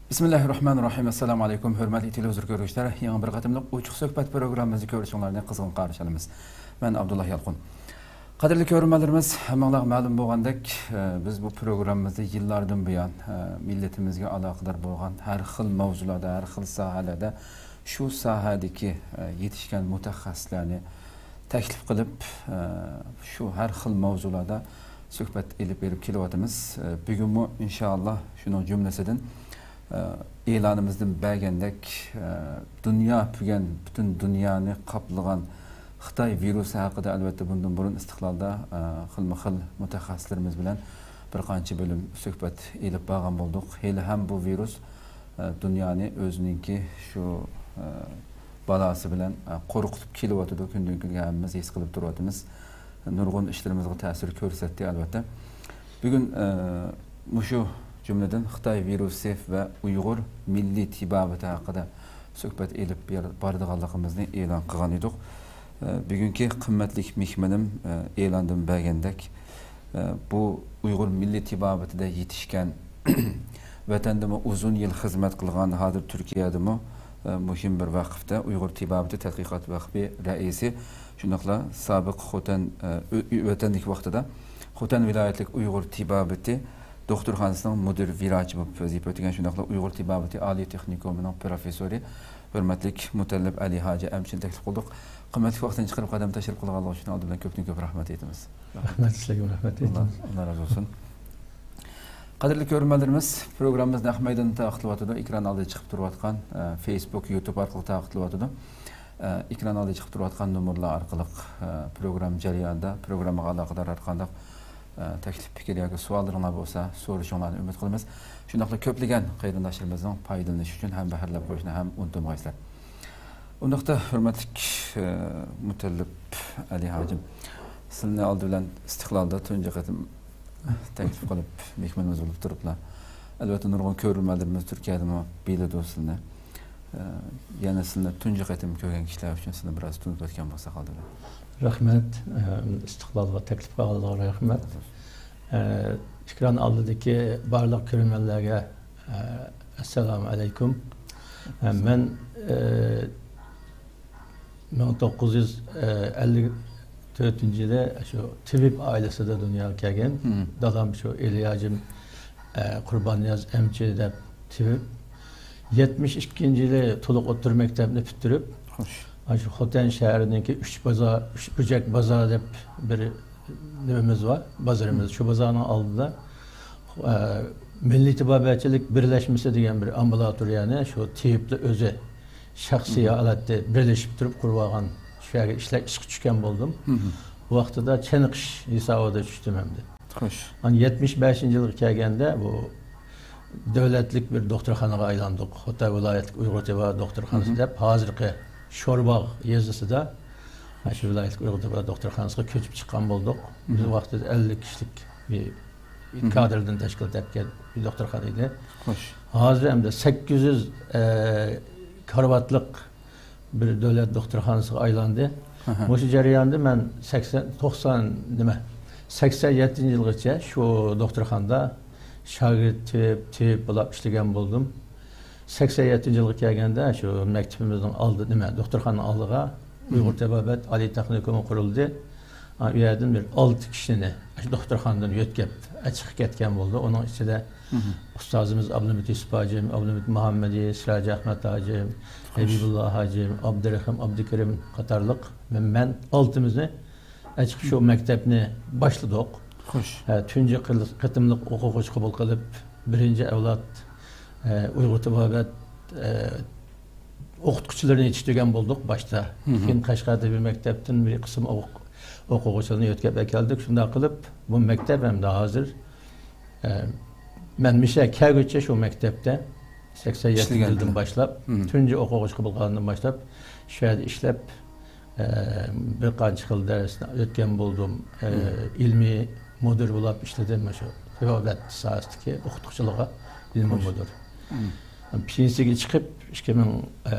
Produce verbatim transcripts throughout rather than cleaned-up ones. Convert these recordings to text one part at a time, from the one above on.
بىسمىللاھىررەھمانىررەھىم. ئەسسالامۇ ئەلەيكۇم، ھۆرمەتلىك تېلېۋىزور كۆرگۈچىلەر. يېڭى بىر قېتىملىق ئوچۇق سۆھبەت پروگراممىمىزنى كۆرۈشۈڭلارنى قىزغىن قارشى ئالىمىز. مەن ئابدۇللا يالقۇن. قەدىرلىك كۆرۈرمەنلىرىمىز، ھەممىڭلارغا مەلۇم بولغاندەك، ئە، بىز بۇ پروگراممىمىزدا يىللاردىن بۇيان، ئە، مىللىتىمىزگە ئالاقىدار بولغان ھەر خىل ماۋزۇلاردا، ھەر خىل ساھەلەردە شۇ ساھەدىكى، ئە، يېتىشكەن مۇتەخەسسىسلەرنى تەكلىپ قىلىپ، ئە، شۇ ھەر خىل ماۋزۇلاردا سۆھبەت ئېلىپ بېرىپ كېلىۋاتىمىز. ئە، بۈگۈنمۇ ئىنشائاللا شۇنىڭ جۈملىسىدىن، ئە، ئېلانىمىزدىن بەرگەندەك، ئە، دۇنيا پۈگەن، پۈتۈن دۇنيانى قاپلىغان خىتاي ۋىرۇسى ھەققىدە ئەلۋەتتە بۇندىن بۇرۇن ئىستىقلالدا، ئە، خىلمۇ خىل مۇتەخەسسىسلىرىمىز بىلەن بىر قانچە بۆلۈم سۆھبەت ئېلىپ بارغان بولدۇق. ھېلىھەم بۇ ۋىرۇس، ئە، دۇنيانى ئۆزىنىڭكى شۇ، ئە، بالاسى بىلەن، ئە، قورقۇتۇپ كېلىۋاتىدۇ. كۈندىن كۈنگە ھەممىمىز ھېس قىلىپ تۇرۇۋاتىمىز. نۇرغۇن ئىشلىرىمىزغا تەسىر كۆرسەتتى، ئەلۋەتتە. بۈگۈن، ئە، مۇشۇ جۈملىدىن خىتاي ۋىرۇسى ۋە ئۇيغۇر مىللىي تېبابىتى ھەققىدە سۆھبەت ئېلىپ بېر-، بارىدىغانلىقىمىزنى ئېلان قىلغان ئىدۇق. ئە، بۈگۈنكى قىممەتلىك مېھمىنىم، ئە، ئېلاندىن بەرگەندەك، ئە، بۇ ئۇيغۇر مىللىي تېبابىتىدە يېتىشكەن، ۋەتەندىمۇ ئۇزۇن يىل خىزمەت قىلغان، ھازىر تۈركىيەدىمۇ، ئە، مۇھىم بىر ۋەقىفتە، ئۇيغۇر تېبابىتى تەتقىقات ۋەقپى رەئىسى، شۇنداقلا سابىق خوتەن، ئە، ئۆ-، ئۆ-، ۋەتەندىكى ۋاقتىدا خوتەن ۋىلايەتلىك ئۇيغۇر تېبابىتى دوختۇرخانىسىنىڭ مۇدىر ۋىراچى بولۇپ ۋەزىپە ئۆتىگەن، شۇنداقلا ئۇيغۇر تېبابىتى ئالىي تېخنىكومىنىڭ پروفېسسورى، ھۆرمەتلىك مۇتەللىپ ئەلى ھاجى ئەمچىنى تەكلىپ قىلدۇق. قىممەتلىك ۋاقتىنى چىقىرىپ، قەدەم تەشرىپ قىلغانلىقى ئۈچۈن ئالدى بىلەن كۆپتىن كۆپ رەھمەت ئېيتىمىز. رەھمەت، سىلەرگە رەھمەت ئېيتىمىز. ئاللا، ئاللا رازى بولسۇن. قەدىرلىك كۆرۈرمەنلىرىمىز، پروگراممىمىز نەق مەيداندا تارقىتىلىۋاتىدۇ. ئېكران ئالدىدا چىقىپ تۇرۇۋاتقان، ئە، فېيسبۇك، يۇتۇب ئارقىلىق تارقىتىلىۋاتىدۇ. ئە، ئېكران ئالدىدا چىقىپ تۇرۇۋاتقان نومۇرلار ئارقىلىق، ئە، پروگرامما جەريانىدا پروگراممىغا ئالاقىدار ھەر قانداق، ئە، تەكلىپ، پىكىر ياكى سوئاللىرىڭلار بولسا، سورىشىڭلارنى ئۈمىد قىلىمىز. شۇنداقلا كۆپلىگەن قېرىنداشلىرىمىزنىڭ پايدىلىنىشى ئۈچۈن ھەم بەھرىلەپ قويۇشنى ھەم ئۇنتۇمىغايسىلەر. ئۇنداقتا، ھۆرمەتلىك، ئە، مۇتەللىپ ئەلى ھاجىم، سىلىنى ئالدى بىلەن ئىستىقلالدا تۇنجى قېتىم تەكلىپ قىلىپ، مېھمىنىمىز بولۇپ تۇرۇپلا، ئەلۋەتتە، نۇرغۇن كۆرۈرمەنلىرىمىز تۈركىيەدىمۇ بىلىدۇ سىلىنى. ئە، يەنە سىلىنى تۇنجى قېتىم كۆرگەن كىشىلەر ئۈچۈن سىلىنى بىراز تونۇتۇپ ئۆتكەن بولساق ئالدى بىلەن. رەھمەت. ئە، ئىستىقلالغا تەكلىپ قىلغانلىقىغا رەھمەت. ئە، ئېكران ئالدىدىكى بارلىق كۆرۈرمەنلەرگە، ئە، ئەسسالامۇ ئەلەيكۇم. ئە، مەن، ئە، مىڭ توققۇز يۈز ئەللىك تۆتىنچى يىلى شۇ تېۋىپ ئائىلىسىدە دۇنياغا كەلگەن. مم. دادام شۇ ئېلى ھاجىم، ئە، قۇرباننىياز ئەمچى دەپ تېۋىپ. يەتمىش ئىككىنچى يىلى تولۇق ئوتتۇرا مەكتەپنى پۈتتۈرۈپ، خوش. ئاشۇ خوتەن شەھىرىنىڭكى ئۈچ بازار، ئۈچ بۇرجەك بازار دەپ بىر نېمىمىز بار، بازىرىمىز. مم. شۇ بازارنىڭ ئالدىدا، ئە، مىللىي تېبابەتچىلىك بىرلەشمىسى دېگەن بىر ئامبۇلاتورىيەنى شۇ تېۋىپلا ئۆزى شەخسىي مم. ھالەتتە بىرلىشىپ تۇرۇپ قۇرۇۋالغان، شۇ يەرگە ئىشلەپ، ئىشقا چۈشكەن بولدۇم. مم. بۇ ۋاقتىدا چېنىقىش ھېسابىدا چۈشتۈم ئەمدى. خوش. ئانا يەتمىش بەشىنچى يىلغا كەلگەندە بۇ دۆلەتلىك بىر دوختۇرخانىغا ئايلاندۇق. خوتەن ۋىلايەتلىك ئۇيغۇر تېبابەت دوختۇرخانىسى مم. دەپ، ھازىرقى شورباغ يېزىسىدا، مم. شۇ ۋىلايەتلىك ئۇيغۇر تېبابەت دوختۇرخانىسىغا كۆچۈپ چىققان بولدۇق. بىز مم. ۋاقتىدا ئەللىك كىشىلىك بىر مم. كادىردىن تەشكىل تەپكەن بىر دوختۇرخانا ئىدى. خوش. ھازىر ئەمدى سەككىز يۈز، ئە، كارىۋاتلىق بىر دۆلەت دوختۇرخانىسىغا ئايلاندى. ئەھە. مۇشۇ جەرياندا مەن سەكسەن، توقسان، نېمە، سەكسەن يەتتىنچى يىلغىچە شۇ دوختۇرخانىدا شاگىرت تېۋىپ، تېۋىپ بولاپ ئىشلىگەن بولدۇم. سەكسەن يەتتىنچى يىلغا كەلگەندە شۇ مەكتىپىمىزنىڭ ئالدى، نېمە، دوختۇرخانىنىڭ ئالدىغا مم. ئۇيغۇر تېبابەت ئالىي تېخنىكومى قۇرۇلدى. ئا، ئۇ يەردىن بىر ئالتە كىشىنى شۇ دوختۇرخانىدىن يۆتكەپ، چىقىپ كەتكەن بولدى. ئۇنىڭ ئىچىدە مم. ئۇستازىمىز ئابلىمىت يۈسۈپ ھاجىم، ئابلىمىت مۇھەممىدى، سىراج ئەخمەت ھاجىم، خوش. ھەبىبۇللا ھاجىم، ئابدۇرېھىم ئابدۇكېرىم قاتارلىق ۋە مەن ئالتىمىزنى ئەچىقىپ شۇ مەكتەپنى باشلىدۇق. خوش. ئە، تۇنجى قىل-، قېتىملىق ئوقۇغۇچى قوبۇل قىلىپ، بىرىنچى ئەۋلاد، ئە، ئۇيغۇر تېبابەت، ئە، ئوقۇتقۇچىلىرىنى يېتىشتۈرگەن بولدۇق باشتا. مم. كېيىن قەشقەر تېببىي مەكتەپتىن بىر قىسىم ئوق-، ئوقۇغۇچىلارنى يۆتكەپ ئەكەلدۇق. شۇنداق قىلىپ، بۇ مەكتەپ ئەمدى ھازىر، ئە، مەن مىشە كەلگۈچە شۇ مەكتەپتە، سەكسەن يەتتىنچى يىلدىن ئىشلىگەندە. باشلاپ، مم. تۇنجى ئوقۇغۇچى قوبۇل قىلغاندىن باشلاپ، شۇ يەردە ئىشلەپ، ئە، بىر قانچە خىل دەرسنى ئۆتكەن بولدۇم. ئە، مم. ئىلمىي مۇدىر بولاپ ئىشلىدىم، مۇشۇ تېبابەت ساھەسىدىكى ئوقۇتقۇچىلىققا ئىلمىي خوش. مۇدىر. مم. پېنسىيەگە چىقىپ، ئىككى مىڭ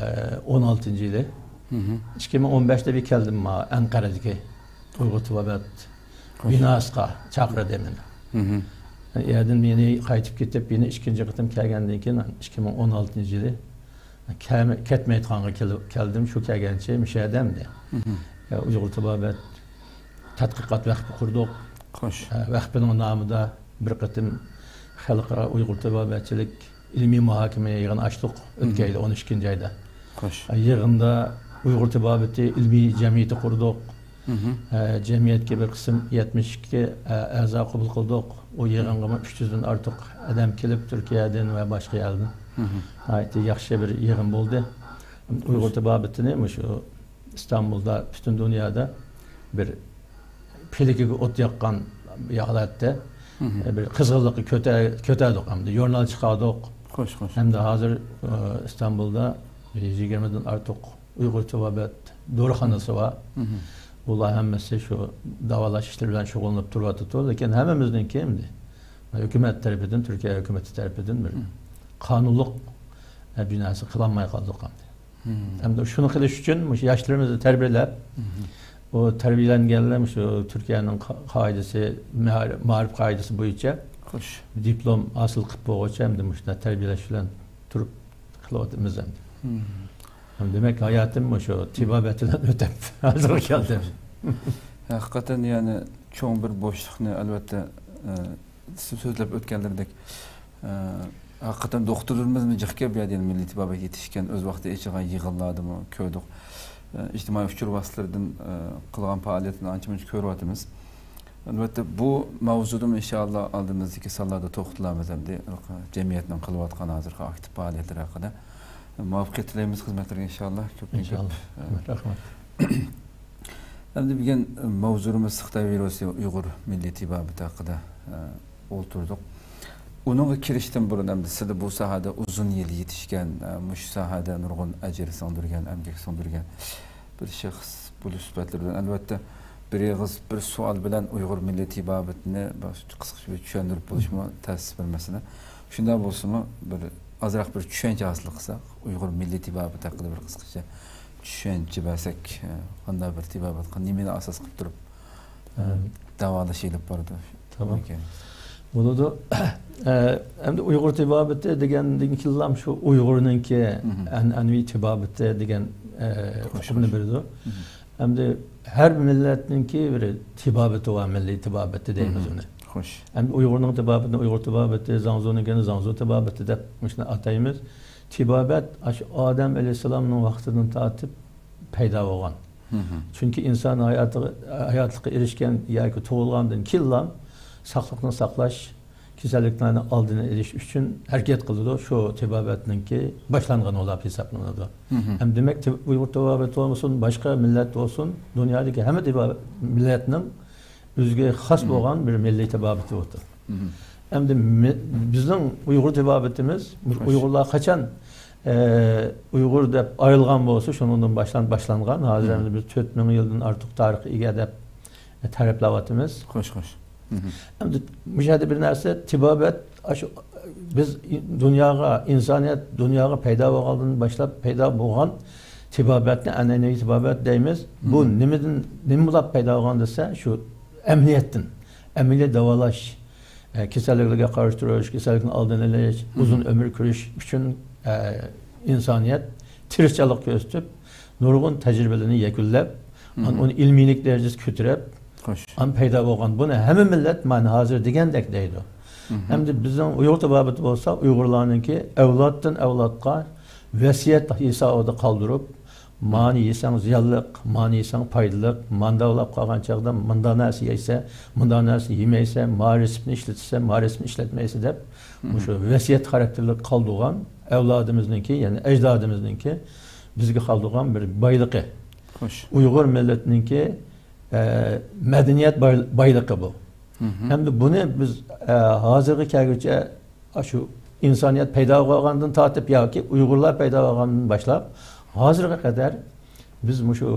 ئون ئالتىنچى يىلى، مم. ئىككى مىڭ ئون بەشتە بىر كەلدىم، ما-، ئەنقەرەدىكى ئۇيغۇر تېبابەت خوش. بىناسىغا چاقىردى مېنى. مم. ئەردىن مېنى قايتىپ كېتىپ، يەنە ئىككىنچى قېتىم كەلگەندىن كېيىن، ئىككى مىڭ ئون ئالتىنچى يىلى كەلمەي-، كەتمەيدىغانغا كېلىپ، كەلدىم. شۇ كەلگەنچە مۇشۇ يەردە ئەمدى. مھم. يا، ئۇيغۇر تېبابەت تەتقىقات ۋەقپى قۇردۇق. خوش. ئە، ۋەقپىنىڭ نامىدا بىر قېتىم خەلقئارا ئۇيغۇر تېبابەتچىلىك ئىلمىي مۇھاكىمە يىغىنى ئاچتۇق. مھم. ئۆتكەن يىلى ئون ئىككىنچى ئايدا. خوش. ئە، يىغىندا ئۇيغۇر تېبابىتى ئىلمىي جەمئىيىتى قۇردۇق. مھم. ئە، جەمئىيەتكە بىر قىسىم يەتمىش ئىككى، ئە، ئەزا قوبۇل قىلدۇق. ئۇ يىغىنغىمۇ ئۈچ يۈزدىن ئارتۇق ئادەم كېلىپ، تۈركىيەدىن ۋە باشقا يەردىن. مھم. ناھايىتى ياخشى بىر يىغىن بولدى. ئۇيغۇر تېبابىتىنى مۇشۇ ئىستانبۇلدا، پۈتۈن دۇنيادا بىر پىلىكىگە ئوت ياققان ھالەتتە، مھم. بىر قىزغىنلىققا كۆتە-، كۆتەردۇق ھەمدە ژۇرنال چىقاردۇق. خوش، خوش. ھەمدە ھازىر، ئە، ئىستانبۇلدا يۈز يىگىرمىدىن ئارتۇق ئۇيغۇر تېبابەت دورىخانىسى بار. مھم. بۇلار ھەممىسى شۇ داۋالاش ئىشلىرى بىلەن شۇغۇللىنىپ تۇرۇۋاتىدۇ. لېكىن ھەممىمىزنىڭكى ئەمدى ھۆكۈمەت تەرىپىدىن، تۈركىيە ھۆكۈمىتى تەرىپىدىن بىر مھم. قانۇنلۇق، ئە، بىر نەرسە قىلالماي قالدۇق ئەمدى. مھم. ئەمدى شۇنى قىلىش ئۈچۈن مۇشۇ ياشلىرىمىزنى تەربىيەلەپ، مھم. ئۇ تەربىيەلەنگەنلەر مۇشۇ تۈركىيەنىڭ قا-، قائىدىسى، مائار-، مائارىپ قائىدىسى بويىچە خوش. دىپلوم ھاسىل قىلىپ بولغۇچە ئەمدى مۇشۇنداق تەربىيەلەش بىلەن تۇرۇپ قىلىۋاتىمىز ئەمدى. مھم. دېمەك، ھاياتىم مۇشۇ تېبابەت بىلەن ئۆتۈپ، ھازىرغا كەلدىم. ھەقىقەتەن، يەنى چوڭ بىر بوشلۇقنى، ئەلۋەتتە، ئە، سىز سۆزلەپ ئۆتكەنلىرىدەك، ئە، ھەقىقەتەن دوختۇرلىرىمىزمۇ جىق گەپ، يەنى مىللىي تېبابەت يېتىشكەن، ئۆز ۋاقتىدا ئېچىلغان يىغىنلاردىمۇ كۆردۇق. ئە، ئىجتىمائىي ئۇچۇر ۋاسىتىلىرىدىن، ئە، قىلغان پائالىيەتلىرىنى ئانچە-مۇنچە كۆرۈۋاتىمىز. ئەلۋەتتە، بۇ مەۋزۇدىمۇ ئىنشائاللا ئالدىمىزدىكى سانلاردا توختىلارمىز ئەمدى. جەمئىيەتنىڭ قىلىۋاتقان ھازىرقى ئاكتىپ پائالىيەتلىرى ھەققىدە. مۇۋەپپەقىيەت تىلەيمىز خىزمەتلىرىگە ئىنشائاللا. كۆپتىن كۆپ. ئىنشائاللا. ئە، رەھمەت. ئەمدى بۈگۈن مەۋزۇمىز خىتاي ۋىرۇسى ئۇيغۇر مىللىي تېبابىتى ھەققىدە، ئە، ئولتۇردۇق. ئۇنىڭغا كىرىشتىن بۇرۇن، ئەمدى سىلە بۇ ساھەدە ئۇزۇن يىل يېتىشكەن، ئە، مۇشۇ ساھەدە نۇرغۇن ئەجىر سىڭدۈرگەن، ئەمگەك سىڭدۈرگەن بىر شەخس بولۇش سۈپەتلىرى بىلەن، ئەلۋەتتە، بىر ئېغىز بىر سوئال بىلەن ئۇيغۇر مىللىي تېبابىتىنى بىر قىسقىچە بىر چۈشەندۈرۈپ بولۇشمۇ تەس بىر مەسىلە. شۇنداق بولسىمۇ، بىر ئازراق بىر چۈشەنچە ھاسىل قىلساق، ئۇيغۇر مىللىي تېبابىتى ھەققىدە بىر قىسقىچە چۈشەنچە بەرسەك، ئە، قانداق بىر تېبابەت، نېمىنى ئاساس قىلىپ تۇرۇپ، ئە، مم. داۋالاش ئېلىپ بارىدۇ؟ تامام. بولىدۇ. ئە، ئەمدى ئۇيغۇر تېبابىتى دېگەندىن كېيىنلا شۇ ئۇيغۇرنىڭكى مم. ئەنئەنىۋى تېبابىتى دېگەن، ئە، خوش، ئۇقۇمنى خوش. بېرىدۇ. مم. ئەمدى ھەر مىللەتنىڭكى بىر تېبابىتى بار، مىللىي تېبابىتى دەيمىز مم. ئۇنى. خوش. ئەمدى ئۇيغۇرنىڭ تېبابىتىنى ئۇيغۇر تېبابىتى، زاڭزۇنىڭكىنى زاڭزۇ تېبابىتى دەپ مۇشۇنى ئاتايمىز. تېبابەت ئاشۇ ئادەم ئەلەيھىسسالامنىڭ ۋاقتىدىن تارتىپ پەيدا بولغان. مم. چۈنكى ئىنسان ھاياتىغا، ھاياتلىققا ئېرىشكەن ياكى تۇغۇلغاندىن كېيىنلا ساقلىقنى ساقلاش، كېسەللىكلەرنىڭ ئالدىنى ئېلىش ئۈچۈن ھەرىكەت قىلىدۇ. شۇ تېبابەتنىڭكى باشلانغىنى بولۇپ ھېسابلىنىدۇ. مم. ھەم دېمەك، تېب-، ئۇيغۇر تېبابەت بولمىسۇن، باشقا مىللەت بولسۇن، دۇنيادىكى ھەممە تېبابەت مىللەتنىڭ ئۆزىگە خاس مم. بولغان بىر مىللىي تېبابىتى بولىدۇ. مم. ئەمدى مى-، بىزنىڭ ئۇيغۇر تېبابىتىمىز، خوش. ئۇيغۇرلار قاچان، ئە، ئۇيغۇر دەپ ئايرىلغان بولسا، شۇنىڭدىن باشلان-، باشلانغان. ھازىر مم. ئەمدى بىز تۆت مىڭ يىلدىن ئارتۇق تارىخقا ئىگە دەپ، ئە، تەرىپلەۋاتىمىز. خوش، خوش. مم. ئەمدى مۇشۇ يەردە بىر نەرسە، تېبابەت، ئاشۇ بىز دۇنياغا، ئىنسانىيەت دۇنياغا پەيدا بولغاندىن باشلاپ پەيدا بولغان تېبابەتنى ئەنئەنىۋى تېبابەت دەيمىز. بۇ مم. نېمىدىن، نېمە بولۇپ پەيدا بولغان دېسە، شۇ ئەمەلىيەتتىن، ئەمەلىي داۋالاش، ئە، كېسەللىكلەرگە قارشى تۇرۇش، كېسەللىكنىڭ ئالدىنى ئېلىش، مم. ئۇزۇن ئۆمۈر كۆرۈش ئۈچۈن، ئە، ئىنسانىيەت تىرىشچانلىق كۆرسىتىپ، نۇرغۇن تەجرىبىلەرنى يەكۈنلەپ، مم. ئان-، ئۇنى ئىلمىيلىك دەرىجىسىگە كۆتۈرۈپ، خوش. ئان پەيدا بولغان. بۇنى ھەممە مىللەت مانا ھازىر دېگەندەك دەيدۇ. مم. ئەمدى بىزنىڭ ئۇيغۇر تېبابىتى بولسا، ئۇيغۇرلارنىڭكى ئەۋلادتىن ئەۋلادقا ۋەسىيەت ھېسابىدا قالدۇرۇپ، مانى يېسەڭ زىيانلىق، مانى يېسەڭ پايدىلىق، مانداق بولۇپ قالغان چاغدا مۇنداق نەرسە يەيسەن، مۇنداق نەرسە يېمەيسەن، ما رېتسېپنى ئىشلىتىسەن، ما رېتسېپنى ئىشلەتمەيسەن دەپ، مم. مۇشۇ ۋەسىيەت خاراكتېرلىك قالدۇرغان ئەۋلادىمىزنىڭكى، يەنى ئەجدادىمىزنىڭكى بىزگە قالدۇرغان بىر بايلىقى. خوش. ئۇيغۇر مىللىتىنىڭكى، ئە، مەدەنىيەت باي-، بايلىقى بۇ. مم. ھەمدە بۇنى بىز، ئە، ھازىرغا كەلگۈچە ئاشۇ ئىنسانىيەت پەيدا بولغاندىن تارتىپ ياكى ئۇيغۇرلار پەيدا بولغاندىن باشلاپ ھازىرغا قەدەر بىز مۇشۇ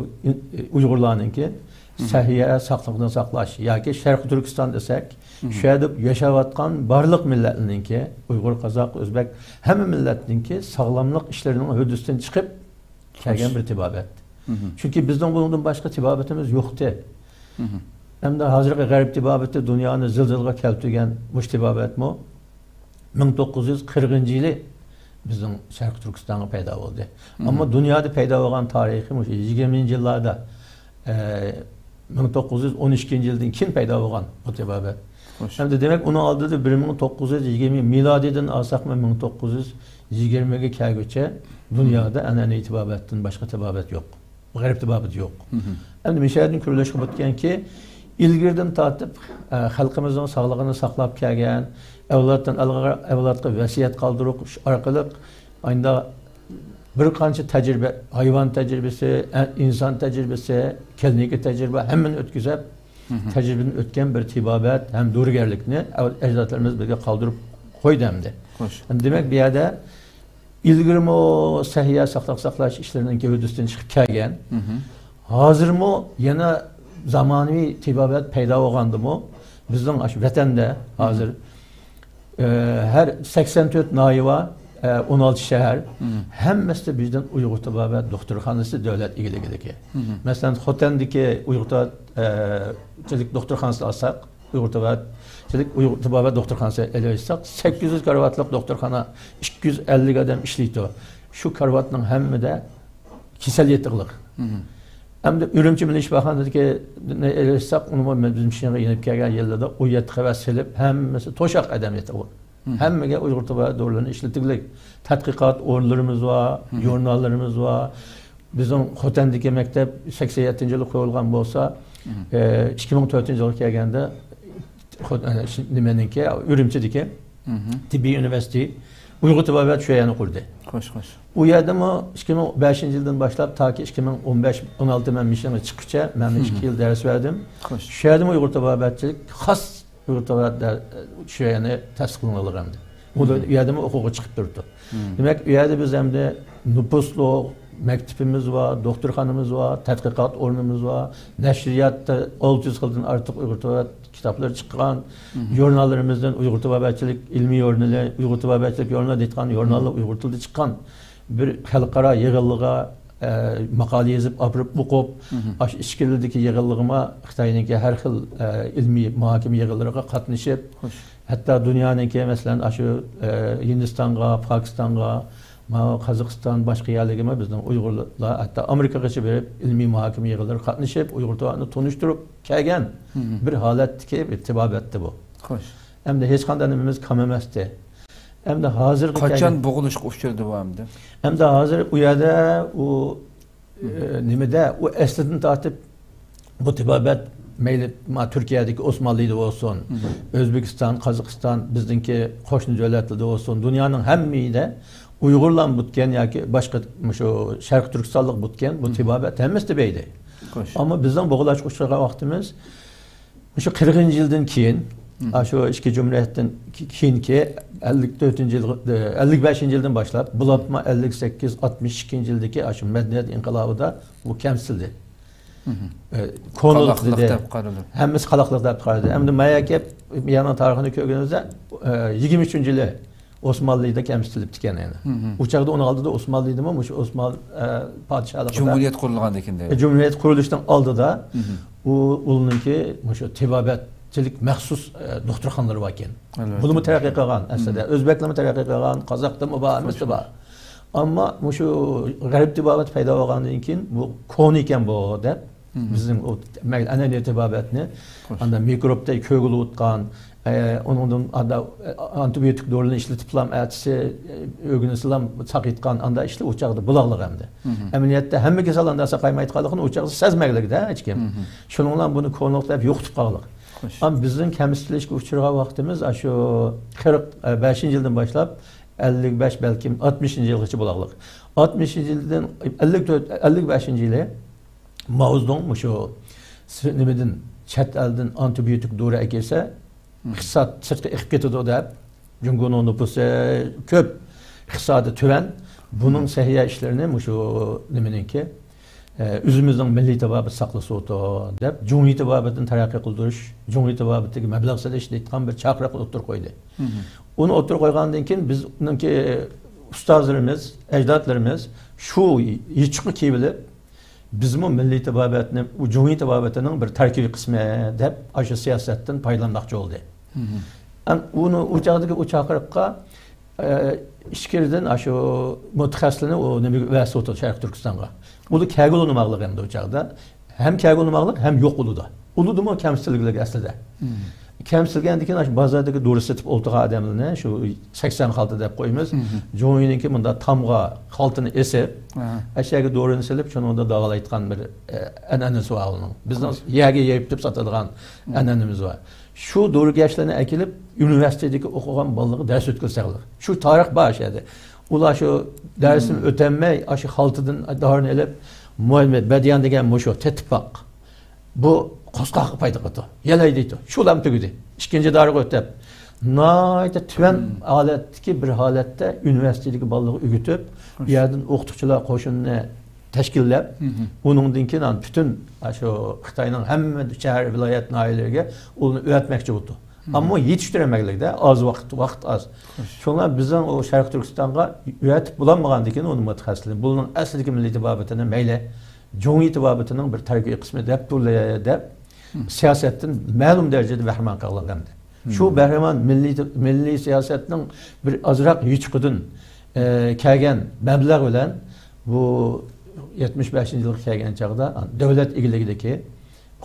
ئۇيغۇرلارنىڭكى مم. سەھىيە، ساقلىقنى ساقلاش ياكى شەرقىي تۈركىستان دېسەك، مم. شۇ يەردە ياشاۋاتقان بارلىق مىللەتلەرنىڭكى، ئۇيغۇر، قازاق، ئۆزبەك، ھەممە مىللەتنىڭكى ساغلاملىق ئىشلىرىنىڭ ھۆددىسىدىن چىقىپ كەلگەن خوش. بىر تېبابەت. مم. چۈنكى بىزنىڭ بۇنىڭدىن باشقا تېبابىتىمىز يوقتى. مم. ئەمدى ھازىرقى غەرب تېبابىتى دۇنيانى زىلزىلىغا كەلتۈرگەن مۇشۇ تېبابەتمۇ مىڭ توققۇز يۈز قىرىقىنچى يىلى بىزنىڭ شەرقىي تۈركىستانغا پەيدا بولدى. ئەمما دۇنيادا پەيدا بولغان تارىخى مۇشۇ يىگىرمىنچى يىللاردا، ئە، مىڭ توققۇز يۈز ئون ئىككىنچى يىلدىن كېيىن پەيدا بولغان بۇ تېبابەت. خوش. ئەمدى دېمەك، ئۇنىڭ ئالدىدا بىر مىڭ توققۇز يۈز يىگىرمە مىلادىيدىن ئالساقمۇ، مىڭ توققۇز يۈز يىگىرمىگە كەلگۈچە دۇنيادا ئەنئەنىۋى تېبابەتتىن باشقا تېبابەت يوق. غەرب تېبابىتى يوق. ئەمدى مىشەدىن كۆرۈلۈشكە بولىدىكەنكى، ئىلگىرىدىن تارتىپ، ئە، خەلقىمىزنىڭ ساغلىقىنى ساقلاپ كەلگەن، ئەۋلادتىن ئەۋلادقا ۋەسىيەت قالدۇرۇش ئارقىلىق، ئايندا بىر قانچە تەجرىبە، ھايۋان تەجرىبىسى، ئە، ئىنسان تەجرىبىسى، كلىنىكا تەجرىبە، ھەممىنى ئۆتكۈزۈپ، تەجرىبىدىن ئۆتكەن بىر تېبابەت ھەم دورىگەرلىكنى ئەۋ-، ئەجدادلىرىمىز بىزگە قالدۇرۇپ قويدى ئەمدى. خوش. دېمەك، بۇ يەردە ئىلگىرىمۇ سەھىيە ساقلىق ساقلاش ئىشلىرىنىڭ گەۋدىسىدىن چىقىپ كەلگەن، ھازىرمۇ يەنە زامانىۋى تېبابەت پەيدا بولغاندىمۇ، بىزنىڭ ئاشۇ ۋەتەندە ھازىر، ئە، ھەر سەكسەن تۆت ناھىيە بار، ئە، ئون ئالتە شەھەر، ھەممىسىدە بىردىن ئۇيغۇر تېبابەت دوختۇرخانىسى دۆلەت ئىگىلىكىدىكى. مەسىلەن، خوتەندىكى ئۇيغۇر تېبابەت، ئە، چىلىك دوختۇرخانىسىنى ئالساق، ئۇيغۇر تېبابەتچىلىك، ئۇيغۇر تېبابەت دوختۇرخانىسى ئېلىۋېتسەك، سەككىز يۈز كارىۋاتلىق دوختۇرخانا، ئىككى يۈز ئەللىك ئادەم ئىشلەيدۇ. شۇ كارىۋاتنىڭ ھەممىدە كېسەل يېتىقلىق. ئەمدى ئۈرۈمچى مىللىي شىپاخانىدىكىنى ئېلىۋېتسەك، ئۇنىمۇ بىزنىڭ شىنغا يېنىپ كەلگەن يىللىرىدا ئون يەتتە قەۋەت سېلىپ، ھەممىسى توشاق ئادەم يېتىقلىق. ھەممىگە ئۇيغۇر تېبابەت دورىلىرىنى ئىشلىتىگلىك. تەتقىقات ئورۇنلىرىمىز بار، ژۇرناللىرىمىز بار. بىزنىڭ خوتەندىكى مەكتەپ سەكسەن يەتتىنچى يىلى قۇرۇلغان بولسا، ئە، ئىككى مىڭ تۆتىنچى يىلغا كەلگەندە، خو-، ئە، شى-، نېمىنىڭكى، ئۈرۈمچىدىكى تېببىي ئۇنىۋېرسىتېتى ئۇيغۇر تېبابەت شۆيەنى قۇردى. خوش، خوش. ئۇ يەردىمۇ ئىككى مىڭ بەشىنچى يىلدىن باشلاپ تاكى ئىككى مىڭ ئون بەش، ئون ئالتە مەن مىشىنغا چىققۇچە مەن ئىككى يىل دەرس بەردىم. خوش. شۇ يەردىمۇ ئۇيغۇر تېبابەتچىلىك خاس ئۇيغۇر تېبابەت شۆيەنى تەسىس قىلىنغانلىقى ئەمدى. ئۇ يەردىمۇ ئوقۇغۇچى چىقىپ تۇرۇپتۇ. دېمەك، ئۇ يەردە بىز ئەمدى نوپۇسلۇق، مەكتىپىمىز بار، دوختۇرخانىمىز بار، تەتقىقات ئورنىمىز بار، نەشرىياتتا ئالتە يۈز خىلدىن ئارتۇق ئۇيغۇر تېبابەت كىتابلىرى چىققان، ژۇرناللىرىمىزدىن ئۇيغۇر تېبابەتچىلىك ئىلمىي ژۇرنىلى، ئۇيغۇر تېبابەتچىلىك ژۇرنىلى دەيدىغان ژۇرناللار ئۇيغۇر تىلىدا چىققان. بىر خەلقئارا يىغىنلىغا، ئە، ماقالە يېزىپ ئاپىرىپ ئوقۇپ، ئاشۇ ئىچكىرىلىدىكى يىغىنلىغىما خىتاينىڭكى ھەر خىل، ئە، ئىلمىي مۇھاكىمە يىغىنلىرىغا قاتنىشىپ، خوش. ھەتتا دۇنيانىڭكى، مەسىلەن، ئاشۇ، ئە، ھىندىستانغا، پاكىستانغا، ماۋۇ قازاقىستان، باشقا يەرلىرىگىمۇ بىزنىڭ ئۇيغۇرلار ھەتتا ئامېرىكىغىچە بېرىپ، ئىلمىي مۇھاكىمە يىغىنلىرىغا قاتنىشىپ، ئۇيغۇر تېبابىتىنى تونۇشتۇرۇپ كەلگەن بىر ھالەتتىكى بىر تېبابەتتى بۇ. خوش. ئەمدى ھېچقانداق نېمىمىز كەم ئەمەستى. ئەمدى ھازىرغا قاچان كەلگەن بوغۇلۇشقا ئۇچرىدى بۇ ئەمدى؟ ئەمدى ھازىر ئۇ يەردە ئۇ، ئە، نېمىدە، ئۇ ئەسلىدىن تارتىپ بۇ تېبابەت مەيلى ما تۈركىيەدىكى ئوسمانلىدا بولسۇن، ئۆزبېكىستان، قازاقىستان، بىزنىڭكى قوشنا دۆلەتلەردە بولسۇن، دۇنيانىڭ ھەممە يېرىدە ئۇيغۇرلارمۇ بوتكەن ياكى باشقا مۇشۇ شەرقىي تۈركىستانلىق بوتكەن، بۇ تېبابەت ھەممىسىدە بەيدى. خوش. ئەمما بىزنىڭ بوغۇلاشقا ئۇچرىغان ۋاقتىمىز مۇشۇ قىرىقىنچى يىلدىن كېيىن، ئاشۇ ئىككى جۇمھۇرىيەتتىن كېيىنكى ئەللىك تۆتىنچى يىل، ئەللىك بەشىنچى يىلدىن باشلاپ، بولۇپمۇ ئەللىك سەككىز، ئاتمىش ئىككىنچى يىلدىكى ئاشۇ مەدەنىيەت ئىنقىلابىدا بۇ كەمسىتىلدى. ئە، كونىلىق قالاقلىق دېدى. دەپ قارىلىدۇ. ھەممىسى قالاقلىق دەپ قارىدى. ئەمدى مايا كەپ يەنە تارىخىنى كۆرگىنىمىزدە، ئە، يىگىرمە ئۈچىنچى يىلى ئوسمانلىدا كەمسىتىلىپتىكەن يەنە. ئۇ چاغدا ئۇنىڭ ئالدىدا ئوسمانلىدىمۇ مۇشۇ ئوسمان، ئە، پادىشاھلىقىدا جۇمھۇرىيەت قۇرۇلغاندىن كېيىن. ئە، جۇمھۇرىيەت قۇرۇلۇشنىڭ ئالدىدا ئۇ، ئۇنىڭكى مۇشۇ تېبابەتچىلىك مەخسۇس، ئە، دوختۇرخانىلىرى باركەن. ئەلۋەتتە. بۇنىمۇ تەرەققىي قىلغان ئەسلىدە. ئۆزبەكلەرمۇ تەرەققىي قىلغان، قازاقلارمۇ بار، ھەممىسى بار. ئەمما مۇشۇ غەرب تېبابەت پەيدا بولغاندىن كېيىن بۇ كونا ئىكەن بۇ دەپ، بىزنىڭ ئۇ مەيلى ئەنئەنىۋى تېبابەتنى، خوش. ئاندا مىكروبتەك كۆرگىلى ئۇتقان، ئە، ئۇنىڭدىن ئاندا، ئە، ئانتىبىيوتىك دورىلىرىنى ئىشلىتىپلام ئەتىسى، ئە، ئۆگىنىسىلام ساقىيتقان ئاندا ئىشلار ئۇ چاغدا بۇلاقلىق ئەمدى. ئەمەلىيەتتە ھەممە كېسەل ئاندا ساقايمايدىغانلىقىنى ئۇ چاغدا سەزمەيلىك-دە ھېچكىم. شۇنىڭ بىلەن بۇنى كونىلىق دەپ يوقىتىپ قالغانلىق. خوش. ئەمما بىزنىڭ كەمسىتىلىشكە ئۇچرىغان ۋاقتىمىز ئاشۇ قىرىق بەشىنچى يىلدىن باشلاپ ئەللىك بەش، بەلكىم ئاتمىشىنچى يىلغىچە بولاقلىق. ئاتمىشىنچى يىلدىن ئەللىك تۆت، ئەللىك بەشىنچى يىلى ماۋزېدۇڭ مۇشۇ س-، نېمىدىن، چەت ئەلدىن ئانتىبىيوتىك دورا ئەكەلسە، ئىقتىساد سىرتقا ئېقىپ كېتىدۇ دەپ، جۇڭگونىڭ نوپۇسى كۆپ، ئىقتىسادى تۆۋەن، بۇنىڭ سەھىيە ئىشلىرىنى مۇشۇ نېمىنىڭكى، ئە، ئۆزىمىزنىڭ مىللىي تېبابەت ساقلىسۇن دەپ، جۇڭيى تېبابىتىنى تەرەققىي قىلدۇرۇش، جۇڭيى تېبابىتىگە مەبلەغ سېلىش دەيدىغان بىر چاقىرىقنى ئوتتۇرىغا قويدى. ئۇنى ئوتتۇرىغا قويغاندىن كېيىن بىزنىڭكى ئۇستازلىرىمىز، ئەجدادلىرىمىز شۇ يېچۇقنى كىيىۋېلىپ، بىزمۇ مىللىي تېبابەتنى، جۇڭيى تېبابىتىنىڭ بىر تەركىبىي قىسمى دەپ، ئاشۇ سىياسەتتىن پايدىلانماقچى بولدى. ئەن ئۇنى، ئۇ چاغدىكى ئۇ چاقىرىققا، ئە، ئىچكىرىدىن ئاشۇ مۇتەخەسسىسلەرنى ئۇ نېمىگە ئەۋەتىۋاتىدۇ، شەرقىي تۈركىستانغا. ئۇلار كەلگىلى ئۇنىماقلىق ئەمدى ئۇ چاغدا. ھەم كەلگىلى ئۇنىماقلىق، ھەم يوق ئۇلىدا. ئۇلىدىمۇ كەمچىلىكلىك ئەسلىدە. كەمچىلگەندىن كېيىن ئاشۇ بازاردىكى دورا سېتىپ ئولتۇرغان ئادەملەرنى، شۇ سەكسەن خالتا دەپ قويىمىز. جۇڭيىنىڭكى مۇنداق تامغا خالتىنى ئېسىپ، ئاشۇ يەرگە دورىنى سېلىپ، شۇنىڭدا داۋالايدىغان بىر، ئە، ئەنئەنىسى بار ئۇنىڭ. بىزنىڭ يەرگە يېيىپ ساتىدىغان ئەنئەنىمىز بار. شۇ دورىگەرچىلەرنى ئەكېلىپ، ئۇنىۋېرسىتېتتىكى ئوقۇغان بالىلارغا دەرس ئۆتكۈزسەڭلار. شۇ تارىخ بار شۇ يەردە. ئۇلار شۇ دەرسنى ئۆتەلمەي، ئاشۇ خالتىدىن دورىنى ئېلىپ، مۇئەللىم بەدىيان دېگەن مۇشۇ تېتىپاق. بۇ قورساققا پايدا قىلىدۇ. يەلەي دەيدۇ. شۇلام تۈگىدى. ئىككىنچى دورىغا ئۆتۈپ، ناھايىتى تۆۋەن ھالەتتىكى بىر ھالەتتە ئۇنىۋېرسىتېتتىكى بالىلارغا ئۆگىتىپ، ئۇ يەردىن ئوقۇتقۇچىلار قوشۇنىنى تەشكىللەپ، ئۇنىڭدىن كېيىن ئان پۈتۈن شۇ خىتاينىڭ ھەممە شەھەر، ۋىلايەت، ناھىيەلىرىگە ئۇنى ئۆتمەكچى بولدى. ئەمما يېتىشتۈرەلمەكلىكتە، ئاز ۋاقىت، ۋاقىت ئاز. شۇڭا بىزنىڭ ئۇ شەرقىي تۈركىستانغا ئۆتۈپ بولالمىغاندىن كېيىن ئۇنى مۇتەخەسسىسلەر، بۇنىڭ ئەسلىدىكى مىللىي تېبابىتىنى مەيلى جۇڭيى تېبابىتىنىڭ بىر تەركىبىي قىسمى دەپ تۇرۇلە دەپ، سىياسەتتىن مەلۇم دەرىجىدە بەھرىمەن قىلغان ئەمدى. شۇ بەھرىمەن مىللىي، مىللىي سىياسەتنىڭ بىر ئازراق يوچۇقىدىن، ئە، كەلگەن مەبلەغ بىلەن بۇ يەتمىش بەشىنچى يىلغا كەلگەن چاغدا دۆلەت ئىگىلىكىدىكى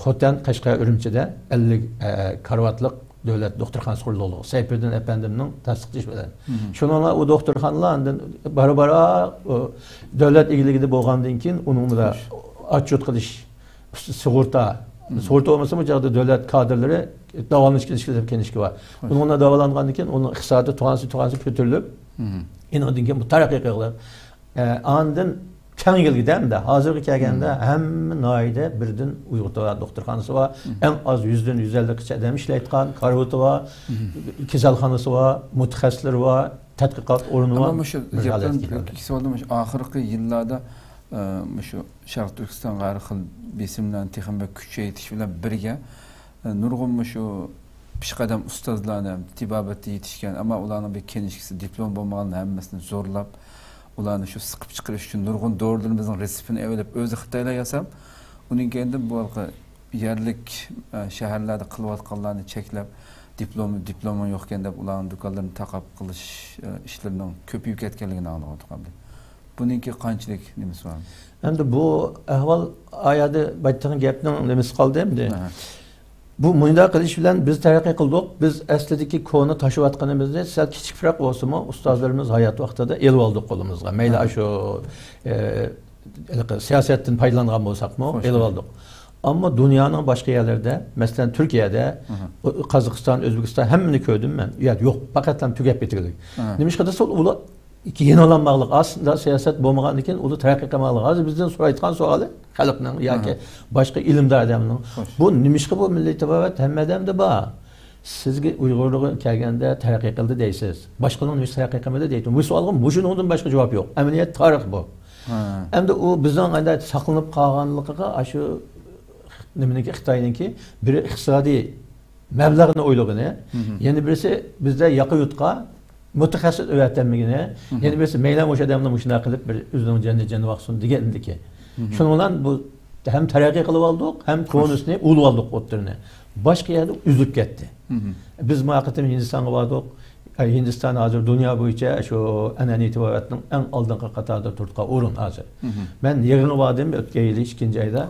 خوتەن، قەشقەر، ئۈرۈمچىدە ئەللىك، ئە، كارىۋاتلىق دۆلەت دوختۇرخانىسى قۇرۇلدى، سەيپىدىن ئەپەندىمنىڭ تەستىقلىشى بىلەن. شۇنىڭ بىلەن ئۇ دوختۇرخانىلار ئاندىن بارا-بارا ئۇ دۆلەت ئىگىلىكىدە بولغاندىن كېيىن ئۇنىڭ بىلەن ئاتچوت قىلىش، سۇغۇرتا، سۇغۇرتا بولمىسا بۇ چاغدا دۆلەت كادىرلىرى داۋالىنىش كېلىشكە دەپ كېلىشكە بار. ئۇنىڭ بىلەن داۋالانغاندىن كېيىن ئۇنىڭ ئىقتىسادى تۇغانسى، تۇغانسى كۆتۈرۈلۈپ، ئېنىقىدىن كېيىن بۇ تەرەققىي قىلىپ، ئە، ئاندىن كەڭ يىلگىدە ئەمدى ھازىرغا كەلگەندە ھەممە ناھىيەدە بىردىن ئۇيغۇر تىلى دوختۇرخانىسى بار. ئەڭ ئاز يۈزدىن يۈز ئەللىككىچە ئادەم ئىشلەيدىغان، كارىۋىتى بار، كېسەلخانىسى بار، مۇتەخەسسىسلىرى بار، تەتقىقات ئورنى بار. ئەمما مۇشۇ بىر گەپلەرنى ھالەتكە كېلىۋاتىدۇ. كېسىۋالدىم، مۇشۇ ئاخىرقى يىللاردا، ئە، مۇشۇ شەرقىي تۈركىستانغا ھەر خىل بېسىملارنى تېخىمۇ بەك كۈچەيتىش بىلەن بىرگە، نۇرغۇن مۇشۇ پېشقەدەم ئۇستازلارنى، تېبابەتتە يېتىشكەن، ئەمما ئۇلارنىڭ بىر كىنىشكىسى، دىپلوم بولمىغان ھەممىسىنى زورلاپ، ئۇلارنى شۇ سىقىپ چىقىرىش ئۈچۈن نۇرغۇن دورىلىرىمىزنىڭ رېتسېپىنى ئېلىپ، ئۆزى خىتايلار ياساپ، ئۇنىڭ كەينىدىن بۇ ھېلىقى يەرلىك، ئە، شەھەرلەردە قىلىۋاتقانلارنى چەكلەپ، دىپلوم، دىپلومى يوق ئىكەن دەپ، ئۇلارنىڭ دۇكانلىرىنى تاقاپ قىلىش، ئە، ئىشلىرىنىڭ كۆپىيىپ كەتكەنلىكىنى ئاڭلىۋاتىمىز. بۇنىڭكى قانچىلىك نېمىسى بار؟ ئەمدى بۇ ئەھۋال ئايادا بايتىغان گەپنىڭ نېمىسى قالدى ئەمدى؟ بۇ مۇنداق قىلىش بىلەن بىز تەرەققىي قىلدۇق. بىز ئەسلىدىكى كونا تاشىۋاتقىنىمىزنى سەل كىچىك پىراق بولسىمۇ، ئۇستازلىرىمىز ھايات ۋاقتىدا ئېلىۋالدۇق قولىمىزغا. مەيلى ئاشۇ، ئە، ھېلىقى سىياسەتتىن پايدىلانغان بولساقمۇ، ئېلىۋالدۇق. ئەمما دۇنيانىڭ باشقا يەرلىرىدە، مەسىلەن، تۈركىيەدە، قازاقىستان، ئۆزبېكىستان، ھەممىنى كۆردۈم مەن. ئۇ يەردە يوق، پەقەتلا تۈگەپ كېتىلگەن. نېمىشقا دېسە، ئۇلار يېنىلالماقلىق، ئاس-، سىياسەت بولمىغاندىن كېيىن ئۇلار تەرەققىي قىلماقلىق. ھازىر بىزدىن سورايدىغان سوئالى خەلقنىڭ ياكى باشقا ئىلىمدار ئادەمنىڭ، بۇ نېمىشقا بۇ مىللىي تېبابەت ھەممە ئادەمدە بار؟ سىزگە ئۇيغۇرلىقى كەلگەندە تەرەققىي قىلدى دەيسىز. باشقىلارنىڭ نېمىشقا تەرەققىي قىلمىدى دەيدۇ. بۇ سوئالغا مۇشۇنىڭدىن باشقا جاۋاب يوق. ئەمەلىيەت تارىخ بۇ. ئەمدى ئۇ بىزنىڭ ئەندە ساقلىنىپ قالغانلىقىغا ئاشۇ نېمىنىڭكى، خىتاينىڭكى بىر ئىقتىسادىي مەبلەغنى ئويلىغىنى، يەنە بىرسى بىزدە ياقا يۇرتقا مۇتەخەسسىس ئەۋەتەلمىگىنى، يەنە بىرسى مەيلى مۇشۇ ئادەمنى مۇشۇنداق قىلىپ بىر ئۆزىنىڭ جېنىنى جېنى باقسۇن دېگەندىكى. شۇنىڭ بىلەن بۇ ھەم تەرەققىي قىلىۋالدۇق، ھەم كونىسىنى ئۇلىۋالدۇق ئوتتۇرىنى. باشقا يەردە ئۈزۈلۈپ كەتتى. بىز ما قېتىم ھىندىستانغا باردۇق. ئە، ھىندىستان ھازىر دۇنيا بويىچە شۇ ئەنئەنىۋى تېبابەتنىڭ ئەڭ ئالدىنقى قاتاردا تۇرۇدىغان ئورۇن ھازىر. مەن يىغىنغا باردىم ئۆتكەن يىلى ئىككىنچى ئايدا.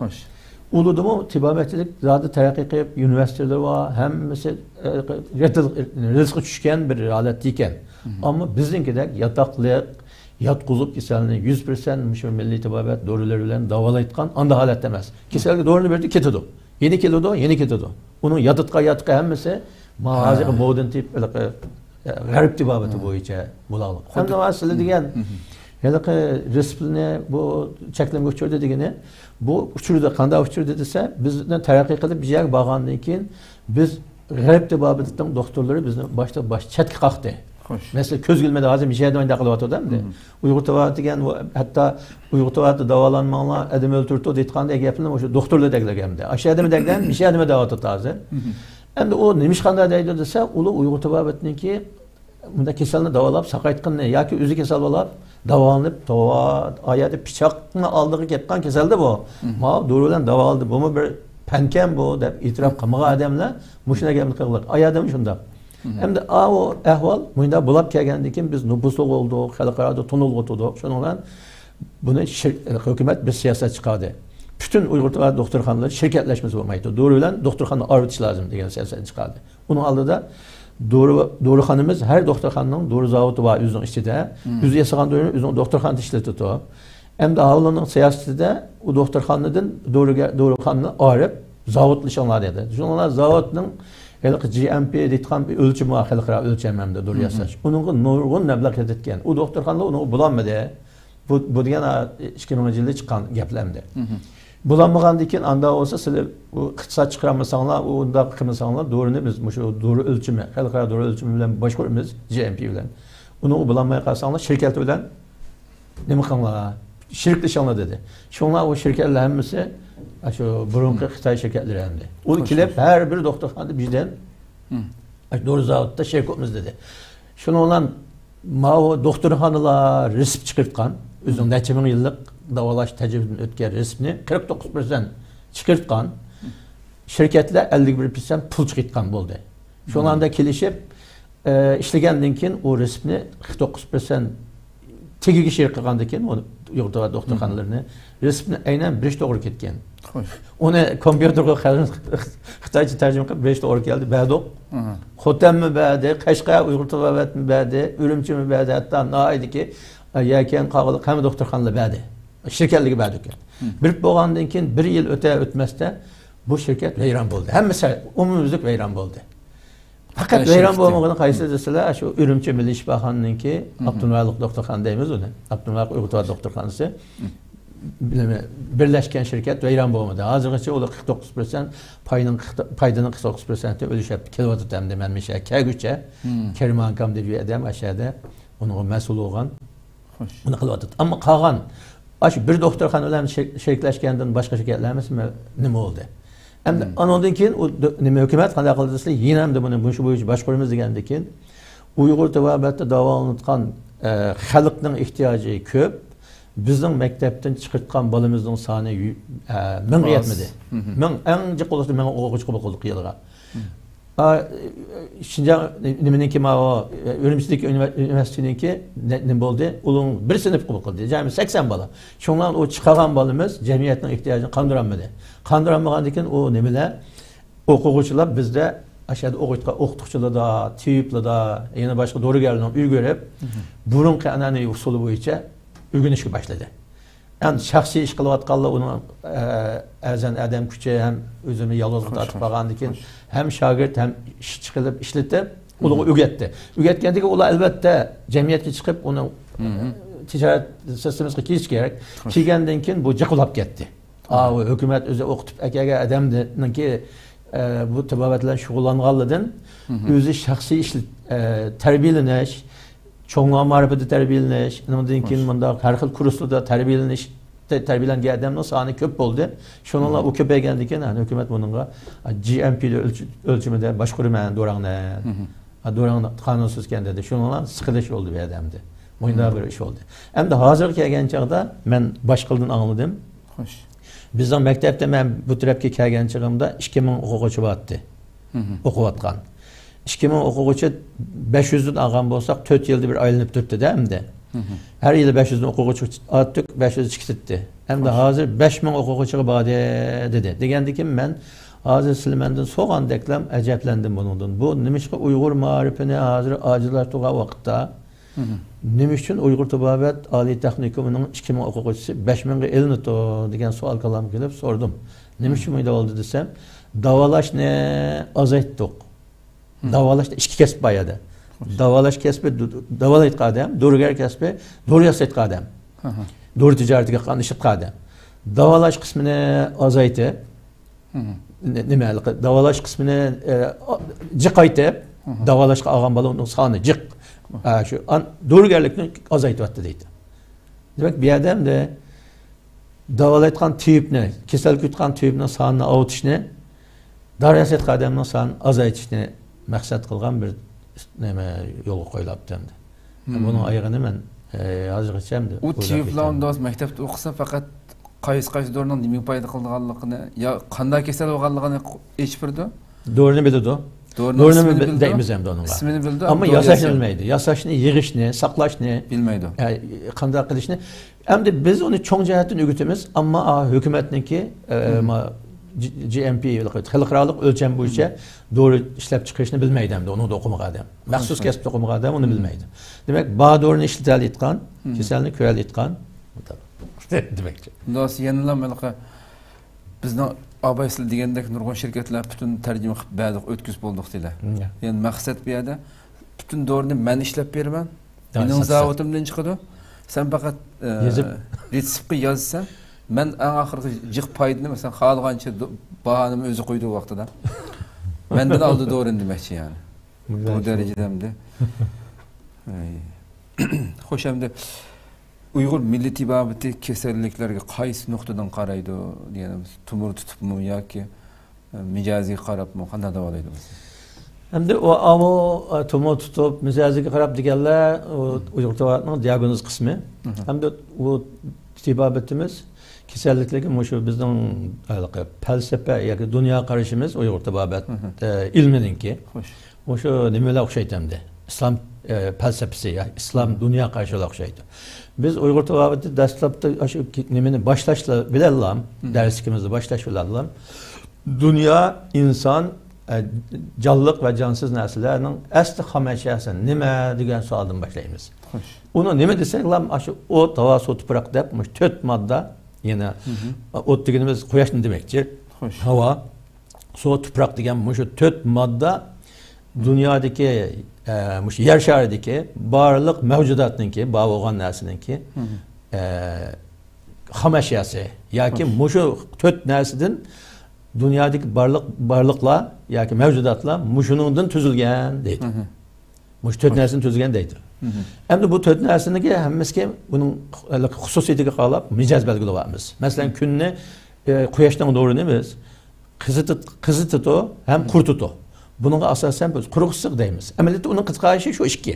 ئۇلىدىمۇ تېبابەتچىلىك زادى تەرەققىي قىلىپ، ئۇنىۋېرسىتېتلىرى بار، ھەممىسى، ئە، رېتىل-، رېلىسقا چۈشكەن بىر ھالەتتە ئىكەن. ئەمما بىزنىڭكىدەك ياتاقلىق، ياتقۇزۇپ كېسەلنى يۈز پىرسەنت مۇشۇ مىللىي تېبابەت دورىلىرى بىلەن داۋالايدىغان ئانداق ھالەتتە ئەمەس. كېسەلگە دورىنى بېرىدۇ، كېتىدۇ. يەنە كېلىدۇ، يەنە كېتىدۇ. ئۇنىڭ ياتىدىغان ياتىقى ھەممىسى ما ھازىرقى مودېرن تىپ، ھېلىقى، ئە، غەرب تېبابىتى بويىچە بولاغلىق. ئەمدى مانا سىلەر دېگەن ھېلىقى رېتسېپنى بۇ چەكلىمىگە ئۇچرىدى دېگىنى، بۇ ئۇچرىدى، قانداق ئۇچرىدى دېسە، بىزدىن تەرەققىي قىلىپ بىر يەرگە بارغاندىن كېيىن، بىز غەرب تېبابىتىنىڭ دوختۇرلىرى بىزنى باشتا باش چەتكە قاقتى. مەسىلەن، كۆزگە ئىلمىدى، ھازىر مۇشۇ يەردە مۇنداق قىلىۋاتىدۇ ئەمدى. ئۇيغۇر تېبابىتى دېگەن، ھەتتا ئۇيغۇر تېبابىتىدە داۋالانماڭلار، ئادەم ئۆلتۈرۈپتۇ دەيدىغان گەپنى مۇشۇ دوختۇرلار دەگلەرگە ئەمدى. ئاشۇ ئادەم دەگلەن، مۇشۇ ئادەم دەۋاتىدۇ ھازىر. ئەمدى ئۇ نېمىشقانداق دەيدۇ دېسە، ئۇلار ئۇيغۇر تېبابىتىنىڭكى بۇنداق كېسەلنى داۋالاپ ساقايتقىنىنى ياكى ئۆزى كېسەل بولۇپ داۋالىنىپ، توۋا، ئايەردە پىچاقنى ئالدىغا كەتكەن كېسەلدە بۇ. ماۋۇ دورا بىلەن داۋالىدى، بۇمۇ بىر پەنكەن بۇ دەپ ئېتىراپ قىلمىغان ئادەملەر مۇشۇنداق گەپنى قىلغان. ئايەردىمۇ شۇنداق. ئەمدى ئاۋۇ ئەھۋال مۇنداق بولۇپ كەلگەندىن كېيىن بىز نوپۇسلۇق بولدۇق، خەلقئارادا تونۇلغا ئۆتتۇق. شۇنىڭ بىلەن بۇنى شىر-، ھۆكۈمەت بىر سىياسەت چىقاردى. پۈتۈن ئۇيغۇر دوختۇرخانىلىرى شىركەتلەشمىسە بولمايدۇ. دورا بىلەن دوختۇرخانا ئايرىۋېتىش لازىم دېگەن سىياسەتنى چىقاردى. ئۇنىڭ ئالدىدا دورا، دورىخانىمىز، ھەر دوختۇرخانىنىڭ دورا زاۋۇتى بار ئۆزىنىڭ ئىچىدە. ئۆزى ياسىغان دورىنى ئۆزىنىڭ دوختۇرخانىدا ئىشلىتىدۇ. ئەمدى ئاۋۇلنىڭ سىياسىتىدە ئۇ دوختۇرخانىدىن دورىگە-، دورىخانىنى ئايرىپ، زاۋۇتلىشىڭلار دېدى. شۇنىڭ بىلەن زاۋۇتنىڭ ھېلىقى جى ئەم پى دەيدىغان بىر ئۆلچىمى بار، خەلقئارا ئۆلچەم ھەمدە دورا ياساش. ئۇنىڭغا نۇرغۇن مەبلەغ كېتىدىكەن. ئۇ دوختۇرخانىلار ئۇنىڭغا بولالمىدى. بۇ، بۇ دېگەن، ئا، ئىككى مىڭىنچى يىلى چىققان گەپلەر ئەمدى. بولالمىغاندىن كېيىن ئاندا بولسا سىلەر بۇ ئىقتىساد چىقىرالمىساڭلار، ئۇ ئۇنداق قىلمىساڭلار، دورىنى بىز مۇشۇ دورا ئۆلچىمى، خەلقئارا دورا ئۆلچىمى بىلەن باشقۇرىمىز، جى ئەم پى بىلەن. ئۇنىڭغا بولالماي قالساڭلار، شىركەت بىلەن نېمە قىلىڭلار، شېرىكلىشىڭلار دېدى. شۇڭلار ئۇ شىركەتلەر ھەممىسى شۇ بۇرۇنقى خىتاي شىركەتلىرى ئەمدى. ئۇ كېلىپ ھەر بىر دوختۇرخانىدا بىردەم دورا زاۋۇتىدا شېرىك بولىمىز دېدى. شۇنىڭ بىلەن ماۋۇ دوختۇرخانىلار رېتسېپ چىقىرتقان، ئۆزىنىڭ نەچچە مىڭ يىللىق داۋالاش تەجرىبىدىن ئۆتكەن رېتسېپنى قىرىق توققۇز پىرسەنت چىقىرتقان، شىركەتلەر ئەللىك بىر پىرسەنت پۇل چىقىرتقان بولدى. شۇنىڭدا كېلىشىپ، ئە، ئىشلىگەندىن كېيىن ئۇ رېتسېپنى قىرىق توققۇز پىرسەنت تېگىگە شېرىك قىلغاندىن كېيىن، ئۇنى يۇقىرى دوختۇرخانىلىرىنى رېتسېپنى ئەينەن بېرىش توغرا كەتكەن. خوش. ئۇنى كومپيۇتېرغا خىتايچە تەرجىمە قىلىپ بېرىش توغرا كەلدى، بەردۇق. خوتەنمۇ بەردى، قەشقەر ئۇيغۇر تېبابەتمۇ بەردى، ئۈرۈمچىمۇ بەردى، ھەتتا ناھىيەدىكى، ئە، يەكەن قاغىلىق ھەممە دوختۇرخانىلار بەردى. شىركەتلەرگە بەردۇق. بېرىپ بولغاندىن كېيىن بىر يىل ئۆتە ئۆتمەستە بۇ شىركەت ۋەيران بولدى. ھەممە سەر-، ئومۇميۈزلۈك ۋەيران بولدى. پەقەت ۋەيران بولمىغىنى قايسى دېسىلەر، شۇ ئۈرۈمچى مىللىي شىپاخانىنىڭكى ئاپتونوم رايونلۇق دوختۇرخانا دەيمىز ئۇنى. ئاپتونوم رايونلۇق ئۇيغۇر تېبابەت دوختۇرخانىسى. بىلمەيمەن، بىرلەشكەن شىركەت ۋەيران بولمىدى. ھازىرغىچە ئۇلار قىرىق توققۇز پىرسەنت پاينىڭ قىرىق، پايدىنىڭ قىرىق توققۇز پىرسەنتىنى ئۈلۈشۈپ كېلىۋاتىدۇ ئەمدى مەن مۇشۇ يەرگە كەلگۈچە. كېرىم ئاكام دېگەن ئادەم ئاشۇ يەردە ئۇنىڭغا مەسئۇل بولغان. خوش. بۇنى قىلىۋاتىدۇ. ئەمما قالغان ئاشۇ بىر دوختۇرخانا بىلەن شېرىك-، شېرىكلەشكەندىن باشقا شىركەتلەر ھەممىسى نېمە بولدى؟ ئەمدى ئانىڭدىن كېيىن ئۇ دۆ-، نېمە ھۆكۈمەت قانداق قىلدى دېسە، يەنە ئەمدى بۇنى مۇشۇ بويىچە باشقۇرىمىز دېگەندىن كېيىن، ئۇيغۇر تېبابەتتە داۋالىنىۋاتقان، ئە، خەلقنىڭ ئېھتىياجى كۆپ. بىزنىڭ مەكتەپتىن چىقىرتقان بالىمىزنىڭ سانى يۈ-، ئە، مىڭغا يەتمىدى. مىڭ، ئەڭ جىق بولسا مىڭ ئوقۇغۇچى قوبۇل قىلدۇق يىلىغا. ئا، شىنجاڭ نېمىنىڭكى، ماۋۇ، ئۈرۈمچىدىكى ئۇنىۋېر-، ئۇنىۋېرسىتېتنىڭكى نە-، نېمە بولدى؟ ئۇنىڭ بىر سىنىپ قوبۇل قىلدى. جەمئىي سەكسەن بالا. شۇڭلار ئۇ چىقارغان بالىمىز جەمئىيەتنىڭ ئېھتىياجىنى قاندۇرالمىدى. قاندۇرالمىغاندىن كېيىن ئۇ نېمىلەر؟ ئوقۇغۇچىلار بىزدە ئاشۇ يەردە ئوقۇتقان ئوقۇتقۇچىلاردا، تېبىپلاردا، يەنە باشقا دورىگەرلەرنىڭ ئۆگىنىپ، بۇرۇنقى ئەنئەنىۋى ئۇسۇلى بويىچە ئۆگىنىشكە باشلىدى. ئەمدى شەخسىي ئىش قىلىۋاتقانلار ئۇنىڭ، ئە، ئەرزان ئادەم كۈچى ھەم ئۆزىنى يالغۇزغا تارتىپ قالغاندىن كېيىن ھەم شاگىرت ھەم ئىشچى قىلىپ ئىشلىتىپ، ئۇلارغا ئۆگەتتى. ئۆگەتكەندىن كېيىن ئۇلار ئەلۋەتتە جەمئىيەتكە چىقىپ، ئۇنىڭ، ئە، تىجارەت سىستېمىسىغا كىرىشى كېرەك. كىرگەندىن كېيىن بۇ جىقلاپ كەتتى. ئاۋۇ ھۆكۈمەت ئۆزى ئوقۇتۇپ ئەكەلگەن ئادەمنىڭكى، ئە، بۇ تېبابەت بىلەن شۇغۇللانغانلىرىدىن ئۆزى شەخسىي ئىش، ئە، تەربىيەلىنىش، چوڭلار مائارىپىدا تەربىيەلىنىش، ئۇنىڭدىن كېيىن مۇنداق ھەر خىل كۇرسلاردا تەربىيەلىنىش، تە-، تەربىيەلەنگەن ئادەمنىڭ سانى كۆپ بولدى. شۇنىڭلا ئۇ كۆپەيگەندىن كېيىن، ھە، ھۆكۈمەت بۇنىڭغا جى ئەم پى ئۆلچ-، ئۆلچىمىدە باشقۇرىمەن دوراڭنى. ھە، دوراڭ قانۇنسىزكەن دېدى. شۇنىڭلا سىقىلىش بولدى بۇ يەردە ئەمدى. مۇنداق بىر ئىش بولدى. ئەمدى ھازىرغا كەلگەن چاغدا مەن باشقىلاردىن ئاڭلىدىم. خوش. بىزنىڭ مەكتەپتە مەن بۇ تەرەپكە كەلگەن چېغىمدا ئىككى مىڭ ئوقۇغۇچى بارتتى. ئوقۇۋاتقان. ئىككى مىڭ ئوقۇغۇچى بەش يۈزدىن ئالغان بولساق، تۆت يىلدا بىر ئايلىنىپ تۇرۇپتۇ-دە ئەمدى. ھەر يىلى بەش يۈزدىن ئوقۇغۇچى ئاتتۇق، بەش يۈز چىقىپتۇ. ئەمدى ھازىر بەش مىڭ ئوقۇغۇچىغا باردى دېدى. دېگەندىكىن مەن ھازىر سىلەر مەندىن سورىغاندەكلا ئەجەبلەندىم بۇنىڭدىن. بۇ نېمىشقا ئۇيغۇر مائارىپىنى ھازىر ئاجىزلاشتۇرغان ۋاقىتتا نېمە ئۈچۈن ئۇيغۇر تېبابەت ئالىي تېخنىكومىنىڭ ئىككى مىڭ ئوقۇغۇچىسى بەش مىڭغا ئېلىنىدۇ دېگەن سوئال كاللامغا كېلىپ سورىدىم. نېمە ئۈچۈن بۇنداق بولدى دېسەم، داۋالاشنى ئازايتتۇق. داۋالاشتا ئىككى كەسىپ بار ئەدە. داۋالاش كەسپى د-، داۋالايدىغان ئادەم، دورىگەر كەسپى دورا ياسايدىغان ئادەم. دورا تىجارىتىگە قاتنىشىدىغان ئادەم. داۋالاش قىسمىنى ئازايتىپ، نە-، نېمە، داۋالاش قىسمىنى، ئە، جىقايتىپ، داۋالاشقا ئالغان بالىنىڭ سانى جىق. ئە، شۇ ئان-، دورىگەرلىكنى ئازايتىۋەتتى دەيدۇ. دېمەك، بۇ يەردە ئەمدى داۋالايدىغان تېبىپنى، كېسەل كۆتۈرىدىغان تېبىپنىڭ سانىنى ئاۋۇتۇشنى، دورا ياسايدىغان ئادەمنىڭ سانىنى ئازايتىشنى مەقسەت قىلغان بىر نېمە يولغا قويۇلۇپتۇ ئەمدى. بۇنىڭ ئايىغىنى مەن، ئە، ھازىرغىچە ئەمدى ئۇ ئويلاپ تېۋىپلارنى يېتەلمىدىم. دوست مەكتەپتە ئوقۇسا، پەقەت قايسى قايسى دورىنىڭ نېمىگە پايدا قىلىدىغانلىقىنى، يا قانداق كېسەل بولغانلىقىنى ئېچىپ بېرىدۇ. دورىنى بىلىدۇ. دورىنىڭ دورىنى ئىسمىنى بىل-، بىلىدۇ. دەيمىز ئەمدى ئۇنىڭغا. ئىسمىنى بىلىدۇ، ئەمما ياساشنى بىلمەيدۇ. ياساشنى، يىغىشنى، ساقلاشنى، بىلمەيدۇ. ئە، قانداق قىلىشنى. ئەمدى بىز ئۇنى چوڭ جەھەتتىن ئۆگىتىمىز، ئەمما، ئا، ھۆكۈمەتنىڭكى، ئە، ما-، جى-، جى ئېم پى، خەلقئارالىق ئۆلچەم بويىچە دورا ئىشلەپ چىقىرىشنى بىلمەيدۇ ئەمدى ئۇنىڭدا ئوقۇمىغان ئادەم. مەخسۇس كەسىپتە ئوقۇمىغان ئادەم ئۇنى بىلمەيدۇ. دېمەك، بار دورىنى ئىشلىتەلەيدىغان، كېسەلنى كۆرەلەيدىغان دېمەكچى. دوست، يەنىلا ھېلىقى بىزنىڭ ئاباي سىلەر دېگەندەك نۇرغۇن شىركەتلەر پۈتۈن تەرجىمە قىلىپ بەردۇق، ئۆتكۈزۈپ بولدۇق دېلە. يەنى مەقسەت بۇ يەردە پۈتۈن دورىنى مەن ئىشلەپ بېرىمەن. مېنىڭ زاۋۇتۇمدىن چىقىدۇ. سەن پەقەت، ئە، يېزىپ. رېتسېپكا يازسەن، مەن ئەڭ ئاخىرقى جىق پايدىنى، مەسىلەن، خالىغانچە دو-، باھانىمنى ئۆزى قويىدۇ ۋاقتىدا. مەندىن ئالدى دورىنى دېمەكچى يەنى. بۇ دەرىجىدە ئەمدى. ئەي. خوش، ئەمدى ئۇيغۇر مىللىي تېبابىتى كېسەللىكلەرگە قايسى نۇقتىدىن قارايدۇ دېگەن، تومۇر تۇتۇپمۇ ياكى مىجەزىگە قاراپمۇ قانداق داۋالايدۇ بولسا؟ ئەمدى ئۇ ئاۋۇ تومۇر تۇتۇپ، مىجەزىگە قاراپ دېگەنلەر ئۇ ئۇيغۇر تېبابىتىنىڭ دىئاگنوز قىسمى. ئەمدى ئۇ تېبابىتىمىز كېسەللىكلەرگە مۇشۇ بىزنىڭ ھېلىقى پەلسەپە ياكى دۇنيا قارىشىمىز ئۇيغۇر تېبابەت، ئە، ئىلمىنىڭكى. خوش. مۇشۇ نېمە بىلەن ئوخشايدۇ ئەمدى؟ ئىسلام، ئە، پەلسەپىسى يا ئىسلام دۇنيا قارىشى بىلەن ئوخشايدۇ. بىز ئۇيغۇر تېبابىتى دەسلەپتە شۇ نېمىنى باشلاش بىلەنلا، دەرسلىكىمىزنى باشلاش بىلەنلا دۇنيا، ئىنسان، ئە، جانلىق ۋە جانسىز نەرسىلەرنىڭ ئەسلى خام ئەشياسى نېمە دېگەن سوئالدىن باشلايمىز. خوش. ئۇنى نېمە دېسەكلا، ئاشۇ ئوت، ھاۋا، سۇ، تۇپراق دەپ مۇشۇ تۆت ماددا، يەنە ئوت دېگىنىمىز قۇياشنى دېمەكچى. خوش. ھاۋا، سۇ، تۇپراق دېگەن مۇشۇ تۆت ماددا دۇنيادىكى، ئە، مۇشۇ يەر شارىدىكى بارلىق مەۋجۇداتنىڭكى، بار بولغان نەرسىنىڭكى، ئە، خام ئەشياسى ياكى مۇشۇ تۆت نەرسىدىن دۇنيادىكى بارلىق، بارلىقلار ياكى مەۋجۇداتلار مۇشۇنىڭدىن تۈزۈلگەن دەيدۇ. مۇشۇ تۆت نەرسىدىن تۈزۈلگەن دەيدۇ. ئەمدى بۇ تۆت نەرسىنىڭكى ھەممىسىگە بۇنىڭ خۇسۇسىيىتىگە قاراپ مىجەز بەلگىلەۋاتىمىز. مەسىلەن، كۈننى، ئە، قۇياشنىڭ نۇرىنى بىز قىزىتىت-، قىزىتىدۇ ھەم قۇرۇتىدۇ. بۇنىڭغا ئاساسەن بىز قۇرۇق ئىسسىق دەيمىز. ئەمەلىيەتتە ئۇنىڭ قىزىقارلىشى شۇ ئىككى.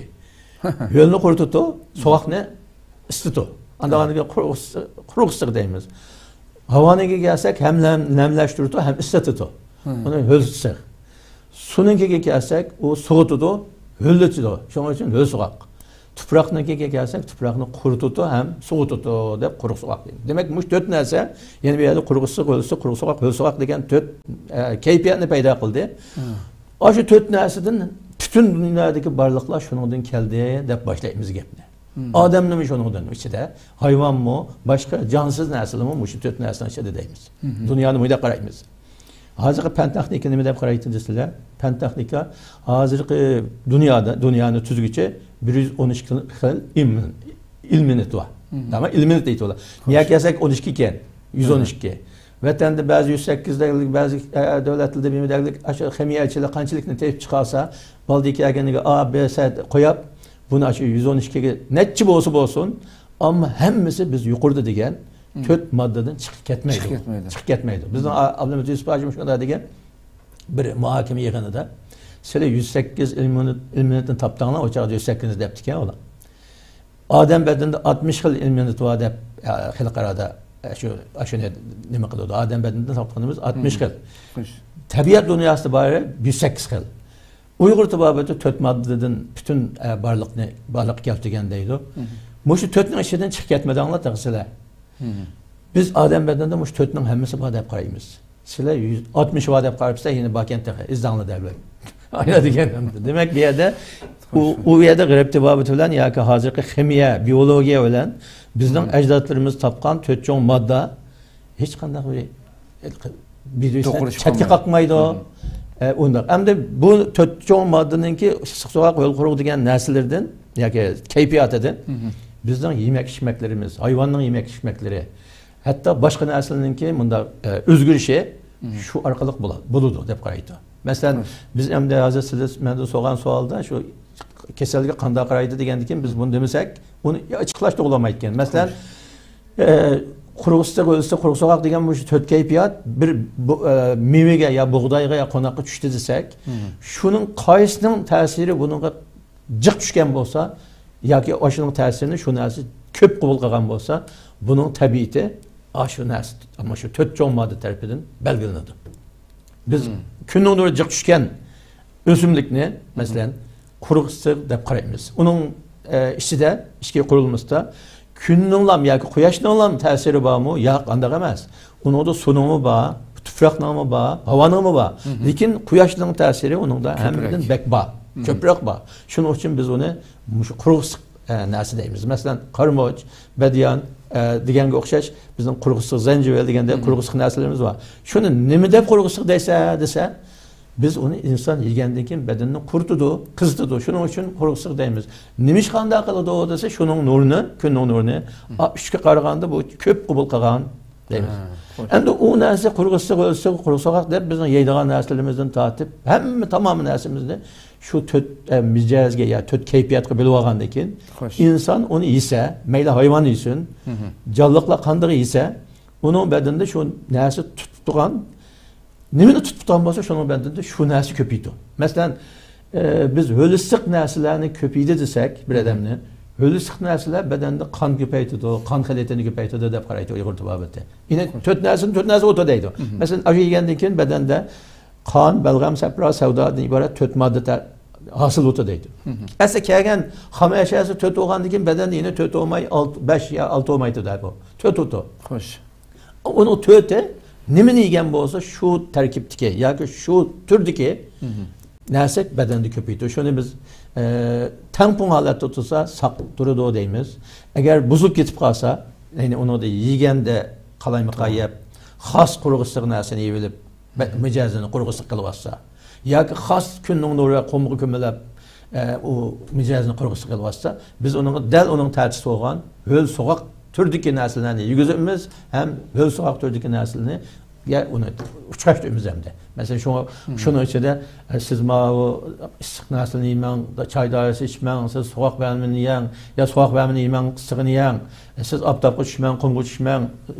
ھۆلنى قۇرۇتىدۇ، سوغۇقنى ئىسسىتىدۇ. ئاندىن كېيىن قۇرۇق ئىسسىق، قۇرۇق ئىسسىق دەيمىز. ھاۋانىڭكىگە كەلسەك، ھەم نەم-، نەملەشتۈرىدۇ ھەم ئىسسىتىدۇ. ئۇنى ھۆل ئىسسىق. سۇنىڭكىگە كەلسەك، ئۇ سوغۇتىدۇ، ھۆللىتىدۇ. شۇنىڭ ئۈچۈن ھۆل سوغۇق. تۇپراقنىڭكىگە كەلسەك، تۇپراقنى قۇرۇتىدۇ ھەم سوغۇتىدۇ دەپ قۇرۇق سوغۇق دەيدۇ. دېمەك، مۇشۇ تۆت نەرسە، يەنە بۇ يەردە قۇرۇق ئىسسىق، ھۆل ئىسسىق، قۇرۇق سوغۇق، ھۆل سوغۇق دېگەن تۆت، ئە، كەيپىياتنى پەيدا قىلدى. ئاشۇ تۆت نەرسىدىن پۈتۈن دۇنيادىكى بارلىقلار شۇنىڭدىن كەلدى دەپ باشلايمىز گەپنى. ئادەمنىمۇ شۇنىڭدىن ئىچىدە، ھايۋانمۇ، باشقا جانسىز نەرسىلەرمۇ مۇشۇ تۆت نەرسىنىڭ ئىچىدە دەيمىز. دۇنيانى مۇنداق قارايمىز. ھازىرقى پەن تېخنىكا نېمە دەپ قارايدۇ دېسىلە، پەن تېخنىكا ھازىرقى دۇنيادا، دۇنيانى تۈزگۈچە بىر يۈز ئون ئىككى خىل ئىلمېنىت بار. تامام، ئىلمېنىت دەيدۇ ئۇلار. نېگە كەلسەك ئون ئىككى ئىكەن، يۈز ئون ئىككى. ۋەتەندە بەزى يۈز سەككىز دەگلىك، بەزى، ئە، دۆلەتلەردە بىر دەگلىك، ئاشۇ خىمىيەچىلەر قانچىلىكنى تېپىپ چىقارسا، بالدى كەلگىنىگە ئا، بې، سە قويۇپ، بۇنى ئاشۇ يۈز ئون ئىككىگە نەچچە بولسا بولسۇن، ئەمما ھەممىسى بىز يۇقىرىدا دېگەن تۆت ماددىدىن چىقىپ كەتمەيدۇ. چىقىپ كەتمەيدۇ. چىقىپ كەتمەيدۇ. بىزنىڭ ئا-، ئابلىمىت يۈسۈپ ھاجىم شۇنداق دېگەن بىر مۇھاكىمە يىغىنىدا، سىلەر يۈز سەككىز ئىلمېنىت-، ئىلمېنىتنى تاپتىڭلار، ئۇ چاغدا يۈز سەككىزنى دەپتىكەن ئۇلار. ئادەم بەدىنىدە ئاتمىش خىل ئىلمېنىت بار دەپ، ئە، خەلقئارادا، ئە، شۇ، ئاشۇنى نېمە قىلىدۇ. ئادەم بەدىنىدە تاپقىنىمىز ئاتمىش خىل. تەبىئەت دۇنياسىدا بارى يۈز سەككىز خىل. ئۇيغۇر تېبابىتى تۆت ماددىدىن پۈتۈن، ئە، بارلىقنى، بارلىققا كەلتۈرگەن دەيدۇ. مۇشۇ تۆتنىڭ ئىچىدىن چىقىپ كەتمىدىڭلار تېخى سىلەر. بىز ئادەم بەدىنىدە مۇشۇ تۆتنىڭ ھەممىسى بار دەپ قارايمىز. سىلەر يۈز ئاتمىش بار دەپ قاراپسىلەر، يەنە باركەن تېخى، ئىزدەڭلار دەپ. ئايا دېگەن. دېمەك، بۇ يەردە، ئۇ، ئۇ يەردە غەرب تېبابىتى بىلەن ياكى ھازىرقى خىمىيە، بىئولوگىيە بىلەن بىزنىڭ ئەجدادلىرىمىز تاپقان تۆت چوڭ ماددا ھېچقانداق بىر، بىر-، بىرسىنى چەتكە قاقمايدۇ. ئە، ئۇنداق. ئەمدى بۇ تۆت چوڭ ماددىنىڭكى ئىسسىق سوغۇق، ھۆل قۇرۇق دېگەن نەرسىلىرىدىن ياكى كەيپىياتىدىن بىزنىڭ يېمەك ئىچمەكلىرىمىز، ھايۋاننىڭ يېمەك ئىچمەكلىرى، ھەتتا باشقا نەرسىلەرنىڭكى مۇنداق، ئە، ئۆزگىرىشى شۇ ئارقىلىق بولا-، بولىدۇ دەپ قارايدۇ. مەسىلەن، بىز ئەمدى ھازىر سىز مەندىن سورىغان سوئالدا شۇ كېسەلگە قانداق قارايدۇ دېگەندىكىن، بىز بۇنى دېمىسەك، ئۇنى ئېچىقلاشتۇرغىلى بولمايدىكەن. مەسىلەن، ئە، قۇرۇق ئىسسىق، ھۆل ئىسسىق، قۇرۇق سوغۇق دېگەن مۇشۇ تۆت كەيپىيات بىر بۇ، ئە، مېۋىگە يا بۇغدايغا يا قوناققا چۈشتى دېسەك، شۇنىڭ قايسىنىڭ تەسىرى بۇنىڭغا جىق چۈشكەن بولسا ياكى ئاشۇنىڭ تەسىرىنى شۇ نەرسە كۆپ قوبۇل قىلغان بولسا، بۇنىڭ تەبىئىتى ئاشۇ نەرسە، مانا شۇ تۆت چوڭ ماددا تەرىپىدىن بەلگىلىنىدۇ. بىز كۈننىڭ نۇرى جىق چۈشكەن ئۆسۈملۈكنى، مەسىلەن، قۇرۇق ئىسسىق دەپ قارايمىز. ئۇنىڭ، ئە، ئىچىدە، ئىچكى قۇرۇلمىسىدا كۈننىڭلام ياكى قۇياشنىڭلام تەسىرى بارمۇ؟ ياق، ئانداق ئەمەس. ئۇنىڭدا سۇنىڭمۇ بار، تۇپراقنىڭمۇ بار، ھاۋانىڭمۇ بار. لېكىن قۇياشنىڭ تەسىرى ئۇنىڭدا ھەممىدىن بەك بار، كۆپرەك بار. شۇنىڭ ئۈچۈن بىز ئۇنى مۇشۇ قۇرۇق ئىسسىق، ئە، نەرسە دەيمىز. مەسىلەن، قارىمۇچ، بەدىيان، ئە، دېگەنگە ئوخشاش بىزنىڭ قۇرۇق ئىسسىق، زەنجىۋىل دېگەندەك قۇرۇق ئىسسىق نەرسىلىرىمىز بار. شۇنى نېمە دەپ قۇرۇق ئىسسىق دەيسە دېسە، بىز ئۇنى ئىنسان يېگەندىن كېيىن بەدەننى قۇرۇتىدۇ، قىزىتىدۇ. شۇنىڭ ئۈچۈن قۇرۇق ئىسسىق دەيمىز. نېمىشقا ئانداق قىلىدۇ دېسە، شۇنىڭ نۇرىنى، كۈننىڭ نۇرىنى، ئا، ئۈچكە قارىغاندا بۇ كۆپ قوبۇل قىلغان دەيمىز. ئەمدى ئۇ نەرسە قۇرۇق ئىسسىق، ھۆل ئىسسىق، قۇرۇق سوغۇق دەپ بىزنىڭ يەيدىغان نەرسىلىرىمىزدىن تارتىپ ھەممە تامام نەرسىمىزنى شۇ تۆت، ئە، مىجەزگە يا تۆت كەيپىياتقا بۆلۈۋالغاندىن كېيىن، ئىنسان ئۇنى يېسە، مەيلى ھايۋان يېسۇن، جانلىقلار قاندىقى يېسە، ئۇنىڭ بەدىنىدە شۇ نەرسە تۇتۇپ تۇرغان، نېمىنى تۇتۇپ تۇرغان بولسا، شۇنىڭ بەدىنىدە شۇ نەرسە كۆپىيىدۇ. مەسىلەن، ئە، بىز ھۆل ئىسسىق نەرسىلەرنى كۆپىيدى دېسەك، بىر ئادەمنى، ھۆل ئىسسىق نەرسىلەر بەدەندە قان كۆپەيتىدۇ، قان خىلىتىنى كۆپەيتىدۇ دەپ قارايدۇ ئۇيغۇر تېبابىتى. يەنى تۆت نەرسىنى تۆت نەرسە ئوتۇ دەيدۇ. مەسىلەن، ئاشۇ يېگەندىن كېيىن بەدەندە قان، بەلغەم، سەپرا، سەۋدادىن ئىبارەت تۆت ماددا تە-، ھاسىل بولىدۇ دەيدۇ. ئەسلى كەلگەن خام ئەشياسى تۆت بولغاندىن كېيىن بەدەندە يەنە تۆت بولماي، ئالتە، بەش يا ئالتە بولمايدۇ دەيدۇ. تۆت بولىدۇ. خوش. ئۇنىڭ تۆتى نېمىنى يېگەن بولسا، شۇ تەركىبتىكى ياكى شۇ تۈردىكى نەرسە بەدەندە كۆپىيىدۇ. شۇنى بىز، ئە، تەڭپۇڭ ھالەتتە تۇرسا ساق تۇرىدۇ دەيمىز. ئەگەر بۇزۇلۇپ كېتىپ قالسا، يەنى ئۇنىڭدا يېگەندە قالايمىقان يەپ، خاس قۇرۇق ئىسسىق نەرسىنى يېۋېلىپ، مە-، مىجەزىنى قۇرۇق ئىسسىق قىلىۋاتسا، ياكى خاس كۈننىڭ نۇرى قۇمغا كۆمۈلۈپ، ئە، ئۇ مىجەزىنى قۇرۇق ئىسسىق قىلىۋاتسا، بىز ئۇنىڭغا دەل ئۇنىڭ تەتۈسى بولغان ھۆل سوغۇق تۈردىكى نەرسىلەرنى يېگۈزىمىز ھەم ھۆل سوغۇق تۈردىكى نەرسىلەرنى يە ئۇنى ئۇچراشتۇرىمىز ئەمدى. مەسىلەن، شۇڭا، شۇنىڭ ئىچىدە، ئە، سىز ماۋۇ ئىسسىق نەرسىلەرنى يېمەڭ، چاي دارىسى ئىچمەڭ، سىز سوغۇق بەلمىنى يەڭ، يا سوغۇق بەلمىنى يېمەڭ، ئىسسىقىنى يەڭ. ئە، سىز ئاپتاپقا چۈشمەڭ، قۇمغا چۈشمەڭ،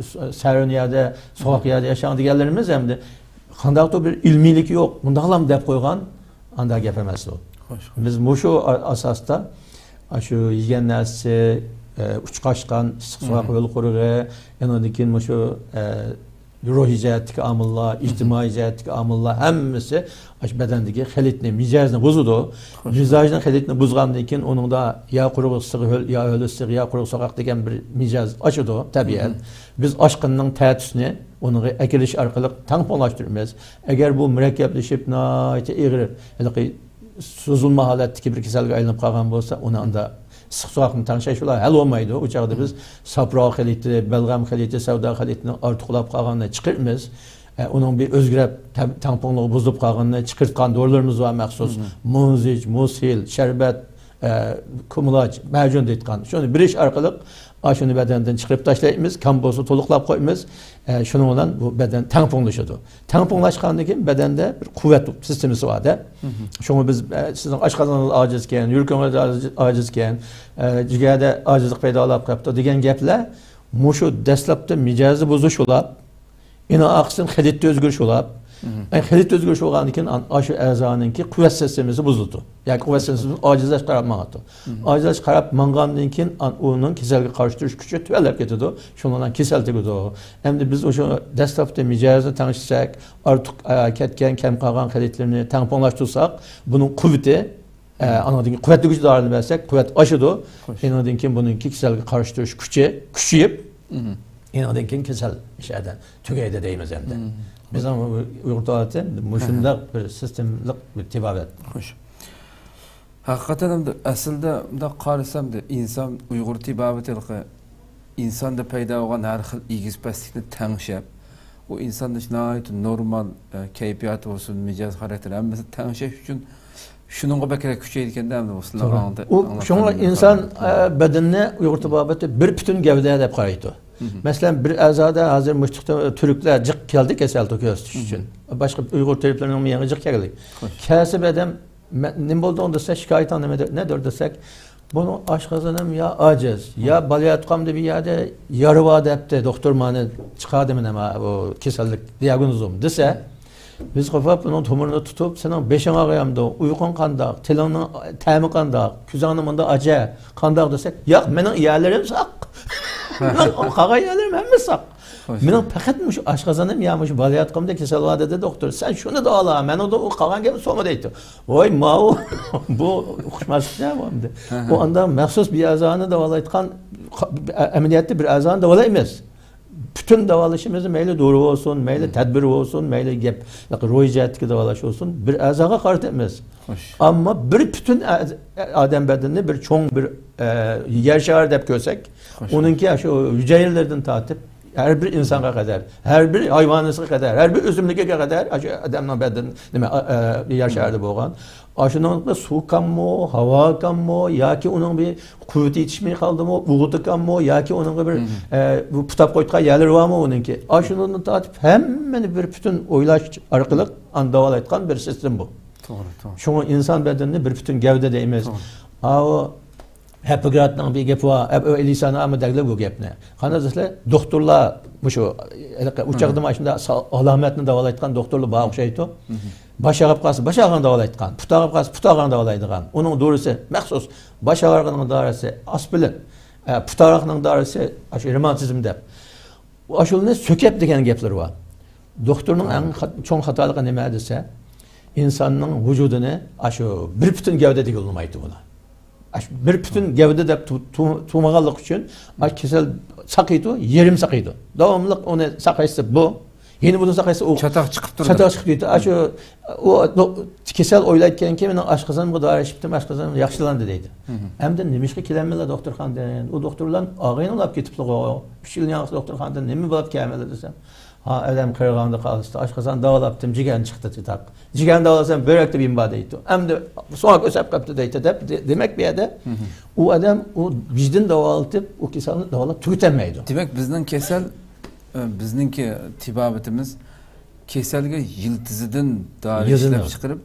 سەرىن يەردە، سوغۇق يەردە ياشاڭ دېگەنلىرىمىز ئەمدى قانداقتۇر بىر ئىلمىيلىكى يوق، مۇنداقلام دەپ قويغان، ئانداق گەپ ئەمەس ئۇ. خوش. بىز مۇشۇ ئا-، ئاساستا، ئاشۇ يېگەن نەرسىسى، ئە، ئۇچقاچقان، ئىسسىق سوغۇق ھۆل قۇرۇقى، ئاندىن كېيىن مۇشۇ، ئە، روھىي جەھەتتىكى ئامىللار، ئىجتىمائىي جەھەتتىكى ئامىللار ھەممىسى ئاشۇ بەدەندىكى خىلىتنى، مىجەزنى بۇزىدۇ. خوش. مىجەزنىڭ خىلىتنى بۇزغاندىن كېيىن ئۇنىڭدا يا قۇرۇق ئىسسىق ھۆل، يا ھۆل ئىسسىق، يا قۇرۇق سوغۇق دېگەن بىر مىجەز ئاشىدۇ، تەبىئەت. بىز ئاشقىنىنىڭ تەتۈسىنى ئۇنىڭغا ئەكىرىش ئارقىلىق تەڭپۇڭلاشتۇرىمىز. ئەگەر بۇ مۇرەككەپلىشىپ، ناھايىتى ئېغىر، ھېلىقى سوزۇلما ھالەتتىكى بىر كېسەلگە ئايلىنىپ قالغان بولسا، ئۇنى ئاندا ئىسسىق سوغۇقنى تەڭشەش بىلەن ھەل بولمايدۇ. ئۇ چاغدا بىز ساپرا خىلىتى، بەلغەم خىلىتى، سەۋدا خىلىتىنىڭ ئارتۇقلاپ قالغانلىرىنى چىقىرىمىز. ئە، ئۇنىڭ بىر ئۆزگىرەپ تەڭ-، تەڭپۇڭلۇقى بۇزۇلۇپ قالغىنىنى چىقىرتقان دورىلىرىمىز بار مەخسۇس. مۇنزىج، مۇسھىل، شەربەت، ئە، كۇمىلاچ، مەجۈن دەيدىغان. شۇنى بېرىش ئارقىلىق ئاشۇنى بەدەندىن چىقىرىپ تاشلايمىز. كان بولسا تولۇقلاپ قويىمىز. ئە، شۇنىڭ بىلەن بۇ بەدەن تەڭپۇڭلىشىدۇ. تەڭپۇڭلاشقاندىن كېيىن بەدەندە بىر قۇۋۋەت سىستېمىسى بار-دە. شۇڭا بىز، ئە، سىزنىڭ ئاشقازىنىڭىز ئاجىزكەن، يۈرىكىڭىز ئاجىز-، ئاجىزكەن، ئە، جىگەردە ئاجىزلىق پەيدا بولۇپ قاپتۇ دېگەن گەپلەر مۇشۇ دەسلەپتە مىجەزنى بۇزۇش بولۇپ، ئېنىڭ ئارقىسىدىن خىلىتتە ئۆزگىرىش بولۇپ، ئە، خىلىتتە ئۆزگىرىش بولغاندىن كېيىن ئان-، ئاشۇ ئەزانىڭكى قۇۋۋەت سىستېمىسى بۇزۇلىدۇ. ياكى قۇۋۋەت سىستېمىسى ئاجىزلاشقا قاراپ ماڭىدۇ. ئاجىزلاشقا قاراپ ماڭغاندىن كېيىن ئان-، ئۇنىڭ كېسەلگە قارشى تۇرۇش كۈچى تۆۋەنلەپ كېتىدۇ. شۇنىڭ بىلەن كېسەل تۈگىدۇ. ئەمدى بىز ئاشۇ دەسلەپتە مىجەزنى تەڭشىسەك، ئارتۇق، ئە، كەتكەن، كەم قالغان خىلىتلىرىنى تەڭپۇڭلاشتۇرساق، بۇنىڭ قۇۋۋىتى، ئە، ئاندىن كېيىن قۇۋۋەتلىگۈچى دورىنى بەرسەك، قۇۋۋەت ئاشىدۇ. ئاندىن كېيىن بۇنىڭكى كېسەلگە قارشى تۇرۇش كۈچى كۈچىيىپ، ئاندىن كېيىن كېسەل ئىشەدە تۈگەيدۇ دەيمىز ئەمدى. بىزنىڭ ئۇيغۇر تېبابىتى مۇشۇنداق بىر سىستېمىلىق بىر تېبابەت. خوش. ھەقىقەتەن ئەمدى ئەسلىدە مۇنداق قارىسا ئەمدى ئىنسان ئۇيغۇر تېبابىتى ھېلىقى ئىنساندا پەيدا بولغان ھەر خىل ئېگىز پەسلىكنى تەڭشەپ، ئۇ ئىنساندا ناھايىتى نورمال، ئە، كەيپىياتى بولسۇن، مىجەز خاراكتېر ھەممىسىنى تەڭشەش ئۈچۈن شۇنىڭغا بەكرەك كۈچەيدىكەندە، ئەمدى ئۇ سىلەر توغرا. ئاڭلىدى-، ئۇ ئاڭلاتقان شۇڭا ئىنسان، ئە، بەدىنىنى ئۇيغۇر تېبابىتى بىر پۈتۈن گەۋدە دەپ قارايدۇ. مەسىلەن، بىر ئەزادا ھازىر مۇشتۇقتا تۈركلەر جىق كەلدى كېسەلنى كۆرسىتىش ئۈچۈن. باشقا ئۇيغۇر تېبىپلىرىنىڭ يېڭى جىق كەلدى. كەلسە بىر ئادەم، مە-، نېمە بولدۇڭ دېسە، شىكايىتىڭ نېمە دە-، نەدۇر دېسەك، بۇنىڭ ئاشقازىنىم يا ئاجىز، يا بالىياتقۇمدا بىر يەردە يارا بار دەپتۇ، دوختۇر مانا چىقاردى مېنى، مانا بۇ كېسەللىك دىياگنوزۇم دېسە، بىز قوپۇپ بۇنىڭ تومۇرىنى تۇتۇپ، سېنىڭ بېشىڭ ئاغرىيامدۇ، ئۇيقۇڭ قانداق، تىلىڭنىڭ تەمى قانداق، كۆزۈڭنى مۇنداق ئاچە، قانداق دېسەك، ياق، مېنىڭ يەرلىرىم ساق. مېنىڭ قالغان يەرلىرىم ھەممىسى ساق. خوش. مېنىڭ پەقەت مۇشۇ ئاشقازىنىم يا مۇشۇ بالىياتقۇمدا كېسەل بار دېدى دوختۇر. سەن شۇنى داۋالا، مېنىڭدىن ئۇ قالغان گەپنى سورىما دەيتتى. ۋاي ماۋۇ، بۇ ئۇقۇشماسلىق ئەمدى. ھە، ھە. ئۇ ئاندا مەخسۇس بىر ئەزانى داۋالايدىغان، ئەمەلىيەتتە بىر ئەزانى داۋالايمىز. پۈتۈن داۋالىشىمىزدا مەيلى دورا بولسۇن، مەيلى تەدبىر بولسۇن، مەيلى گەپ، روھىي جەھەتتىكى داۋالاش بولسۇن، بىر ئەزاغا قارىتىمىز. خوش. ئەمما بىر پۈتۈن ئە-، ئادەم بەدىنىنى بىر چوڭ بىر، ئە، يەر شارى دەپ كۆرسەك، خوش. ئۇنىڭكى شۇ ھۈجەيرىلىرىدىن تارتىپ، ھەر بىر ئىنسانغا قەدەر، ھەر بىر ھايۋانىسىغا قەدەر، ھەر بىر ئۆسۈملۈكىگە قەدەر، ئاشۇ ئادەمنىڭ بەدىنى، نېمە، ئە، ئە، يەر شارىدا بولغان. ئاشۇنىڭ سۇ كاممۇ، ھاۋا كاممۇ ياكى ئۇنىڭ بىر قۇۋۋىتى يېتىشمەي قالدىمۇ، ئوغۇتى كاممۇ ياكى ئۇنىڭغا بىر، ئە، بۇ پۇتاپ قويىدىغان يەرلىرى بارمۇ ئۇنىڭكى؟ ئاشۇنىڭدىن تارتىپ ھەممىنى بىر پۈتۈن ئويلاش ئارقىلىق ئاندىن داۋالايدىغان بىر سىستېما بۇ. توغرا، توغرا. شۇڭا ئىنسان بەدىنىنى بىر پۈتۈن گەۋدە دەيمىز. توغرا. ئاۋۇ ھىپپوكراتنىڭ بىر گېپى بار. ئەپ-، ئەلىسانە ئەمما دەگلەپ بۇ گەپنى. قانداق دېسىلە، دوختۇرلار مۇشۇ، ھېلىقى ئۇ چاغدا مانا شۇنداق سا-، ئالامەتنى داۋالايدىغان دوختۇرلار بار ئوخشايدۇ. باش ئاغرىپ قالسا، باش ئاغرىقىنى داۋالايدىغان، پۇت ئاغرىپ قالسا، پۇت ئاغرىقىنى داۋالايدىغان. ئۇنىڭ دورىسى مەخسۇس، باش ئاغرىقىنىڭ دورىسى ئاسپىرىن، ئە، پۇت ئاغرىقىنىڭ دورىسى ئاشۇ رېماتىزم دەپ. ئاشۇلارنى سۆكەپ دېگەن گەپلىرى بار. دوختۇرنىڭ ئەڭ خات-، چوڭ خاتالىقى نېمە دېسە، ئىنساننىڭ ۋۇجۇدىنى ئاشۇ بىر پۈتۈن گەۋدە دېگىلى بولمايدۇ بۇلار. ئاشۇ بىر پۈتۈن گەۋدە دەپ تۇ-، تۇ-، تۇغمىغانلىقى ئۈچۈن، ئاشۇ كېسەل ساقىيدۇ، يېرىم ساقىيدۇ. داۋاملىق ئۇنى ساقايتسا بۇ، يەنە بۇنى ساقايتسا ئۇ چاتاق چىقىپ تۇرىدۇ. چاتاق چىقىپ كېتىدۇ. ئاشۇ ئۇ دو-، كېسەل ئويلايدىكەنكى، مېنىڭ ئاشقازىنىمغا دورا ئىچىپتىم، ئاشقازىنىم ياخشىلاندى دەيدۇ. ئەمدى نېمىشقا كېلەلمىدىلا دوختۇرخانىدىن؟ ئۇ دوختۇرلار ئاغىنىلاپ كېتىپلىغۇ. ئۈچ يىل ياڭاق دوختۇرخانىدىن نېمە بولۇپ كەلمىدى دېسەم، ھا، ئادەم قېرىغاندا قالسا، ئاشقازان داۋالاپتىم، جىگەرنى چىقتى چاتاق. جىگەرنى داۋالىسام، بۆرەكتە بىم بار دەيدۇ. ئەمدى سۆڭەك ئۆسۈپ قاپتۇ دەيدۇ دەپ، دە-، دېمەك بۇ يەردە ئۇ ئادەم ئۇ بېشىدىن داۋالىتىپ، ئۇ كېسەلنى داۋالاپ تۈگىتەلمەيدۇ. دېمەك، بىزنىڭ كېسەل، ئە، بىزنىڭكى تېبابىتىمىز كېسەلگە يىلتىزىدىن دورا ئىشلەپ چىقىرىپ،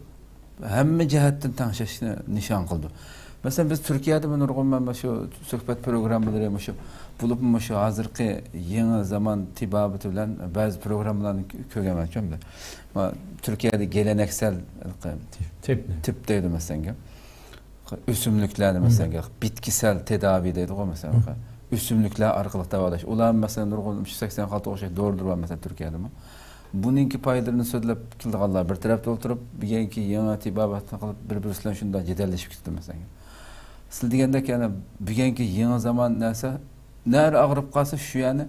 ھەممە جەھەتتىن تەڭشەشنى نىشان قىلىدۇ. مەسىلەن، بىز تۈركىيەدىمۇ نۇرغۇن مەن مۇشۇ سۆھبەت پروگراممىلىرى مۇشۇ، بولۇپمۇ مۇشۇ ھازىرقى يېڭى زامان تېبابىتى بىلەن بەزى پروگراممىلارنى كۆ-، كۆرگەنمەن شۇ يەردە. ما-، تۈركىيەدە گېلەنەكسەل تىپ. تىپ دەيدۇ مەسىلەن. ئۆسۈملۈكلەرنى مەسىلەن، بىتكىسەل تېداۋى دەيدىغۇ مەسىلەن. ئۆسۈملۈكلەر ئارقىلىق داۋالاش. ئۇلار مەسىلەن، نۇرغۇن سەكسەن ئالتە ئوخشاش دورىلىرى بار مەسىلەن، تۈركىيەدىمۇ. بۇنىڭكى پايدىلىرىنى سۆزلەپ كېلىدىغانلار بىر تەرەپتە ئولتۇرۇپ، بۈگۈنكى يېڭى تېبابەتنى قىلىپ، بىر-بىرسى بىلەن شۇنداق جېدەللىشىپ كېتىدۇ، مەسىلەن. سىز دېگەندەك، يەنە بۈگۈنكى يېڭى زامان نەرسە، نەرە ئاغرىپ قالسا، شۇ يەرنى،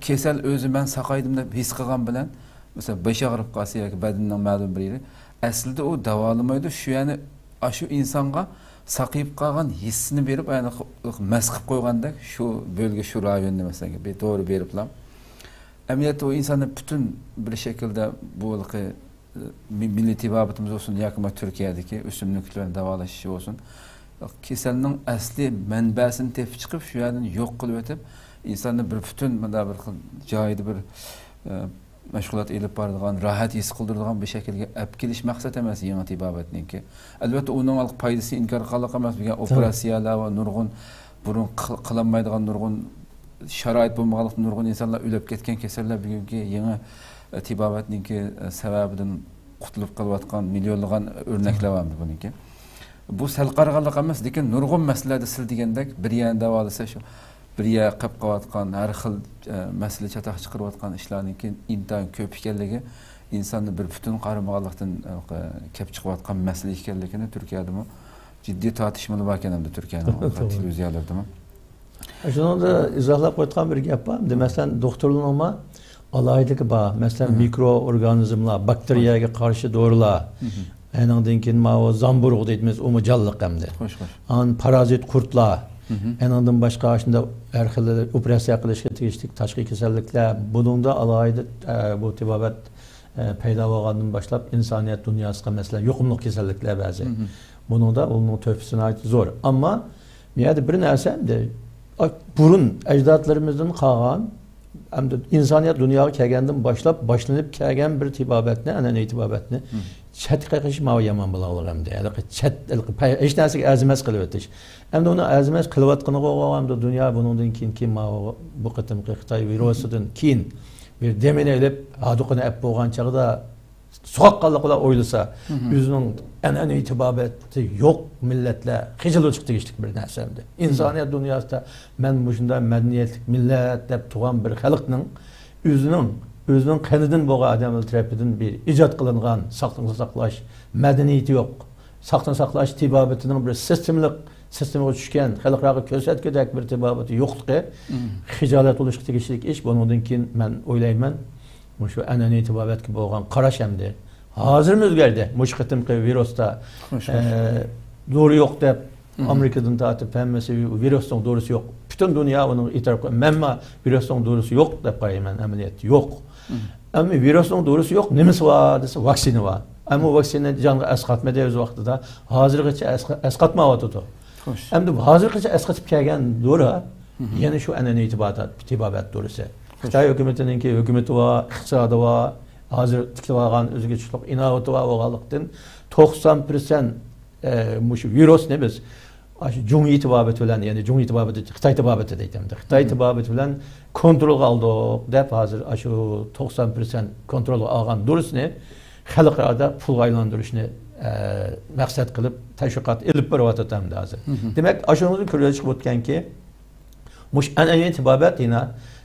كېسەل ئۆزى مەن ساقايدىم دەپ ھېس قىلغان بىلەن، مەسىلەن، بېشى ئاغرىپ قالسا ياكى بەدىنىنىڭ مەلۇم بىر يېرى، ئەسلىدە ئۇ داۋالىمايدۇ، شۇ يەرنى ئاشۇ ئىنسانغا ساقىيىپ قالغان ھېسسىنى بېرىپ، يەنى مەس قىلىپ قويغاندەك، شۇ بۆلگە، شۇ رايوننى، مەسىلەن، بىر دورا بېرىپلا. ئەمەلىيەتتە ئۇ ئىنساننى پۈتۈن بىر شەكىلدە بۇ ھېلىقى، ئى، مىللىي تېبابىتىمىز بولسۇن ياكى ما تۈركىيەدىكى ئۆسۈملۈكلەر داۋالاش ئىشى بولسۇن، كېسەلنىڭ ئەسلى مەنبەسىنى تېپىپ چىقىپ، شۇ يەردىن يوق قىلىۋېتىپ، ئىنساننى بىر پۈتۈن مۇنداق بىر خىل جايىدا بىر، ئى، مەشغۇلات ئېلىپ بارىدىغان، راھەت ھېس قىلدۇرىدىغان بىر شەكىلگە ئەپ كېلىش مەقسەت ئەمەس يېڭى تېبابەتنىڭكى. ئەلۋەتتە، ئۇنىڭ پايدىسى ئىنكار قىلارلىق ئەمەس. بۈگۈن توغرا. ئوپېراتسىيەلەر ۋە نۇرغۇن بۇرۇن قىل-، قىلالمايدىغان نۇرغۇن شارائىت بولمىغانلىقتىن، نۇرغۇن ئىنسانلار ئۆلۈپ كەتكەن كېسەللەر بۈگۈنكى يېڭى، ئە، تېبابەتنىڭكى، ئە، سەۋەبىدىن قۇتۇلۇپ قېلىۋاتقان مىليونلىغان ئۆرنەكلەر بار بۇنىڭكى. بۇ سەل قارىغانلىق ئەمەس، لېكىن نۇرغۇن مەسىلىلەردە سىز دېگەندەك بىر يەرنى داۋالىسا، شۇ بىر يەر قېلىپ قېلىۋاتقان، ھەر خىل، ئە، مەسىلە چاتاق چىقىرىۋاتقان ئىشلارنىڭكى ئىنتايىن كۆپ ئىكەنلىكى ئىنساننى بىر پۈتۈن قارىمىغانلىقتىن، ئە، كەپ چىقىۋاتقان مەسىلە ئىكەنلىكىنى تۈركىيەدىمۇ جىددىي تارتىشمىلار باركەن ئەمدى تۈركىيەنىڭ توغرا. تېلېۋىزىيەلىرىدىمۇ. شۇنىڭدا ئىزاھلاپ قويۇۋاتقان بىر گەپ بار. ئەمدى مەسىلەن، دوختۇرلارنىڭمۇ ئالاھىدىلىكى بار. مەسىلەن، مىكرو ئورگانىزملار، باكتېرىيەگە قارشى دورىلار. ئەنىڭدىن كېيىن ماۋۇ زامبۇرغۇ دەيمىز، ئۇمۇ جانلىق ئەمدى. ئان پارازىت قۇرتلار. ئەنىڭدىن باشقا شۇنداق ھەر خىل ئوپېراتسىيە قىلىشقا تېگىشلىك تاشقى كېسەللىكلەر. بۇنىڭدا ئالاھىدە، ئە، بۇ تېبابەت، ئە، پەيدا بولغاندىن باشلاپ ئىنسانىيەت دۇنياسىغا، مەسىلەن، يۇقۇملۇق كېسەللىكلەر بەزى. بۇنىڭدا ئۇنىڭ تۆھپىسى ناھايىتى زور. ئەمما بۇ يەردە بىر نەرسە ئەمدى، ئاي، بۇرۇن ئەجدادلىرىمىزدىن قالغان، ئەمدى ئىنسانىيەت دۇنياغا كەلگەندىن باشلاپ باشلىنىپ كەلگەن بىر تېبابەتنى، ئەنئەنىۋى تېبابەتنى چەتكە قېقىش ماۋۇ يامان بولاغلىق ئەمدى. ھېلىقى چەت، ھېلىقى پەي-، ھېچ نەرسىگە ئەرزىمەس قىلىۋېتىش. ئەمدى ئۇنى ئەرزىمەس قىلىۋاتقىنىغا ئەمدى دۇنيا بۇنىڭدىن كېيىنكى ماۋۇ، بۇ قېتىمقى خىتاي ۋىرۇسىدىن كېيىن بىر دېمىنى ئېلىپ، ھادۇقىنى ئەپ بولغان چاغدا سوغۇققانلىقىدا ئويلىسا، مم. ئۆزىنىڭ ئەنئەنىۋى تېبابىتى يوق مىللەتلەر خىجىل بولۇشقا تېگىشلىك بىر نەرسە ئەمدى. ئىنسانىيەت دۇنياسىدا مەن مۇشۇنداق مەدەنىيەتلىك مىللەت دەپ تۇرغان بىر خەلقنىڭ ئۆزىنىڭ، ئۆزىنىڭ قېنىدىن بولغان ئادەملەر تەرىپىدىن بىر ئىجاد قىلىنغان، ساقلىقنى ساقلاش مەدەنىيىتى يوق. ساقلىقنى ساقلاش تېبابىتىنىڭ بىر سىستېمىلىق، سىستېمىغا چۈشكەن، خەلقئاراغا كۆرسەتكۈدەك بىر تېبابىتى يوقلۇقى مم. خىجالەت بولۇشقا تېگىشلىك ئىش. بۇنىڭدىن كېيىن مەن ئويلايمەن، مۇشۇ ئەنئەنىۋى تېبابەتكە بولغان قاراش ئەمدى ھازىرمۇ ئۆزگەردى. مۇشۇ قېتىمقى ۋىرۇستا، خوش، خوش. ئە، دورا يوق دەپ، مم. ئامېرىكىدىن تارتىپ ھەممىسى ۋىرۇسنىڭ دورىسى يوق. پۈتۈن دۇنيا ئۇنىڭغا ئېتىراپ قىلغان. مەنمۇ ۋىرۇسنىڭ دورىسى يوق دەپ قارايمەن، ئەمەلىيەتتە يوق. مم. ئەمما ۋىرۇسنىڭ دورىسى يوق، نېمىسى بار دېسە، ۋاكسىنا بار. ئەمما ۋاكسىنا جانغا ئەسقاتمىدى ئۆز ۋاقتىدا. ھازىرغىچە ئەسقا-، ئەسقاتمايۋاتىدۇ. خوش. ئەمدى ھازىرغىچە ئەسقىتىپ كەلگەن دورا مم. يەنە شۇ ئەنئەنىۋى تېبابەت، تېبابەت دورىسى. خوش. خىتاي ھۆكۈمىتىنىڭكى ھۆكۈمىتى بار، ئىقتىسادى بار، ھازىر تىكلىۋالغان ئۆزىگە تۇشلۇق ئىناۋىتى بار بولغانلىقتىن، توقسان پىرسەنت، ئە، مۇشۇ ۋىرۇسنى بىز ئاشۇ جۇڭيى تېبابىتى بىلەن، يەنى جۇڭيى تېبابىتى، خىتاي تېبابىتى دەيتتىم. خىتاي مم. تېبابىتى بىلەن كونترولغا ئالدۇق دەپ، ھازىر ئاشۇ توقسان پىرسەنت كونترولغا ئالغان دورىسىنى خەلقئارادا پۇلغا ئايلاندۇرۇشنى، ئە، مەقسەت قىلىپ تەشۋىقات ئېلىپ بېرىۋاتىدۇ ئەمدى ھازىر. مم. دېمەك، ئاشۇنىڭدىن كۆرۈۋېلىشقا بولىدىكەنكى، مۇشۇ ئەنئەنىۋى تېبابەت يەنە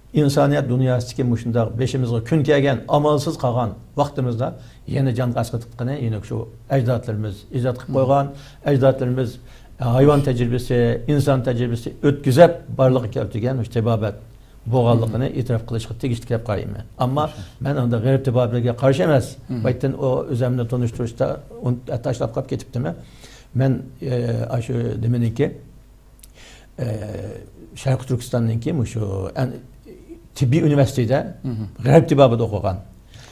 ئىنسانىيەت دۇنياسىدىكى مۇشۇنداق بېشىمىزغا كۈن كەلگەن، ئامالسىز قالغان ۋاقتىمىزدا يەنە جانغا ئەسقاتىدىغىنى يەنە شۇ ئەجدادلىرىمىز ئىجاد قىلىپ قويغان، ئەجدادلىرىمىز ھايۋان تەجرىبىسى، ئىنسان تەجرىبىسى ئۆتكۈزۈپ بارلىققا كەلتۈرگەن مۇشۇ تېبابەت بولغانلىقىنى ئېتىراپ قىلىشقا تېگىشلىك دەپ قارايمەن. ئەمما مەن ئاندا غەرب تېبابىتىگە قارشى ئەمەس. بايىتتىن ئۇ ئۆزەمنى تونۇشتۇرۇشتا ئۇنى تاشلاپ قاپ كېتىپتىمەن. مەن، ئە، ئاشۇ نېمىنىڭكى، ئە، شەرقىي تۈركىستاننىڭكى مۇشۇ ئەن-، تېببىي ئۇنىۋېرسىتېتىدا غەرب تېبابىتى ئوقۇغان.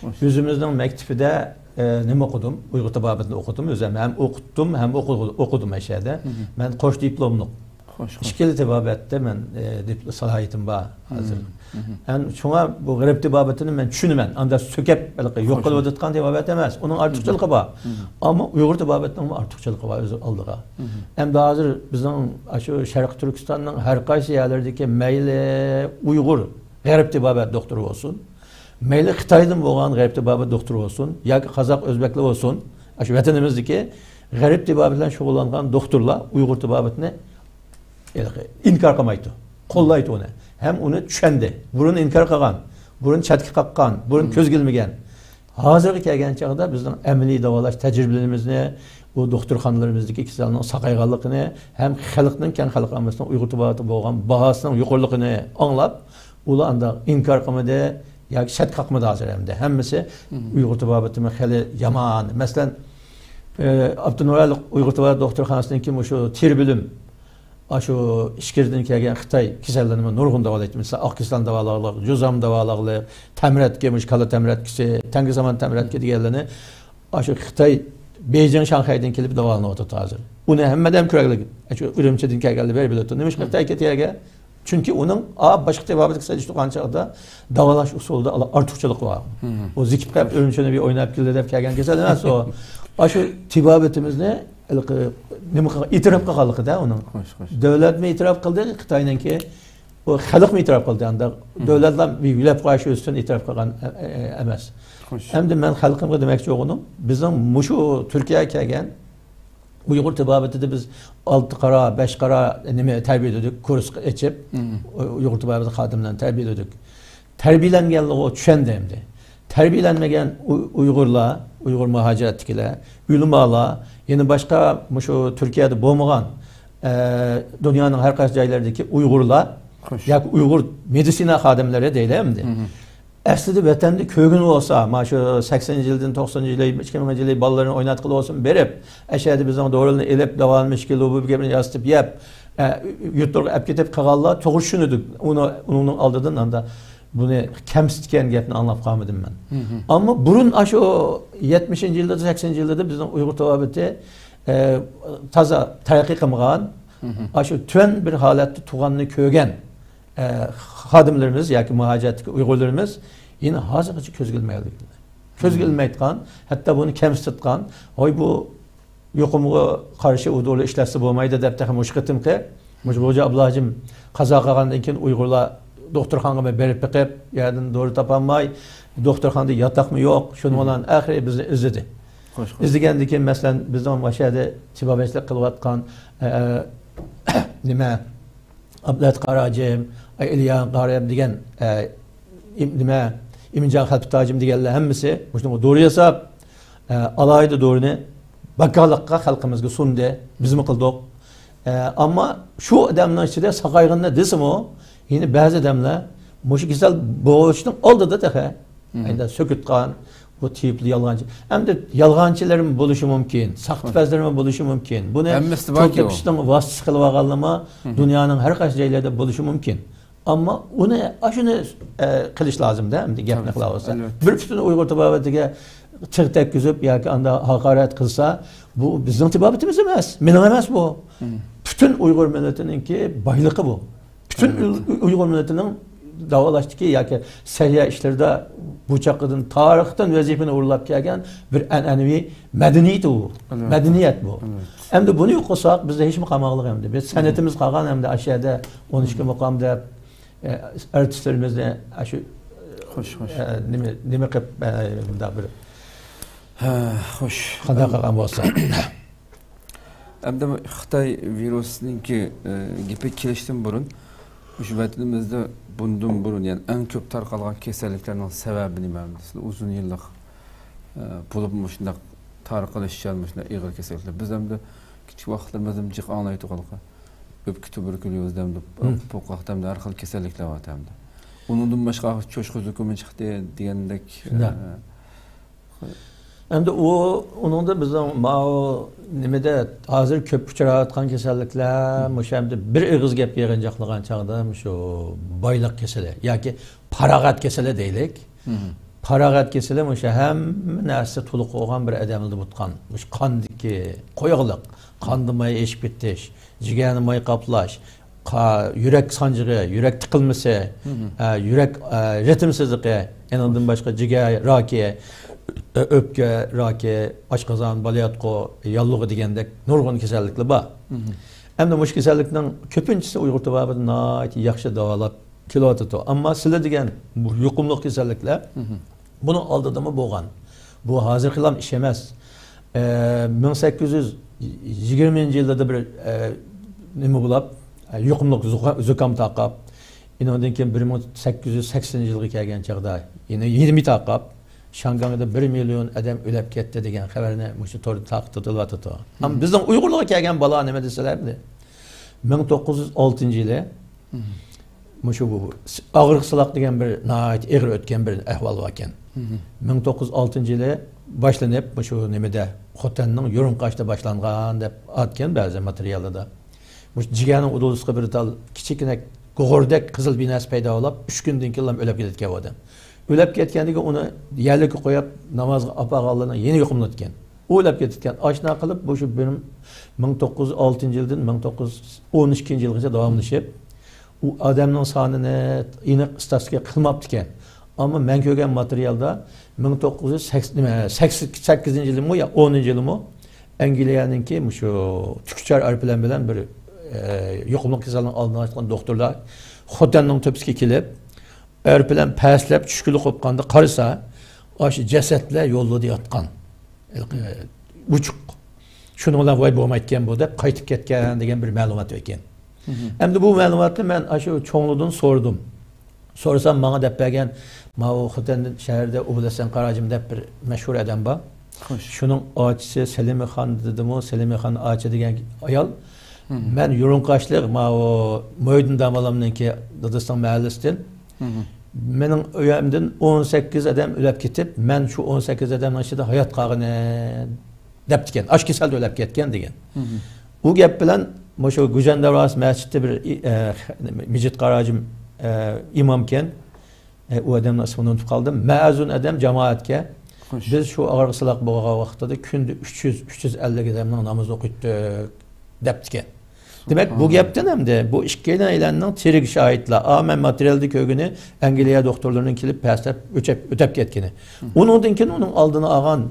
خوش. ئۆزىمىزنىڭ مەكتىپىدە، ئە، نېمە ئوقۇدۇم؟ ئۇيغۇر تېبابىتىنى ئوقۇدۇم. ئۆزۈم ھەم ئوقۇتتۇم، ھەم ئوقۇ-، ئوقۇدۇم ئەشەدە. مەن قوش دىپلوملۇق. خوش، خوش. ئىككىلا تېبابەتتە مەن، ئە، دىپ-، سالاھىيىتىم بار ھازىر. ھەم شۇڭا بۇ غەرب تېبابىتىنى مەن چۈشىنىمەن. ئاندا سۆكەپ، ھېلىقى يوق قىلىۋېتىدىغان تېبابەت ئەمەس. ئۇنىڭ ئارتۇقچىلىقى بار. ئەمما ئۇيغۇر تېبابىتىنىڭمۇ ئارتۇقچىلىقى بار ئۆز ئالدىغا. ئەمدى ھازىر بىزنىڭ ئاشۇ شەرقىي تۈركىستاننىڭ ھەر قايسى يەرلىرىدىكى مەيلى ئۇيغۇر، غەرب تېبابەت دوختۇرى بولسۇن، مەيلى خىتايدىن بولغان غەرب تېبابەت دوختۇرى بولسۇن ياكى قازاق، ئۆزبەكلەر بولسۇن، ئاشۇ ۋەتىنىمىزدىكى غەرب تېبابىتى بىلەن شۇغۇللانغان دوختۇرلار ئۇيغۇر تېبابىتىنى ھېلىقى ئىنكار قىلمايتتى، قوللايتتى ئۇنى. ھەم ئۇنى چۈشەندى. بۇرۇن ئىنكار قىلغان، بۇرۇن چەتكە قاققان، بۇرۇن كۆزگە ئىلمىگەن. ھازىرغا كەلگەن چاغدا بىزنىڭ ئەمەلىي داۋالاش تەجرىبىلىرىمىزنى، بۇ دوختۇرخانىلىرىمىزدىكى كېسەلنىڭ ساقايغانلىقىنى، ھەم خەلقنىڭ، كەڭ خەلق ئاممىسىنىڭ ئۇيغۇر تېبابىتىغا بولغان باھاسىنىڭ يۇقىرىلىقىنى ئاڭلاپ، ئۇلار ئانداق ئىنكار قىلمىدى ياكى چەت قاقمىدى ھازىر ئەمدى. ھەممىسى ئۇيغۇر تېبابىتىمۇ خېلى يامان. مەسىلەن، ئى، ئابدۇنۇر ئۇيغۇر تېبابەت دوختۇرخانىسىنىڭكى مۇشۇ تېرە بۆلۈم، ئاشۇ ئىچكىرىدىن كەلگەن خىتاي كېسەللىرىنىمۇ نۇرغۇن داۋالايتتى. مىسال، ئاق كېسەلنى داۋالاغلىق، جۇزام داۋالاغلىق، تەمرەتكە، مۇشۇ كالا تەمرەتكىسى، تەڭگە سامان تەمرەتكە دېگەنلەرنى ئاشۇ خىتاي، بېيجىڭ، شاڭخەيدىن كېلىپ داۋالىنىۋاتىدۇ ھازىر. ئۇنى ھەممە ئادەم كۆرەرلىك، ئاشۇ ئۈرۈمچىدىن كەلگەنلەر بەرىپ بىلىدۇ. نېمىشقا خىتاي كېتىدىكەن؟ چۈنكى ئۇنىڭ، ئا، باشقا تېبابەتكە سېلىشتۇرغان چاغدا داۋالاش ئۇسۇلىدا ئارتۇقچىلىق بار. ئۇ زېكىپ قېلىپ ئۈرۈمچىنى بىر ئويناپ كېلدى دەپ كەلگەن كېسەل ئەمەس ئۇ. ئاشۇ تېبابىتىمىزنى ھېلىقى نېمە قىلغان، ئېتىراپ قىلغانلىقىدا ئۇنىڭ. خوش، خوش. دۆلەتمۇ ئېتىراپ قىلدى، خىتاينىڭكى، ئۇ خەلقمۇ ئېتىراپ قىلدى. ئاندا دۆلەتلەر بىر يۆلەپ قويۇش ئۈستىدىن ئېتىراپ قىلغان، ئە، ئە، ئەمەس. خوش. ئەمدى مەن خەلقىمگە دېمەكچى بولغىنىم، بىزنىڭ مۇشۇ تۈركىيەگە كەلگەن ئۇيغۇر تېبابىتىدە بىز ئالتە قارا، بەش قارا نېمە تەربىيەلىدۇق، كۇرس ئېچىپ، ئۇيغۇر تېبابىتى خادىملىرىنى تەربىيەلىدۇق. تەربىيەلەنگەنلىرىغا چۈشەندى ئەمدى. تەربىيەلەنمىگەن ئۇ-، ئۇيغۇرلار، ئۇيغۇر مۇھاجىرەتتىكىلەر، ئۆلىمالار، يەنە باشقا مۇشۇ تۈركىيەدە بولمىغان، ئە، دۇنيانىڭ ھەر قايسى جايلىرىدىكى ئۇيغۇرلار ياكى ئۇيغۇر مېدىتسىنا خادىملىرى دەيلى ئەمدى. ئەسلىدە ۋەتەندە كۆرگىنى بولسا، مانا شۇ سەكسىنىنچى يىلدىن توقسىنىنچى يىلى، ئىككى مىڭىنچى يىلى بالىلىرىنى ئويناتقىلى بولسۇن بېرىپ، ئەشەدە بىزنىڭ دورىلىرىنى ئېلىپ، داۋالىنىشكە لوبۇ بىر گەپنى ياسىتىپ يەپ، ئە، يۇرتلىرىغا ئەپ كېتىپ قالغانلار توغرا چۈشىنىدۇ. ئۇنى، ئۇنىڭ ئالدىدىن ئاندا بۇنى كەمسىتكەن گەپنى ئاڭلاپ قالمىدىم مەن. ئەمما بۇرۇن ئاشۇ يەتمىشىنچى يىللاردا، سەكسىنىنچى يىللاردا بىزنىڭ ئۇيغۇر تېبابىتى، ئە، تازا تەرەققىي قىلمىغان، ئاشۇ تۆۋەن بىر ھالەتتە تۇرغاننى كۆرگەن، ئە، خادىملىرىمىز ياكى مۇھاجىرەتتىكى ئۇيغۇرلىرىمىز يەنە ھازىرغىچە كۆزگە ئىلمايۋاتىدۇ. كۆزگە ئىلمەيدىغان، ھەتتا بۇنى كەمسىتىدىغان، ۋاي بۇ يۇقۇمغا قارشى ئۇ دورىنى ئىشلەتسە بولمايدۇ دەپ تېخى مۇشۇ قېتىمقى، مۇشۇ خوجا ئابلاجىم قازا قىلغاندىن كېيىن ئۇيغۇرلار دوختۇرخانىغا بېرىپ بېقىپ، يەردىن دورا تاپالماي، دوختۇرخانىدا ياتاقمۇ يوق، شۇنىڭ بىلەن ئاخىرى بىزنى ئىزدىدى. خوش، خوش. ئىزدىگەندىن كېيىن، مەسىلەن، بىزنىڭ مۇشۇ يەردە تېبابەتچىلىك قىلىۋاتقان، ئە، نېمە، ئابلەت قاراجىم، ئىليان قاراجىم دېگەن، ئە، ئىم-، نېمە، ئىمىنجان خەلپىت ھاجىم دېگەنلەر ھەممىسى مۇشۇنىڭغا دورا ياساپ، ئە، ئالاھىدە دورىنى بەككارلىققا خەلقىمىزگە سۇندى، بىزمۇ قىلدۇق. ئە، ئەمما شۇ ئادەمنىڭ ئىچىدە ساقايغىنىنى دېسىمۇ، يەنە بەزى ئادەملەر مۇشۇ كېسەل بولۇشنىڭ ئالدىدا تېخى ئەندى سۆكۈتقان، بۇ تىپلى يالغانچى. ئەمدى يالغانچىلىرىمۇ بولۇشى مۇمكىن، ساختىپەزلىرىمۇ بولۇشى مۇمكىن. بۇنى ھەممىسى تور باركى ئۇ. تېپىشنىڭ ۋاسىتىسى قىلىۋالغانلىرىمۇ دۇنيانىڭ ھەر قايسى جايلىرىدا بولۇشى مۇمكىن. ئەمما ئۇنى، ئاشۇنى، ئە، قىلىش لازىم-دە، ئەمدى گەپنى قىلىۋالسا. بىر پۈتۈن ئۇيغۇر تېبابىتىگە تىغ تەگكۈزۈپ ياكى ئاندا ھاقارەت قىلسا، بۇ بىزنىڭ تېبابىتىمىز ئەمەس، مېنىڭ ئەمەس بۇ. پۈتۈن ئۇيغۇر مىللىتىنىڭكى بايلىقى بۇ. پۈتۈن ئۇيغۇر مىللىتىنىڭ داۋالاشتىكى ياكى سەھىيە ئىشلىرىدا بۇ چاغقىدىن تارىختىن ۋەزىپىنى ئورۇنلاپ كەلگەن بىر ئەنئەنىۋى مەدەنىيىتى بۇ. مەدەنىيەت بۇ. ئەمدى بۇنى يوق قىلساق، بىزدە ھېچنېمە قالمايدۇ ئەمدى. بىز سەنئىتىمىز قالغان ئەمدى ئاشۇ يەردە ئون ئىككى مۇقام دەپ، ئە، ئارتىسلىرىمىزنى ئاشۇ، خوش، خوش. ئە، نېمە، نېمە قىلىپ، ئە، مۇنداق بىر ھە، خوش. قانداق قىلغان بولسا. ئەمدى بۇ خىتاي ۋىرۇسىنىڭكى، ئە، گېپى كېلىشتىن بۇرۇن، مۇشۇ ۋەتىنىمىزدە بۇندىن بۇرۇن، يەنى ئەڭ كۆپ تارقالغان كېسەللىكلەرنىڭ سەۋەبى نېمە؟ ئەمدى سىلەر ئۇزۇن يىللىق، ئە، بولۇپ مۇشۇنداق تارقىلىشچان، مۇشۇنداق ئېغىر كېسەللىكلەر. بىز ئەمدى كىچىك ۋاقىتلىرىمىزدىن جىق ئاڭلايتتۇق ھېلىقى ئۆپكە تۇبېركۇليوزى دەمدۇ، بۇ قاتاردا ھەر خىل كېسەللىكلەر بار ئەمدى. ئۇنىڭدىن باشقا چوشقا زۇكىمى چىقتى دېگەندەك، شۇنداق. ئە، ئەمدى ئۇ، ئۇنىڭدا بىزنىڭ ماۋۇ نېمىدە ھازىر كۆپ ئۇچراۋاتقان كېسەللىكلەر، مۇشۇ ئەمدى بىر ئېغىز گەپكە يىغىنچاقلىغان چاغدا مۇشۇ بايلىق كېسىلى ياكى پاراغەت كېسىلى دەيلىك. پاراغەت كېسىلى مۇشۇ ھەممە نەرسە تولۇق بولغان بىر ئادەمدە بولغان. مۇشۇ قاندىكى قويۇقلۇق، قاندا ماي ئېشىپ كېتىش، جىگەردە ماي قاپلاش، قا-، يۈرەك سانجىقى، يۈرەك تىقىلمىسى، ئە، يۈرەك، ئە، رىتىمسىزلىقى، ئېنىڭدىن باشقا جىگەر راكى، ئۆ-، ئۆپكە راكى، ئاشقازان، بالىياتقۇ، ياللۇغى دېگەندەك نۇرغۇن كېسەللىكلەر بار. ئەمدى مۇشۇ كېسەللىكنىڭ كۆپىنچىسى ئۇيغۇر تېبابىتى ناھايىتى ياخشى داۋالاپ كېلىۋاتىدۇ. ئەمما سىلە دېگەن بۇ يۇقۇملۇق كېسەللىكلەر بۇنىڭ ئالدىدىمۇ بولغان. بۇ ھازىرقىلا ئىش ئەمەس. ئە، مىڭ سەككىز يۈز يىگىرمىنچى يىلدا بىر، ئە، نېمە بولۇپ، ئە، يۇقۇملۇق زۇكا-، زۇكام تارقاپ، ئېنىڭدىن كېيىن بىر مىڭ سەككىز يۈز سەكسىنىنچى يىلغا كەلگەن چاغدا يەنە يېنىمى تارقاپ، شياڭگاڭدا بىر مىليون ئادەم ئۆلۈپ كەتتى دېگەن خەۋەرنى مۇشۇ توردا تارقىتىۋاتىدۇ. ئەمما بىزنىڭ ئۇيغۇرلارغا كەلگەن بالا نېمە دېسىلە ئەمدى؟ مىڭ توققۇز يۈز ئالتىنچى يىلى مۇشۇ بۇ ئاغرىق سىلاق دېگەن بىر ناھايىتى ئېغىر ئۆتكەن بىر ئەھۋال باركەن. مىڭ توققۇز يۈز ئالتىنچى يىلى باشلىنىپ، مۇشۇ نېمىدە، خوتەننىڭ يۇرۇنقاشتا باشلانغان دەپ ئاتكەن بەزى ماتېرىياللاردا. مۇشۇ جىگەرنىڭ ئۇدۇلىسىغا بىر تال كىچىككىنە گوغۇردەك قىزىل بىنەسى پەيدا بولۇپ، ئۈچ كۈندىن كېيىنلا ئۆلۈپ كېتىدىكەن ئۇ ئادەم. ئۆلۈپ كەتكەندىن كېيىن ئۇنى يەرلىككە قويۇپ، نامازغا ئاپارغانلىرىنى يەنە يۇقۇملىتىدىكەن. ئۇ ئۆلۈپ كېتىدىكەن. ئاشۇنداق قىلىپ، بۇ شۇ بىر مىڭ توققۇز يۈز ئالتىنچى يىلدىن مىڭ توققۇز يۈز ئون ئىككىنچى يىلغىچە داۋاملىشىپ، ئۇ ئادەمنىڭ سانىنى ئېنىق ئىستاتىستىكا قىلماپتىكەن. ئەمما مەن كۆرگەن ماتېرىيالدا مىڭ توققۇز يۈز سەكسەن، نېمە، سەكسەن سەككىزىنچى يىلىمۇ يا ئونىنچى يىلىمۇ ئەنگلىيەنىڭكى مۇشۇ تۈكۈچار ئايروپىلان بىلەن بىر، ئە، يۇقۇملۇق كېسەلنىڭ ئالدىنى ئاچقان دوختۇرلار خوتەننىڭ تۆپىسىگە كېلىپ، ئايروپىلان پەسلەپ چۈشكۈنلۈك بولۇپ قالغاندا قارىسا، ئاشۇ جەسەتلەر يوللىرىدا ياتقان. ھېلىقى ئوچۇق. شۇنىڭ بىلەن ۋاي بولمايدىكەن بۇ دەپ قايتىپ كەتكەن دېگەن بىر مەلۇمات بار ئىكەن. ئەمدى بۇ مەلۇماتنى مەن ئاشۇ چوڭلىدىن سورىدىم. سورىسام ماڭا دەپ بەرگەن، ماۋۇ خوتەن شەھىرىدە ئوبۇلھەسەن قاراجىم دەپ بىر مەشھۇر ئادەم بار. خوش. شۇنىڭ ئاچىسى سەلىمىخان دېدىمۇ، سەلىمىخان ئاچا دېگەن ئايال. مەن يۇرۇنقاشلىق، ماۋۇ مۇھىدىن داموللامنىڭكى دادىسىنىڭ مەھەللىسىدىن. مېنىڭ ئۆيۈمدىن ئون سەككىز ئادەم ئۆلۈپ كېتىپ، مەن شۇ ئون سەككىز ئادەمنىڭ ئىچىدە ھايات قالغىنى دەپتىكەن. ئاشۇ كېسەلدە ئۆلۈپ كەتكەن دېگەن. ئۇ گەپ بىلەن مۇشۇ گۈلشەن دەرۋازىسى مەسچىتتە بىر، ئى، ئە، مىجىت قاراجىم، ئە، ئىمامكەن. ئە، ئۇ ئادەمنىڭ ئىسمىنى ئۇنتۇپ قالدىم. مەزۇن ئادەم جامائەتكە. خوش. بىز شۇ ئاغرىق سىلاق بولغان ۋاقتىدا كۈندە ئۈچ يۈز، ئۈچ يۈز ئەللىك ئادەمنىڭ نامىزىنى ئوقۇيتتۇق، دەپتىكەن. دېمەك، بۇ گەپتىن ئەمدى بۇ ئىككىيلەننىڭ تىرىك شاھىتلار، ئا، مەن ماتېرىيالدا كۆرگىنى، ئەنگلىيە دوختۇرلىرىنىڭ كېلىپ پەس دەپ ئۆچەپ، ئۆتەپ كەتكىنى. ئۇنىڭدىن كېيىن ئۇنىڭ ئالدىنى ئالغان،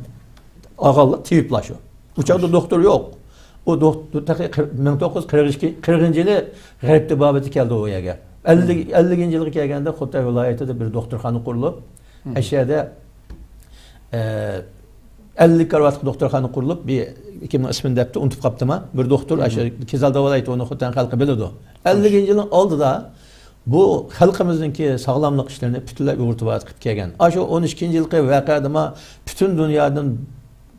ئالغانلار تېۋىپلار شۇ. ئۇ چاغدا دوختۇر يوق. ئۇ دوختۇر تېخى قىر-، مىڭ توققۇز يۈز قىرىق ئىككى، قىرىقىنچى يىلى غەرب تېبابىتى كەلدى ئۇ يەرگە. ئەللىك، ئەللىكىنچى يىلغا كەلگەندە خوتەن ۋىلايىتىدە بىر دوختۇرخانا قۇرۇلۇپ، ئەشەدە، ئە، ئەللىك كارىۋاتلىق دوختۇرخانا قۇرۇلۇپ، بىر، كىمنىڭ ئىسمىنى دەپتۇ، ئۇنتۇپ قاپتىما، بىر دوختۇر ئاشۇ كېسەل داۋالايتتى، ئۇنى خوتەن خەلقى بىلىدۇ. ئەللىكىنچى يىلنىڭ ئالدىدا بۇ خەلقىمىزنىڭكى ساغلاملىق ئىشلىرىنى پۈتۈنلەي ئۇيغۇر تېبابىتى قىلىپ كەلگەن. ئاشۇ ئون ئىككىنچى يىلقى ۋەقەدىما پۈتۈن دۇنيادىن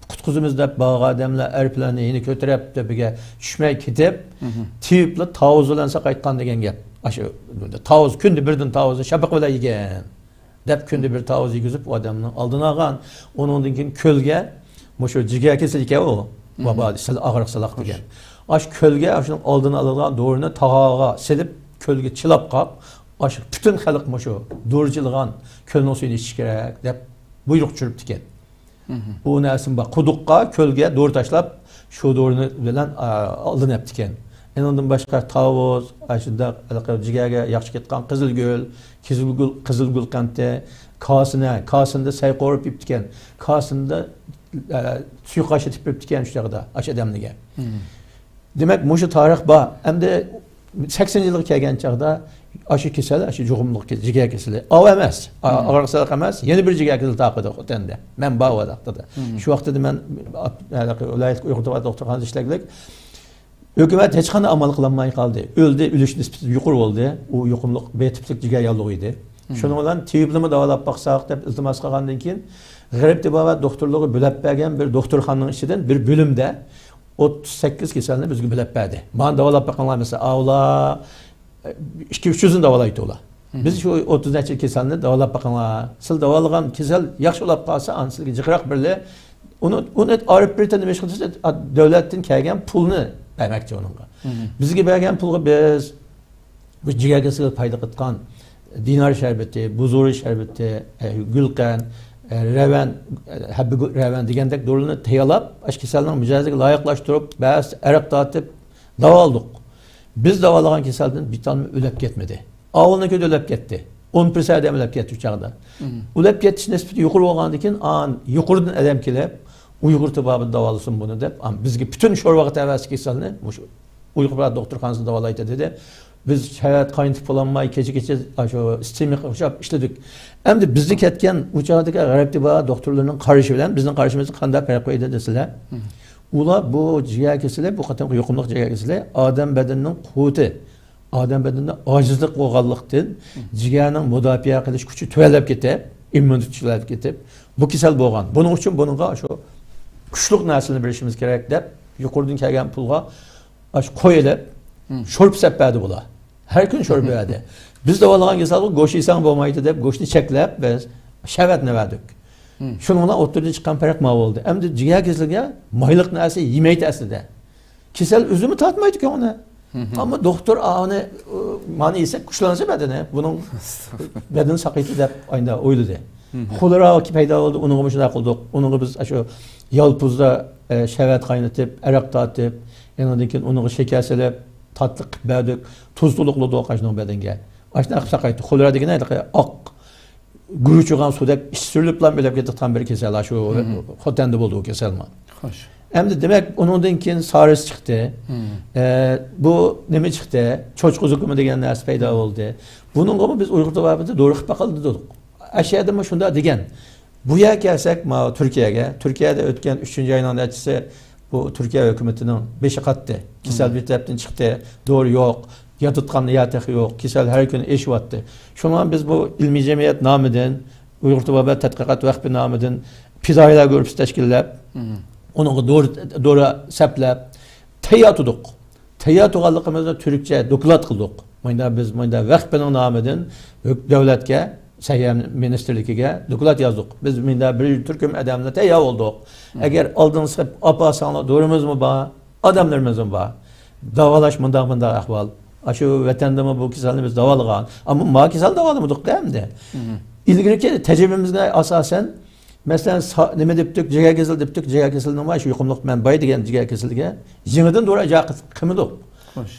قۇتقۇزىمىز دەپ بارغان ئادەملەر ئەيروپىلاننى يەنە كۆتۈرۈپ تۆپىگە چۈشمەي كېتىپ، تېۋىپلا تاۋۇز بىلەن ساقايتقان دېگەن گەپ. ئاشۇ تاۋۇز، كۈندە بىردىن تاۋۇزنى شاپىقى بىلەن يېگەن. دەپ كۈندە بىر تاۋۇز يېگۈزۈپ، ئۇ ئادەمنىڭ ئالدىنى ئالغان. ئۇنىڭدىن كېيىن كۆلگە، مۇشۇ جىگەر كېسىلى ئىكەن ئۇ، ۋابا، سەل ئاغرىق سالاق دېگەن. ئاشۇ كۆلگە ئاشۇنىڭ ئالدىنى ئالىدىغان دورىنى تاغاغا سېلىپ، كۆلگە چىلاپ قاپ، ئاشۇ پۈتۈن خەلق مۇشۇ دورا ئىچىدىغان كۆلنىڭ سۈيىنى ئىچىشى كېرەك دەپ بۇيرۇق چۈشۈرۈپتىكەن. بۇ نەرسىمۇ بار. قۇدۇققا، كۆلگە دورا تاشلاپ، شۇ دورىنى بىلەن، ئا، ئالدىنى ئەپتىكەن. ئۇنىڭدىن باشقا تاۋۇز، ئاشۇنداق ھېلىقى جىگەرگە ياخشى كەتكەن قىزىلگۈل، قىزىلگۈل، قىزىلگۈل قەنتى، كاسىنە، كاسىنىدا سەي قورۇپ يېپتىكەن، كاسىنىدا، ئە، سۇيۇقئاش ئېتىپ بېرىپتىكەن شۇ چاغدا ئاشۇ ئادەملەرگە. دېمەك، مۇشۇ تارىخ بار. ئەمدى سەكسىنىنچى يىلغا كەلگەن چاغدا ئاشۇ كېسەل، ئاشۇ يۇقۇملۇق كېسەل، جىگەر كېسىلى. ئاۋۇ ئەمەس، ئا-، ئاغرىق سالاق ئەمەس، يەنە بىر جىگەر كېسىلى تارقىدى خوتەندە. مەن بار ۋاقتىدا. شۇ ۋاقتىدا مەن ئاپ-، ھېلىقى ۋىلايەت ئۇيغۇر تېبابەت دوختۇرخانىسىدا ئىشلەگلىك. ھۆكۈمەت ھېچقانداق ئامال قىلالماي قالدى. ئۆلدى، ئۆلۈش نىسبىتى يۇقىرى بولدى. ئۇ يۇقۇملۇق بى تىپلىق جىگەر ياللۇغى ئىدى. شۇنىڭ بىلەن تېۋىپلىمۇ داۋالاپ باقساق دەپ ئىلتىماس قىلغاندىن كېيىن، غەرب تېبابەت دوختۇرلۇقى بۆلەپ بەرگەن بىر دوختۇرخانىنىڭ ئىچىدىن بىر بۆلۈمدە ئوتتۇز سەككىز كېسەلنى بىزگە بۆلەپ بەردى. مانا داۋالاپ بېقىڭلار، مەسىلەن، ئاۋۇلار ئىككى يۈز، ئۈچ يۈزنى داۋالايتتى ئۇلار. بىز شۇ ئوتتۇز نەچچە كېسەلنى داۋالاپ بېقىڭلار. سىز داۋالىغان كېسەل ياخشى بولۇپ قالسا، ئاندىن سىزگە جىقراق بىرلى، ئۇنى، ئۇنى ئايرىپ بىر نېمە ئىش قىلسا، دۆلەتتىن كەلگەن پۇلنى بەرمەكچى ئۇنىڭغا. بىزگە بەرگەن پۇلغا بىز بۇ جىگەر كېسىلىگە پايدا قىلىدىغان دىنار شەربىتى، بۇزۇرى شەربىتى، ئە، گۈلقەن، ئە، رەۋەن، ئە، ھەببە گۈ-، رەۋەن دېگەندەك دورىلارنى تەييارلاپ، ئاشۇ كېسەلنىڭ مىجەزىگە لايىقلاشتۇرۇپ، بەزىدە ئەرەق تارتىپ داۋالىدۇق. بىز داۋالىغان كېسەلدىن بىر تالمۇ ئۆلۈپ كەتمىدى. ئاۋۇلنىڭكى ئۆلۈپ كەتتى. ئون پىرسەنت ئادەم ئۆلۈپ كەتتى ئۇ چاغدا. ئۆلۈپ كېتىش نىسبىتى يۇقىرى بولغاندىن كېيىن، ئان-، يۇقىرىدىن ئادەم كېلىپ، ئۇيغۇر تېبابىتى داۋالىسۇن بۇنى دەپ، ئان-، بىزگە پۈتۈن شورۋاغا تەۋەسى كېسەلنى مۇشۇ ئۇيغۇر دوختۇرخانىسىدا داۋالايتتى دېدى. بىز شەۋەت قاينىتىپ بولالماي، كېچە-كېچە ئاشۇ ئىستېمىغا ئوخشاپ ئىشلىدۇق. ئەمدى بىزدە كەتكەن ئۇ چاغدىكى غەرب تېبابەت دوختۇرلىرىنىڭ قارىشى بىلەن بىزنىڭ قارىشىمىزدا قانداق پەرق بار ئىدى دېسىلە، ئۇلار بۇ جىگەر كېسىلى، بۇ قېتىمقى يۇقۇملۇق جىگەر كېسىلى ئادەم بەدىنىنىڭ قۇۋۋىتى، ئادەم بەدىنىدە ئاجىزلىق بولغانلىقتىن، جىگەرنىڭ مۇداپىئە قىلىش كۈچى تۆۋەنلەپ كېتىپ، ئىممۇنىتېتى تۆۋەنلەپ كېتىپ، بۇ كېسەل بولغان. بۇنىڭ ئۈچۈن بۇنىڭغا شۇ كۈچلۈك نەرسىنى بېرىشىمىز كېرەك دەپ، يۇقىرىدىن كەلگەن پۇلغا ئاشۇ قوي ئېلىپ، شورپا سەپ بەردى بۇلار. ھەر كۈنى شورپا بەردى. بىز داۋالىغان كېسەلگە گۆش يېسەڭ بولمايدۇ دەپ، گۆشنى چەكلەپ، بىز شەۋەتنى بەردۇق. شۇنىڭ بىلەن ئوتتۇرىدىن چىققان پەرق ماۋۇ بولدى. ئەمدى جىگەر كېسىلىگە مايلىق نەرسە يېمەيتتى ئەسلىدە. كېسەل ئۆزىمۇ تارتمايدىكەن ئۇنى. ئەمما دوختۇر ئانى، ئۇ، مانا يېسەك كۈچلەنسە بەدىنى، بۇنىڭ بەدىنى ساقىيتتى دەپ ئايندا ئويلىدى. خولېرا پەيدا بولدى، ئۇنىڭغا مۇشۇنداق قىلدۇق. ئۇنىڭغا بىز شۇ يالپۇزدا، ئە، شەۋەت قاينىتىپ، ئەرەق تارتىپ، ئاندىن كېيىن ئۇنىڭغا شېكەر سېلىپ، تاتلىق قىلىپ بەردۇق. تۇز تولۇقلىدۇق ئاشۇنىڭ بەدەنگە. ئاشۇنداق قىلىپ ساقايتتى. خولېرا دېگەن ھېلىقى ئاق گۈرۈچ يۇغان سۇدەك ئىچى سۈرۈلۈپلا ئۆلۈپ كېتىدىغان بىر كېسەل، شۇ خوتەندە بولدى ئۇ كېسەلمۇ. خوش. ئەمدى دېمەك، ئۇنىڭدىن كېيىن سارس چىقتى. ئە، بۇ نېمە چىقتى؟ چوچقا زۇكىمى دېگەن نەرسە پەيدا بولدى. بۇنىڭغىمۇ بىز ئۇيغۇر تېبابىتىدە دورا قىلىپ باقايلى دېدۇق. ئەشەدىمۇ شۇنداق دېگەن. بۇ يەرگە كەلسەك، ماۋۇ تۈركىيەگە. تۈركىيەدە ئۆتكەن ئۈچىنچى ئاينىڭ نەچچىسى بۇ تۈركىيە ھۆكۈمىتىنىڭ بېشى قاتتى. كېسەل بىر تەرەپتىن چىقتى، دورا يوق، ياتىدىغان يەر تېخى يوق، كېسەل ھەر كۈنى ئېشىۋاتتى. شۇڭا بىز بۇ ئىلمىي جەمئىيەت نامىدىن، ئۇيغۇر تېبابەت تەتقىقات ۋەقپى نامىدىن پىدائىيلار گۇرۇپپىسى تەشكىللەپ، ئۇنىڭغا دورا، دورا سەپلەپ، تەييار تۇردۇق. تەييار تۇرغانلىقىمىزنى تۈركچە دوكلات قىلدۇق. مۇنداق بىز مۇنداق ۋەقىپنىڭ نامىدىن ھۆك-، دۆلەتكە، سەھىيە مىنىستىرلىكىگە دوكلات يازدۇق. بىز مۇنداق بىر تۈركۈم ئادەملەر تەييار بولدۇق. ئەگەر ئالدىڭىزغا ئاپارساڭلار، دورىمىزمۇ بار، ئادەملىرىمىزمۇ بار. داۋالاش مۇنداق، مۇنداق ئەھۋال. ئاشۇ ۋەتەندىمۇ بۇ كېسەلنى بىز داۋالىغان. ئەمما ما كېسەل داۋالىمىدۇق ئەمدى. ئىلگىرىكى تەجرىبىمىزگە ئاساسەن، مەسىلەن، سا-، نېمە دېپتۇق، جىگەر كېسىلى دېپتۇق، جىگەر كېسىلىنىڭ شۇ يۇقۇملۇق مەن باي دېگەن جىگەر كېسىلىگە يېڭىدىن دورا ئىجاد قىلمىدۇق.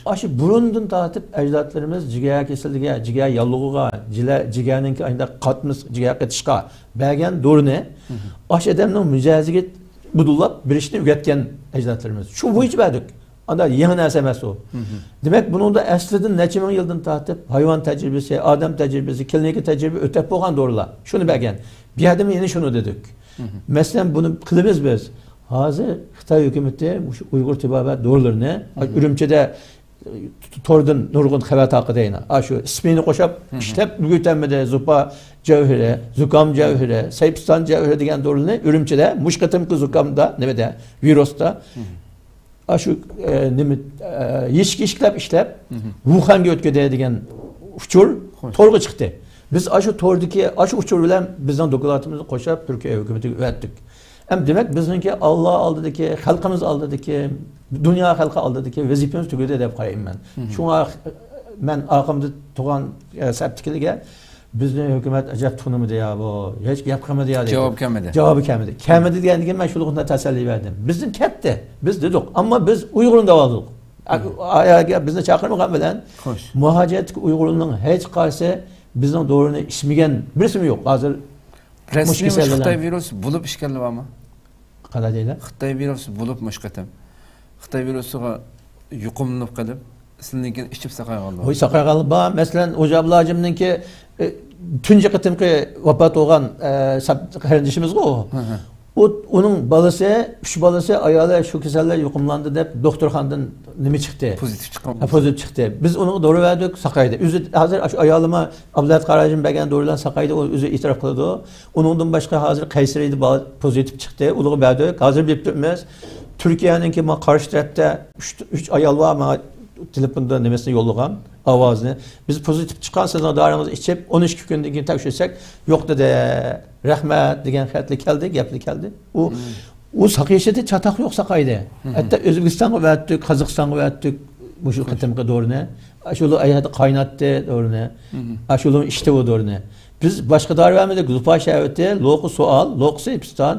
ئاشۇ بۇرۇندىن تارتىپ ئەجدادلىرىمىز جىگەر كېسىلىگە، جىگەر ياللۇغىغا، جىلە-، جىگەرنىڭكى ئايدا قاتمىسى، جىگەر قېتىشقا بەرگەن دورىنى ئاشۇ ئادەمنىڭ مىجەزىگە بۇدۇللاپ بېرىشنى ئۆگەتكەن ئەجدادلىرىمىز. شۇ بويىچە بەردۇق. ئاندا يېڭى نەرسە ئەمەس ئۇ. دېمەك، بۇنىڭدا ئەسلىدىن نەچچە مىڭ يىلدىن تارتىپ ھايۋان تەجرىبىسى، ئادەم تەجرىبىسى، كلىنىكا تەجرىبە ئۆتەپ بولغان دورىلار. شۇنى بەرگەن. بۇ يەردىمۇ يەنە شۇنى دېدۇق. مەسىلەن، بۇنى قىلىمىز بىز. ھازىر خىتاي ھۆكۈمىتى مۇشۇ ئۇيغۇر تېبابەت دورىلىرىنى ئۈرۈمچىدە توردىن نۇرغۇن خەۋەر تارقىدى. ئاشۇ ئىسمىنى قوشاپ ئىشلەپ ئۈلگۈرتەلمىدى. زۇپا جەۋھىرى، زۇكام جەۋھىرى، سەيپىستان جەۋھىرى دېگەن دورىنى ئۈرۈمچىدە مۇشۇ قېتىمقى زۇكامدا، نېمىدە، ۋىرۇستا، ئاشۇ، ئە، نېمە، ئە، يېشىك يېشىكلەپ ئىشلەپ، ۋۇخەنگە ئۆتكۈدى دېگەن ئۇچۇر تورغا چىقتى. بىز ئاشۇ توردىكى، ئاشۇ ئۇچۇر بىلەن بىزنىڭ دوكلاتىمىزنى قوشاپ تۈركىيە ھۆكۈمىتىگە ئەۋەتتۇق. ئەمما دېمەك، بىزنىڭكى ئاللا ئالدىدىكى، خەلقىمىز ئالدىدىكى، دۇنيا خەلقى ئالدىدىكى ۋەزىپىمىز تۈگىدى دەپ قارايمەن مەن. شۇڭا مەن ئارقامدا تۇرغان، ئە، سەپتىكىلەرگە، بىزنى ھۆكۈمەت ئەجەب تونۇمىدى يا بۇ، ھېچ گەپ قىلمىدى يا دەيدۇ. جاۋاب كەلمىدى. جاۋابى كەلمىدى. كەلمىدى دېگەندىن كېيىن مەن شۇلۇقنى تەسەللى بەردىم. بىزدىن كەتتى. بىز دېدۇق. ئەمما بىز ئۇيغۇرنى داۋالىدۇق. ئا-، ئا-، بىزنى چاقىرمىغان بىلەن مۇھاجىرەتتىكى ئۇيغۇرنىڭ ھېچ قايسى بىزنىڭ دورىنى ئىچمىگەن بىرسىمۇ يوق. ھازىر رەسمىي مۇشۇ خىتاي ۋىرۇسى بولۇپ ئىچكەنلەر بارمۇ؟ قانداق دەيلى؟ خىتاي ۋىرۇسى بولۇپ مۇشۇ قېتىم. خىتاي ۋىرۇسىغا يۇقۇملىنىپ قېلىپ، سىلىنىڭكىنى ئىچىپ ساقايغانلار. ھوي، ساقايغانلار بار. مەسىلەن، ئوجا ئابلاھاجىمنىڭكى، ئە، تۇنجى قېتىمقى ۋاپات بولغان، ئە، ساپ-، قېرىندىشىمىزغۇ ئۇ. ئۇ، ئۇنىڭ بالىسى، ئۈچ بالىسى، ئايالى شۇ كېسەللەر يۇقۇملاندى دەپ دوختۇرخانىدىن نېمە چىقتى؟ پوزىتىپ چىققان. ھە، پوزىتىپ چىقتى. بىز ئۇنىڭغا دورا بەردۇق، ساقايدى. ئۆزى ھازىر ئاشۇ ئايالىمۇ ئابلەت قاراجىم بەرگەن دورا بىلەن ساقايدى، ئۇ ئۆزى ئېتىراپ قىلىدۇ. ئۇنىڭدىن باشقا ھازىر قەيسىرىدە بار، پوزىتىپ چىقتى، ئۇلارغا بەردۇق. ھازىر بېرىپ تۇرىمىز. تۈركىيەنىڭكى ما قارشى تەرەپتە ئۈچ، ئۈچ ئايال بار، ماڭا تېلېفوندا نېمىسىنى يوللىغان، ئاۋازىنى. بىز پوزىتىپ چىققان، سىزنىڭ دورىڭىزنى ئىچىپ، ئون ئىككى كۈندىن كېيىن تەكشۈرسەك، يوق دېدى. رەھمەت دېگەن خەتلەر كەلدى، گەپلەر كەلدى. ئۇ، ئۇ ساقىيىشىدا چاتاق يوق، ساقايدى. ھەتتا ئۆزبېكىستانغا ئەۋەتتۇق، قازاقىستانغا ئەۋەتتۇق مۇشۇ قېتىمقى دورىنى. ئاشۇلار ئەيەردە قايناتتى دورىنى. ئاشۇلار ئىچتى ئۇ دورىنى. بىز باشقا دورا بەرمىدۇق. زۇپا شەربىتى، لوقا سوئال، لوقا سەيپىستان،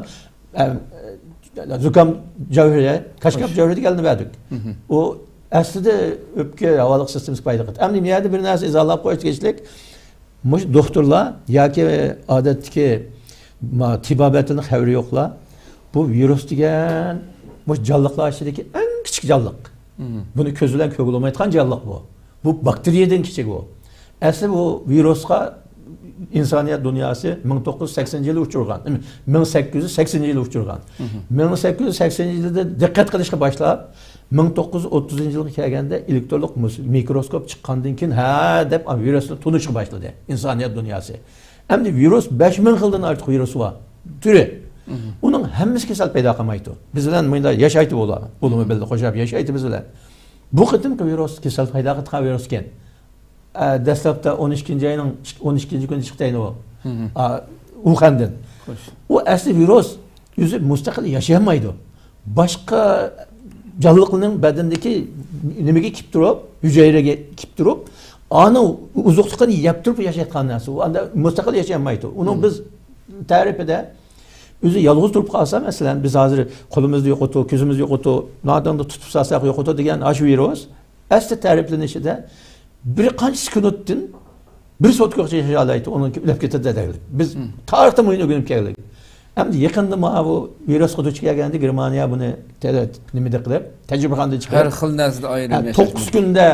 ئەم، زۇكام جەۋھىرى، كاشكاپ جەۋھىرى دېگەننى بەردۇق. ئۇ ئەسلىدە ئۆپكە ھاۋالىق سىستېمىسى پايدا قىلدى. ئەمدى بۇ يەردە بىر نەرسە ئىزاھلاپ قويۇش تېگىشلىك. مۇشۇ دوختۇرلار ياكى ئادەتتىكى ما تېبابەتتىن خەۋىرى يوقلار بۇ ۋىرۇس دېگەن مۇشۇ جانلىقلار ئىچىدىكى ئەڭ كىچىك جانلىق. بۇنى كۆز بىلەن كۆرگىلى بولمايدىغان جانلىق بۇ. بۇ باكتېرىيەدىن كىچىك ئۇ. ئەسلى بۇ ۋىرۇسقا ئىنسانىيەت دۇنياسى مىڭ توققۇز يۈز سەكسىنىنچى يىلى ئۇچرىغان، مىڭ سەككىز يۈز سەكسىنىنچى يىلى ئۇچرىغان. مىڭ سەككىز يۈز سەكسىنىنچى يىلىدا دىققەت قىلىشقا باشلاپ، مىڭ توققۇز يۈز ئوتتۇزىنچى يىلغا كەلگەندە ئېلېكترونلۇق مۇس-، مىكروسكوپ چىققاندىن كېيىن، ھە دەپ ۋىرۇسنى تونۇشقا باشلىدى ئىنسانىيەت دۇنياسى. ئەمدى ۋىرۇس بەش مىڭ خىلدىن ئارتۇق ۋىرۇس بار، تۈرى. ئۇنىڭ ھەممىسى كېسەل پەيدا قىلمايدۇ. بىز بىلەن مۇنداق ياشايدۇ ئۇلار. ئۇلارمۇ بىللە قوشاپ ياشايدۇ بىز بىلەن. بۇ قېتىمقى ۋىرۇس كېسەل پەيدا قىلىدىغان ۋىرۇس ئىكەن. ئە، دەسلەپتە ئون ئىككىنچى ئاينىڭ ئون ئىككىنچى كۈنى چىقتى ئۇ. ئا، ۋۇخەندىن. ئۇ ئەسلى ۋىرۇس ئۆزى مۇستەقىل ياشىيالمايدۇ. باشقا جانلىقنىڭ بەدىنىدىكى نېمىگە كېلىپ تۇرۇپ، ھۈجەيرىگە كېلىپ تۇرۇپ، ئانىڭ ئوزۇقلۇقىنى يەپ تۇرۇپ ياشايدىغان نەرسە. ئۇ ئاندا مۇستەقىل ياشىيالمايدۇ. ئۇنىڭ بىز تەرىپىدە ئۆزى يالغۇز تۇرۇپ قالسا، مەسىلەن، بىز ھازىر قولىمىزدا يوقىتۇ، كۆزىمىزدە يوقىتۇ، نادىڭدا تۇتۇپ سالساق يوقىتۇ دېگەن ئاشۇ ۋىرۇس ئەسلى تەرىپلىنىشىدە بىر قانچە سېكۇنتتىن بىر سوتكىغىچە ياشايالايدۇ، ئۇنىڭ ئۆلۈپ كېتىدۇ دەيلى. بىز تارىختا مۇنى ئۆگىنىپ كەلدۇق. ئەمدى يېقىندا مانا بۇ ۋىرۇسقا دۇچ كەلگەندە گېرمانىيە بۇنى تەدە-، نېمىدە قىلىپ، تەجرىبىخانىدا چىقىرىپ، ھەر خىل نەرسىدە ئايرىم ھە، ياشاش توققۇز مۇمكىن. كۈندە،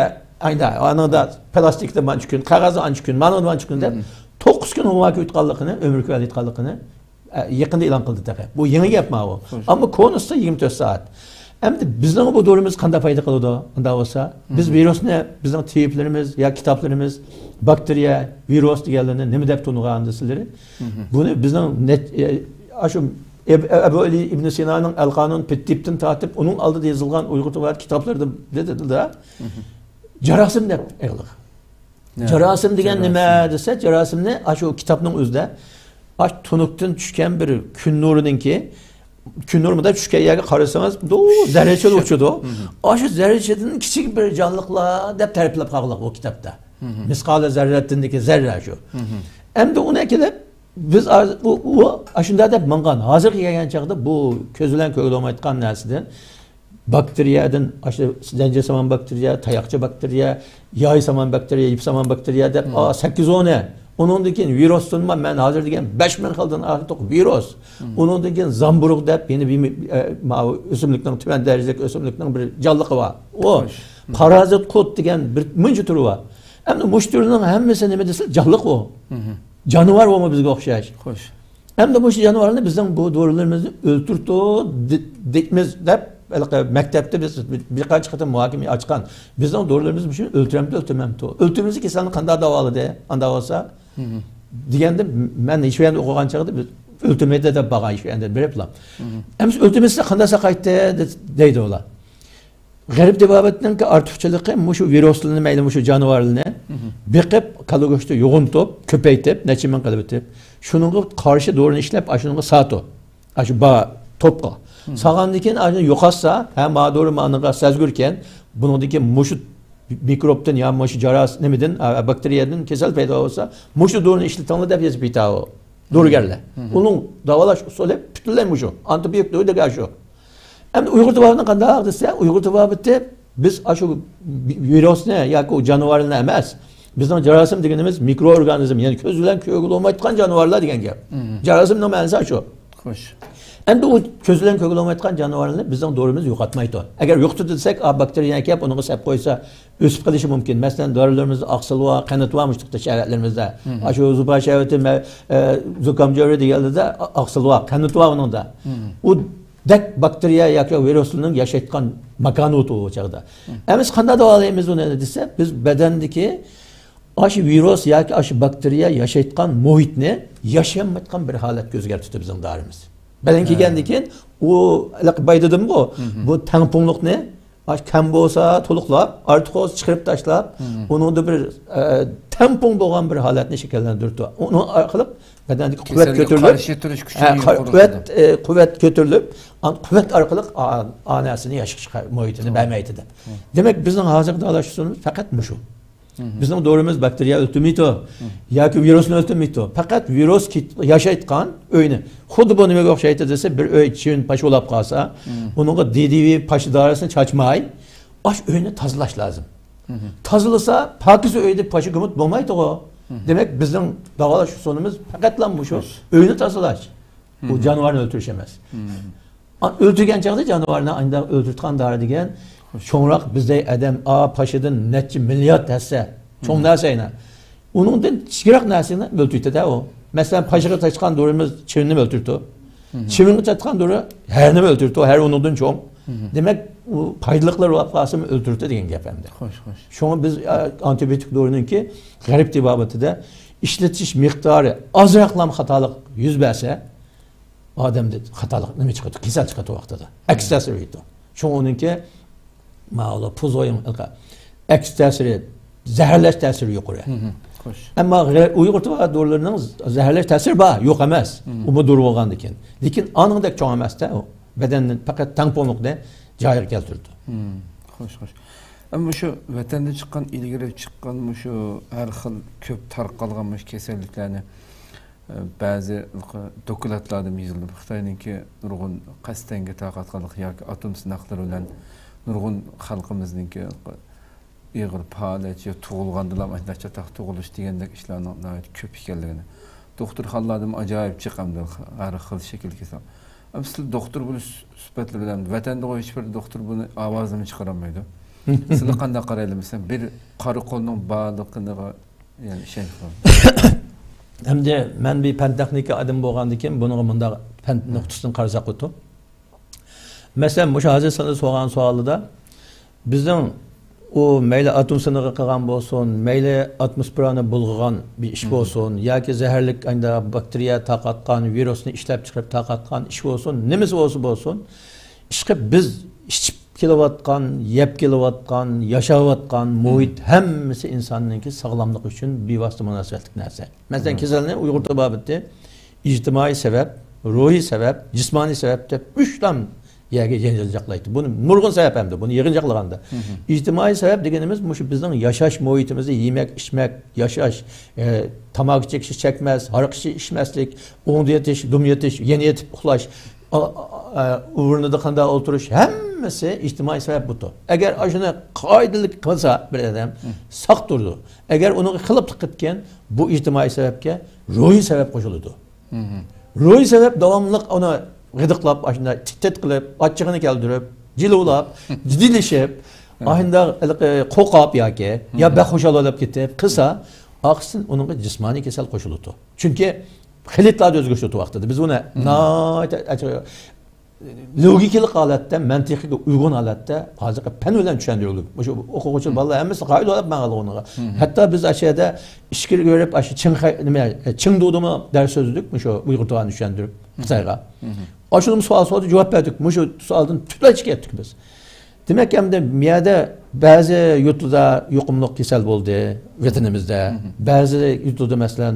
ئايدا، ئانىڭدا پىلاستىكتا مانچە كۈن، قەغەزدە ئانچە كۈن، مانىڭدا مانچە كۈن دەپ، توققۇز كۈن ھاۋا كۆيۈتقانلىقىنى، ئۆمۈر كۆرۈۋېتقانلىقىنى، ئە، يېقىندا ئېلان قىلدى تېخى. بۇ يېڭى گەپ ماۋۇ. ئەمما كونىسى يىگىرمە تۆت سائەت. ئەمدى بىزنىڭ بۇ دورىمىز قانداق پايدا قىلىدۇ؟ ئۇنداق بولسا، بىز ۋىرۇسنى بىزنىڭ تېۋىپلىرىمىز يا كىتابلىرىمىز باكتېرىيە، ۋىرۇس دېگەنلىرىنى نېمە دەپ تونۇغان دېسىلىرى، بۇنى بىزنىڭ نەت-، ئە، ئاشۇ ئەب-، ئەبۇ ئەلى ئىبنى سىنانىڭ ئەلقانۇن پىتتىپتىن تارتىپ، ئۇنىڭ ئالدىدا يېزىلغان ئۇيغۇر تىلى تىلىدا جاراسىم دەپ ئېغىلغا. جاراسىم دېگەن نېمە دېسە، جاراسىمنى ئاشۇ كىتابنىڭ ئۆزىدە، ئاش تونۇكتىن چۈشكەن بىر كۈن نۇرىنىڭكى، كۈن نۇرى مۇنداق چۈشكەن يەرگە قارىسىڭىز، زەررىچىلا ئۇچىدۇ. ئاشۇ زەررىچىدىن كىچىك بىر جانلىقلار دەپ تەرىپلەپ قالغان ئۇ كىتابتا. مىسقالى زەررەتىندىكى زەررە شۇ. ئەمدى ئۇنى ئەكېلىپ، بىز ئاز-، ئۇ، ئۇ ئاشۇنداق دەپ ماڭغان. ھازىرغا كەلگەن چاغدا بۇ كۆز بىلەن كۆرگىلى بولمايدىغان نەرسىدىن باكتېرىيەدىن، ئاشۇ زەنجىرسىمان باكتېرىيە، تاياقچە باكتېرىيە، يايسىمان باكتېرىيە، يىپسىمان باكتېرىيە دەپ، ئا، سەككىز ئونى. ئۇنىڭدىن كېيىن ۋىرۇستىنمۇ مەن ھازىر دېگەن بەش مىڭ خىلدىن ئارتۇق ۋىرۇس. ئۇنىڭدىن كېيىن زامبۇرۇغ دەپ يەنە بىر، ئە، ماۋۇ ئۆسۈملۈكنىڭ، تۈمەن دەرىجىلىك ئۆسۈملۈكنىڭ بىر جانلىقى بار. ئۇ پارازىت قۇت دېگەن بىر مۇنچە تۈرى بار. ئەمدى مۇشۇ تۈرنىڭ ھەممىسى نېمە دېسە، جانلىق ئۇ. جانىۋار ئۇمۇ بىزگە ئوخشاش. ئەمدى مۇشۇ جانىۋارنى بىزنىڭ بۇ دورىلىرىمىزنى ئۆلتۈرتتۇ دېيمىز دەپ، ھېلىقى مەكتەپتە بىز بىر قانچە قېتىم مۇھاكىمە ئاچقان. بىزنىڭ دورىلىرىمىز مۇشۇنى ئۆلتۈرەمدۇ، ئۆلتۈرمەمدۇ؟ ئۆلتۈرمىسە كېسەلنى قانداق داۋالىدى؟ ئانداق بولسا، دېگەندە، مەن ھېچ يەردە ئوقۇغان چاغدا بىز ئۆلتۈرمەيدۇ دەپ بارغان، ھېچ يەردە بېرىپلا. ئەمىسە ئۆلتۈرمىسە قانداق ساقايتتى دەيدۇ ئۇلار. غەرب تېبابىتىنىڭكى ئارتۇقچىلىقى مۇشۇ ۋىرۇسلىرىنى، مەيلى مۇشۇ جانىۋارلىرىنى بېقىپ، كالا گۆشتە يوغىنىتىپ، كۆپەيتىپ، نەچچە مىڭ قىلىۋېتىپ، شۇنىڭغا قارشى دورىنى ئىشلەپ، ئاشۇنىڭغا ساتۇ. ئاشۇ با توپقا. سالغاندىن كېيىن ئاشۇنى يوقاتسا، ھە، ما دورا مانىڭغا سەزگۈركەن، بۇنىڭدىن كېيىن مۇشۇ مىكروبتىن يا مۇشۇ جاراس نېمىدىن، ئا، باكتېرىيەدىن كېسەل پەيدا بولسا، مۇشۇ دورىنى ئىشلىتىڭلار دەپ يېزىپ ئېيتاۋۇ دورىگەرلەر. ئۇنىڭ داۋالاش ئۇسۇلى پۈتۈنلەي مۇشۇ. ئانتىبىيوتىك دېگەن شۇ. ئەمدى ئۇيغۇر تېبابىتىنى قانداق دېسە، ئۇيغۇر تېبابىتى بىز ئاشۇ ۋىرۇسنى ياكى ئۇ جانىۋارنى ئەمەس، بىزنىڭ جاراسىم دېگىنىمىز مىكرو ئورگانىزم، يەنى كۆز بىلەن كۆرگىلى بولمايدىغان جانىۋارلار دېگەن گەپ. جاراسىمنىڭ مەنىسى شۇ. خوش. ئەمدى ئۇ كۆز بىلەن كۆرگىلى بولمايدىغان جانىۋارنى بىزنىڭ دورىمىز يوقاتمايدۇ. ئەگەر يوقىتىدۇ دېسەك، ئا، باكتېرىيە كەپ ئۇنىڭغا سەپ قويسا، ئۆسۈپ قېلىشى مۇمكىن. مەسىلەن، دورىلىرىمىزدا ئاقسىلۋا، قەنتىۋا مۇشۇنداق شەربەتلىرىمىزدە. ئاشۇ زۇبا شەربىتى، مە-، ئە، زۇكام جۆرى دېگەنلەردە ئا-، ئاقسىلۋا، قەنتىۋا ئۇنىڭدا. ئۇ دەك باكتېرىيە ياكى ۋىرۇسلارنىڭ ياشايدىغان ماكانى ئۇ چاغدا. ئەمىسە قانداق داۋالايمىز ئۇنى دېسە، بىز بەدەندىكى ئاشۇ ۋىرۇس ياكى ئاشۇ باكتېرىيە ياشايدىغان مۇھىتنى ياشىيالمايدىغان بىر ھالەتكە ئۆزگەرتىدۇ بىزنىڭ دارىمىز. بەدەن كەلگەندىن كېيىن ئۇ، ھېلىقى باي دېدىمغۇ، بۇ تەڭپۇڭلۇقنى، ئاشۇ كەم بولسا تولۇقلاپ، ئارتۇق بولسا چىقىرىپ تاشلاپ، ئۇنىڭدا بىر، ئە، تەڭپۇڭ بولغان بىر ھالەتنى شەكىللەندۈرىدۇ. ئۇنىڭ ئارقىلىق بەدەندىكى قۇۋۋەت كېسەلگە كۆتۈرۈلۈپ، قارشى تۇرۇش كۈچىنى ھە، قا-، يۇقىرى قۇۋۋەت، قىلىدۇ. ئە، قۇۋۋەت كۆتۈرۈلۈپ، ئان-، قۇۋۋەت ئارقىلىق ئا-، ئا نەرسىنى ياشاش مۇھىتىنى بەرمەيدۇ دەپ. دېمەك، بىزنىڭ ھازىرقى داۋالاش ئۇسۇلىمىز پەقەت مۇشۇ. بىزنىڭ دورىمىز باكتېرىيە ئۆلتۈرمەيدۇ ياكى ۋىرۇسنى ئۆلتۈرمەيدۇ. پەقەت ۋىرۇس كېت-، ياشايدىغان ئۆينى. خۇددى بۇ نېمىگە ئوخشايدۇ دېسە، بىر ئۆي چىۋىن پاشا بولاپ قالسا، ئۇنىڭغا دى دى ۋى پاشا دارىسىنى چاچماي، ئاشۇ ئۆينى تازىلاش لازىم. تازىلىسا، پاكىز ئۆيدە پاشا گۇمۇت بولمايدىغۇ. دېمەك، بىزنىڭ داۋالاش ئۇسۇلىمىز پەقەتلا مۇشۇ، ئۆينى تازىلاش. بۇ جانىۋارنى ئۆلتۈرۈش ئەمەس. ئا، ئۆلتۈرگەن چاغدا جانىۋارنى ئانداق ئۆلتۈرىدىغان دارى دېگەن چوڭراق بىزدەي ئادەم، ئا، پاشىدىن نەچچە مىليارد ھەسسە چوڭ نەرسە ئەينە. ئۇنىڭدىن كىچىكرەك نەرسىنى ئۆلتۈرتىدۇ ئۇ. مەسىلەن، پاشىغا چاچقان دورىمىز چىۋىننى ئۆلتۈرتتى. چىۋىنگە چاچقان دورا ھەرنى ئۆلتۈرتتى. ھەر ئۇنىڭدىن چوڭ. دېمەك، ئۇ پايدىلىقلىرى بولۇپ قالسىمۇ ئۆلتۈرتتى دېگەن گەپ ئەمدى. خوش، خوش. شۇڭا بىز، ئا، ئانتىبىيوتىك دورىنىڭكى غەرب تېبابىتىدە ئىشلىتىش مىقدارى ئازراقلام خاتالىق يۈز بەرسە، ئادەمدە خاتالىق نېمە چىقىدۇ؟ كېسەل چىقىدۇ ۋاقتىدا. ئەكس تەسىرى بېرىدۇ. شۇڭا ئۇنىڭكى، ماۋۇ پۇزويىڭ ئەكس تەسىرى، زەھەرلەش تەسىرى يۇقىرى. خوش. ئەمما غەر-، ئۇيغۇر تېبابەت دورىلىرىنىڭ زەھەرلەش تەسىرى بار، يوق ئەمەس. ئۇمۇ دورا بولغاندىكىن. لېكىن ئانىڭدەك چوڭ ئەمەستە ئۇ. بەدەننى پەقەت تەڭپۇڭلۇقنى جايىغا كەلتۈرىدۇ. خوش، خوش. ئەمما مۇشۇ ۋەتەندىن چىققان، ئىلگىرى چىققان مۇشۇ ھەر خىل كۆپ تارقالغان مۇشۇ كېسەللىكلەرنى بەزى دوكلاتلاردىمۇ يېزىلدى. خىتاينىڭكى نۇرغۇن قەستەنگە تارقاتقانلىق ياكى ئاتوم سىناقلىرى بىلەن نۇرغۇن خەلقىمىزنىڭكى ئېغىر پالەچ يا تۇغۇلغاندىلا ئاشۇنداق چاتاق تۇغۇلۇش دېگەندەك ئىشلارنىڭ ناھايىتى كۆپ ئىكەنلىكىنى، دوختۇرخانىلاردىمۇ ئاجايىپ جىق ئەمدى ھەر خىل شەكىلدىكى سان. ئەمما سىز دوختۇر بولۇش سۈپەتلىرى بىلەن ۋەتەندىغۇ ھېچبىر دوختۇر بۇنى ئاۋازىنىمۇ چىقىرالمايدۇ. سىلەر قانداق قارايلى؟ مەسىلەن، بىر قارا قولنىڭ بارلىقىغا يەنە ئىشەنچ قىلىڭ. ئەمدى مەن بىر پەن تېخنىكا ئادىمى بولغاندىكىن، بۇنىڭغا مۇنداق پەن نۇقتىسىدىن قارىساق بولىدۇ. مەسىلەن، مۇشۇ ھازىر سىلەر سورىغان سوئالىدا بىزنىڭ ئۇ مەيلى ئاتوم سىنىقى قىلغان بولسۇن، مەيلى ئاتموسفېرانى بۇلغىغان بىر ئىش بولسۇن، ياكى زەھەرلىك ئاينىدا باكتېرىيە تارقاتقان، ۋىرۇسنى ئىشلەپ چىقىرىپ تارقاتقان ئىش بولسۇن، نېمىسى بولسا بولسۇن، ئىشقىلىپ بىز ئىچىپ كېلىۋاتقان، يەپ كېلىۋاتقان، ياشاۋاتقان مۇھىت ھەممىسى ئىنساننىڭكى ساغلاملىقى ئۈچۈن بىۋاسىتە مۇناسىۋەتلىك نەرسە. مەسىلەن، كېسەلنى ئۇيغۇر تېبابىتى ئىجتىمائىي سەۋەب، روھىي سەۋەب، جىسمانىي سەۋەب دەپ ئۈچ تام يەرگە يىغىنچاقلايتتى. بۇنى نۇرغۇن سەۋەب ئەمدى، بۇنى يىغىنچاقلىغاندا. ئىجتىمائىي سەۋەب دېگىنىمىز مۇشۇ بىزنىڭ ياشاش مۇھىتىمىزدا يېمەك، ئىچمەك، ياشاش، ئە، تاماكا چېكىش، چەكمەس، ھاراق ئىچىش، ئىچمەسلىك، ئوڭدا يېتىش، دۇم يېتىش، يەنە يېتىپ ئۇخلاش، ئا-، ئا-، ئا-، ئورنىدا قانداق ئولتۇرۇش، ھەممە ھەممىسى ئىجتىمائىي سەۋەب بۇتۇ. ئەگەر ئاشۇنى قائىدىلىك قىلسا بىر ئادەم، ساق تۇرىدۇ. ئەگەر ئۇنىڭغا خىلاپلىق قىلىدىكەن، بۇ ئىجتىمائىي سەۋەبكە روھىي سەۋەب قوشۇلىدۇ. روھىي سەۋەب داۋاملىق ئۇنى غىدىقلاپ، ئاشۇنداق تىت-تىت قىلىپ، ئاچچىقىنى كەلتۈرۈپ، جىلۋىلاپ، جىددىيلىشىپ، ئاشۇنداق ھېلىقى قورقۇپ ياكى، يا بەك خۇشال بولۇپ كېتىپ قىلسا، ئارقىسىدىن ئۇنىڭغا جىسمانىي كېسەل قوشۇلىدۇ. چۈنكى خىلىتلاردا ئۆزگىرىشىۋاتىدۇ. بىز بۇنى ناھايىتى لوگىكىلىق ھالەتتە، مەنتىقىگە ئۇيغۇن ھالەتتە ھازىرقى پەن بىلەن چۈشەندۈرۈلدى. مۇشۇ ئوقۇغۇچى بالىلار ھەممىسى قايىل بولۇپ ماڭىدۇ ئۇنىڭغا. ھەتتا بىز ئاشۇ يەردە ئىچكىرىگە بېرىپ، ئاشۇ چىڭخەي، نېمە، چىڭدۇدىمۇ دەرس سۆزلىدۇك، مۇشۇ ئۇيغۇر تىلىنى چۈشەندۈرۈپ خىتايغا. ئاشۇندىمۇ سوئال سورىدى، جاۋاب بەردۇق. مۇشۇ سوئالدىن پۈتۈنلەي چىقىپ كەتتۇق بىز. دېمەك، ئەمدى بۇ يەردە بەزى يۇرتلاردا يۇقۇملۇق كېسەل بولدى ۋەتىنىمىزدە. بەزى يۇرتلاردا، مەسىلەن،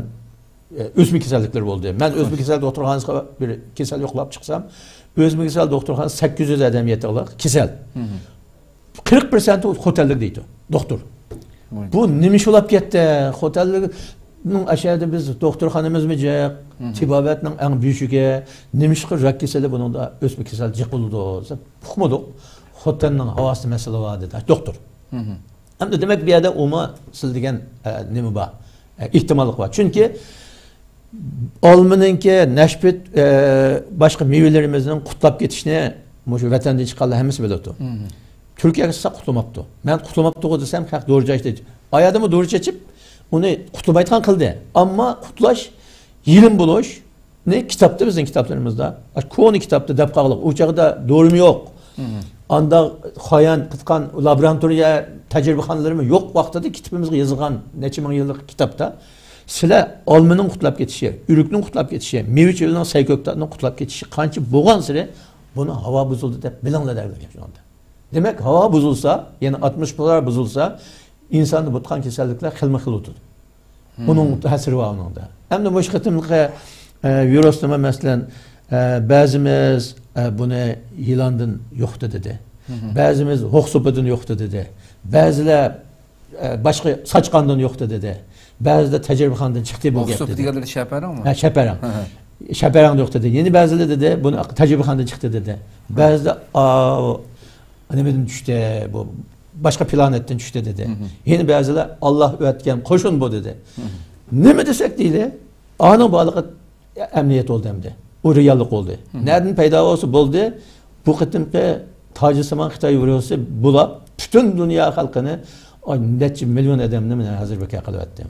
ئۆسمە كېسەللىكلىرى بولدى. مەن ئۆسمە كېسەل دوختۇرخانىسىغا بىر كېسەل يوقلاپ چىقسام، ئۆسمە كېسەل دوختۇرخانىسى سەككىز يۈز ئادەم يېتىقلىق كېسەل. قىرىق پىرسەنتى خوتەنلىك دەيدۇ دوختۇر. بۇ نېمە ئىش بولۇپ كەتتى؟ خوتەنلىكنىڭ ئاشۇ يەردە بىز دوختۇرخانىمىزمۇ جىق، تېبابەتنىڭ ئەڭ بۆشۈكى، نېمىشقا راك كېسىلى بۇنىڭدا ئۆسمە كېسەل جىق بولىدۇ دېسەم، ئۇقمىدۇق. خوتەننىڭ ھاۋاسىدا مەسىلە بار دېدى دوختۇر. ئەمدى دېمەك، بۇ يەردە ئۇمۇ سىز دېگەن، ئە، نېمە بار؟ ئە، ئېھتىماللىق بار. چۈنكى ئالمىنىڭكى، نەشپۈت، ئە، باشقا مېۋىلىرىمىزنىڭ قۇتلاپ كېتىشىنى مۇشۇ ۋەتەندىن چىققانلار ھەممىسى بىلىدۇ. تۈركىيەگە چىقسا قۇتلىماپتۇ. مەن قۇتلىماپتۇغۇ دېسەم، خەق دورا چاچتى. ئايادىمۇ دورا چېچىپ، ئۇنى قۇتلىمايدىغان قىلدى. ئەمما قۇتلاش، يېلىم بولۇش، نى كىتابتا، بىزنىڭ كىتابلىرىمىزدا، ئاشۇ كونا كىتابتا دەپ قالغان، ئۇ چاغدا دورىمۇ يوق. ئاندا خايان قىلغان لابوراتورىيە تەجرىبىخانىلىرىمۇ يوق ۋاقتىدا كىتابىمىزغا يېزىلغان نەچچە مىڭ يىللىق كىتابتا، سىلەر ئالمىنىڭ قۇتلاپ كېتىشى، ئۆرۈكنىڭ قۇتلاپ كېتىشى، مېۋە چۆلىنىڭ سەيكۆكتاتنىڭ قۇتلاپ كېتىشى قانچە بولغانسېرى بۇنىڭ ھاۋا بۇزۇلدى دەپ بىلىڭلار دەپ. دېمەك، ھاۋا بۇزۇلسا، يەنى ئاتموسفېرا بۇزۇلسا، ئىنساندا بولىدىغان كېسەللىكلەر خىلمۇ خىل بولىدۇ. ئۇنىڭ تەسىرى بار ئۇنىڭدا. ئەمدى مۇشۇ قېتىمقى، ئە، ۋىرۇسنىمۇ، مەسىلەن، ئە، بەزىمىز، ئە، بۇنى يىلاندىن يۇقتى دېدى. بەزىمىز ھوق سوپىدىن يۇقتى دېدى. بەزىلەر، ئە، باشقا ساچقاندىن يۇقتى دېدى. بەزىدە تەجرىبىخانىدىن چىقتى بۇ گەپ دېدى. ھوق سوپى دېگەنلىرى شەپەرەڭمۇ؟ ھە، شەپەرەڭ. شەپەرەڭدىن يۇقتى دېدى. يەنە بەزىلەر دېدى، بۇنى تەجرىبىخانىدىن چىقتى دېدى. بەزىدە، ئا، نېمىدىن چۈشتى، بۇ باشقا پلانېتتىن چۈشتى دېدى. يەنە بەزىلەر ئاللا ئەۋەتكەن قوشۇن بۇ دېدى. نېمە دېسەك دېيلى، ئانىڭ بارلىقى ئەمەلىيەت بولدى ئەمدى. ئۇ رېئاللىق بولدى. نەدىن پەيدا بولسا بولدى، بۇ قېتىمقى تاجسىمان خىتاي ۋىرۇسى بۇلاپ پۈتۈن دۇنيا خەلقىنى، ئاي، نەچچە مىليون ئادەمنى مانا ھازىر بىكار قىلىۋەتتى.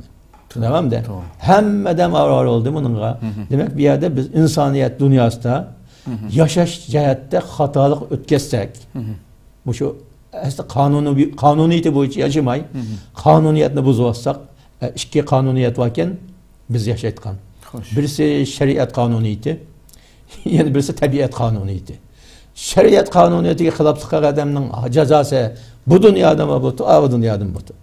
تۇيۇلامدۇ؟ ھەممە ئادەم ئاۋارە بولدى بۇنىڭغا. دېمەك، بۇ يەردە بىز ئىنسانىيەت دۇنياسىدا ياشاش جەھەتتە خاتالىق ئۆتكەزسەك، مۇشۇ ئەسلى قانۇنى، قانۇنىيىتى بويىچە ياشىماي، قانۇنىيەتنى بۇزۇۋاتساق، ئە، ئىككى قانۇنىيەت باركەن بىز ياشايدىغان. بىرسى شەرىئەت قانۇنىيىتى، يەنە بىرسى تەبىئەت قانۇنىيىتى. شەرىئەت قانۇنىيىتىگە خىلاپلىق قىلغان ئادەمنىڭ جازاسى بۇ دۇنيادىمۇ بولىدۇ، ئاۋۇ دۇنيادىمۇ بولىدۇ.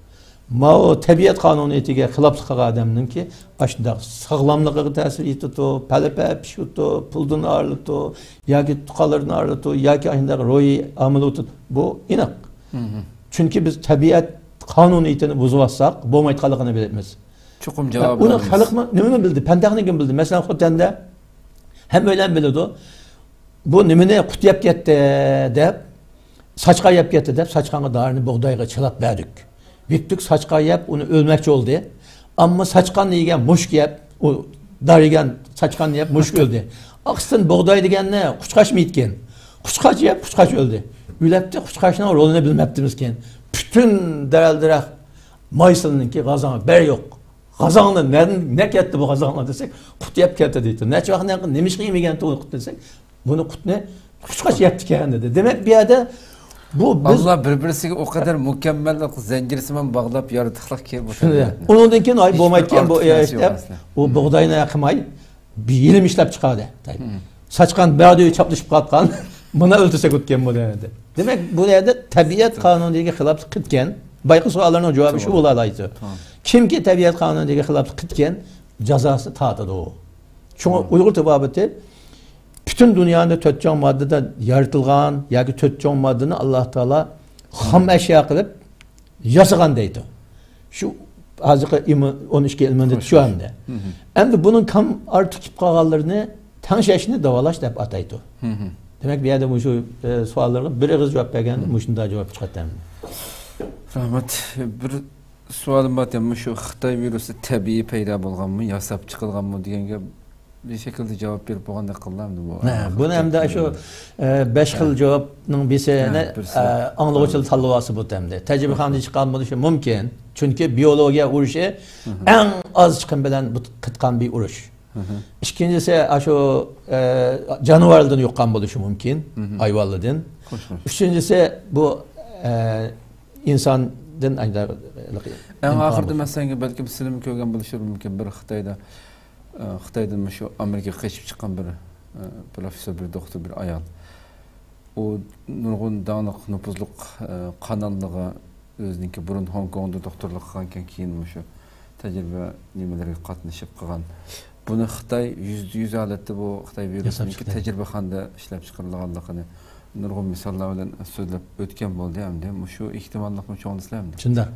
ماۋۇ تەبىئەت قانۇنىيىتىگە خىلاپلىق قىلغان ئادەمنىڭكى ئاشۇنداق ساغلاملىقىغا تەسىر يېتىدۇ، پەلىپەي پىشىدۇ، پۇلدىن ئايرىلىدۇ، ياكى تۇغقانلىرىدىن ئايرىلىدۇ، ياكى ئاشۇنداق روھىي ئامىل ئۆتىدۇ. بۇ ئېنىق. چۈنكى بىز تەبىئەت قانۇنىيىتىنى بۇزۇۋاتساق بولمايدىغانلىقىنى بىلىمىز. چوقۇم جاۋاب ئۇنى بېرىمىز. خەلقمۇ نېمىنى بىلدى؟ پەن تېخنىكىنى بىلدى. مەسىلەن، خوتەندە ھەممەيلەن بىلىدۇ. بۇ نېمىنى، قۇت يەپ كەتتى دەپ، ساچقان يەپ كەتتى دەپ، ساچقانغا دارىنى بۇغدايغا چىلاپ بەردۇق. بېرىپتۇق، ساچقان يەپ، ئۇنى ئۆلمەكچى بولدى. ئەمما ساچقاننى يېگەن مۇشۇك يەپ، ئۇ دارى يېگەن ساچقاننى يەپ مۇشۇك ئۆلدى. ئاقسىتىن بۇغداي دېگەننى قۇشقاچمۇ يېدىكەن؟ قۇشقاچ يەپ، قۇشقاچ ئۆلدى. ئۆلەپتۇ، قۇشقاچنىڭ رولىنى بىلمەپتىمىزكەن. پۈتۈن دەرەل-دەرەخ مايسىلنىڭكى غازاڭ بەر يوق. غازاڭلار نەدىن، نە كەتتى بۇ غازاڭلار دېسەك، قۇت يەپ كەتتى دەيدۇ. نەچچە ۋاقىتتىن كېيىن نېمىشقا يېمىگەنتى ئۇ قۇت دېسەك، بۇنى قۇتنى قۇشقاچ يەپتىكەن دېدى. دېمەك، بۇ يەردە بۇ بىز ئاللا بىر-بىرسىگە ئۇ قەدەر مۇكەممەل زەنجىرسىمان باغلاپ يارىتىپلا كېلىپ شۇنى، ئۇنىڭدىن كېيىن، ئاي، ھېچ بىر بولمايدىكەن بۇ ئارتۇقچىلىقى ئىش يوق دەپ، ئەسلى. ئۇ بۇغداينى قىلماي، بىر يېلىم ئىشلەپ چىقاردى. ساچقان بەردى، چاپلىشىپ قالغان. مانا ئۆلتۈرسەك ئۆتكەن بۇ دەيدۇ. دېمەك، بۇ يەردە تەبىئەت قانۇنىيىتىگە خىلاپلىق قىلىتكەن. بايىقى سوئاللارنىڭ جاۋابى شۇ بولالايدۇ. كىمكى تەبىئەت قانۇنىيىتىگە خىلاپلىق قىلىتكەن، جازاسىنى تارتىدۇ. شۇڭا ئۇيغۇر تېبابىتى پۈتۈن دۇنيانى تۆت چوڭ ماددىدا يارىتىلغان ياكى تۆت چوڭ ماددىنى ئاللا تائالا خام ئەشيا قىلىپ ياسىغان دەيدۇ. شۇ ھازىرقى ئىلمى، ئون ئىككى ئىلمىنى شۇ ئەمدى. ئەمدى بۇنىڭ كام ئارتۇق كېلىپ قالغانلىرىنى تەڭشەشنى داۋالاش دەپ ئاتايدۇ. دېمەك، بۇ يەردە مۇشۇ، ئە، سوئاللارغا بىر ئېغىز جاۋاب بەرگەندە، مۇشۇنداق جاۋاب چىقاتتى ئەمدى. رەھمەت. بىر سوئالىم بار ئىكەن، مۇشۇ خىتاي ۋىرۇسى تەبىئىي پەيدا بولغانمۇ، ياساپ چىقىلغانمۇ دېگەنگە بىر شەكىلدە جاۋاب بېرىپ بولغاندەك قىلدى ئەمدى بۇ. ھە، بۇنى ئەمدى شۇ، ئە، بەش خىل جاۋابنىڭ بىرسىنى، ھە، بىرسى. ئە، ئاڭلىغۇچىلار تاللىۋالسا بولدى ئەمدى. تەجرىبىخانىدا چىققان بولۇشى مۇمكىن. چۈنكى بىيولوگىيە ئۇرۇشى ئەڭ ئاز چىقىم بىلەن بۇ-، قىتقان بىر ئۇرۇش. ئىككىنچىسى، ئاشۇ، ئە، جانىۋارلاردىن يۇققان بولۇشى مۇمكىن، ھايۋانلاردىن. ئۈچىنچىسى، بۇ، ئە، ئىنساندىن. ئەڭ ئاخىرىدا مەسىلەن، بەلكىم سىلىمۇ كۆرگەن بولۇشىڭىز مۇمكىن، بىر خىتايدا، ئە، خىتايدىن مۇشۇ ئامېرىكىغا قېچىپ چىققان بىر، ئە، پروفېسسور، بىر دوختۇر، بىر ئايال. ئۇ نۇرغۇن داڭلىق، نوپۇزلۇق، ئە، قاناللىرىغا ئۆزىنىڭكى بۇرۇن خوڭكوڭدا دوختۇرلۇق قىلغانكەن، كېيىن مۇشۇ تەجرىبە نېمىلىرىگە قاتنىشىپ قىلغان. بۇنى خىتاي يۈزدە يۈز ھالەتتە بۇ خىتاي ۋىرۇسىنىڭكى تەجرىبىخانىدا ئىشلەپ چىقىرىلغانلىقىنى نۇرغۇن مىساللار بىلەن سۆزلەپ ئۆتكەن بولدى ئەمدى. مۇشۇ ئېھتىماللىقمۇ چوڭ دېسىلە ئەمدى. شۇنداق.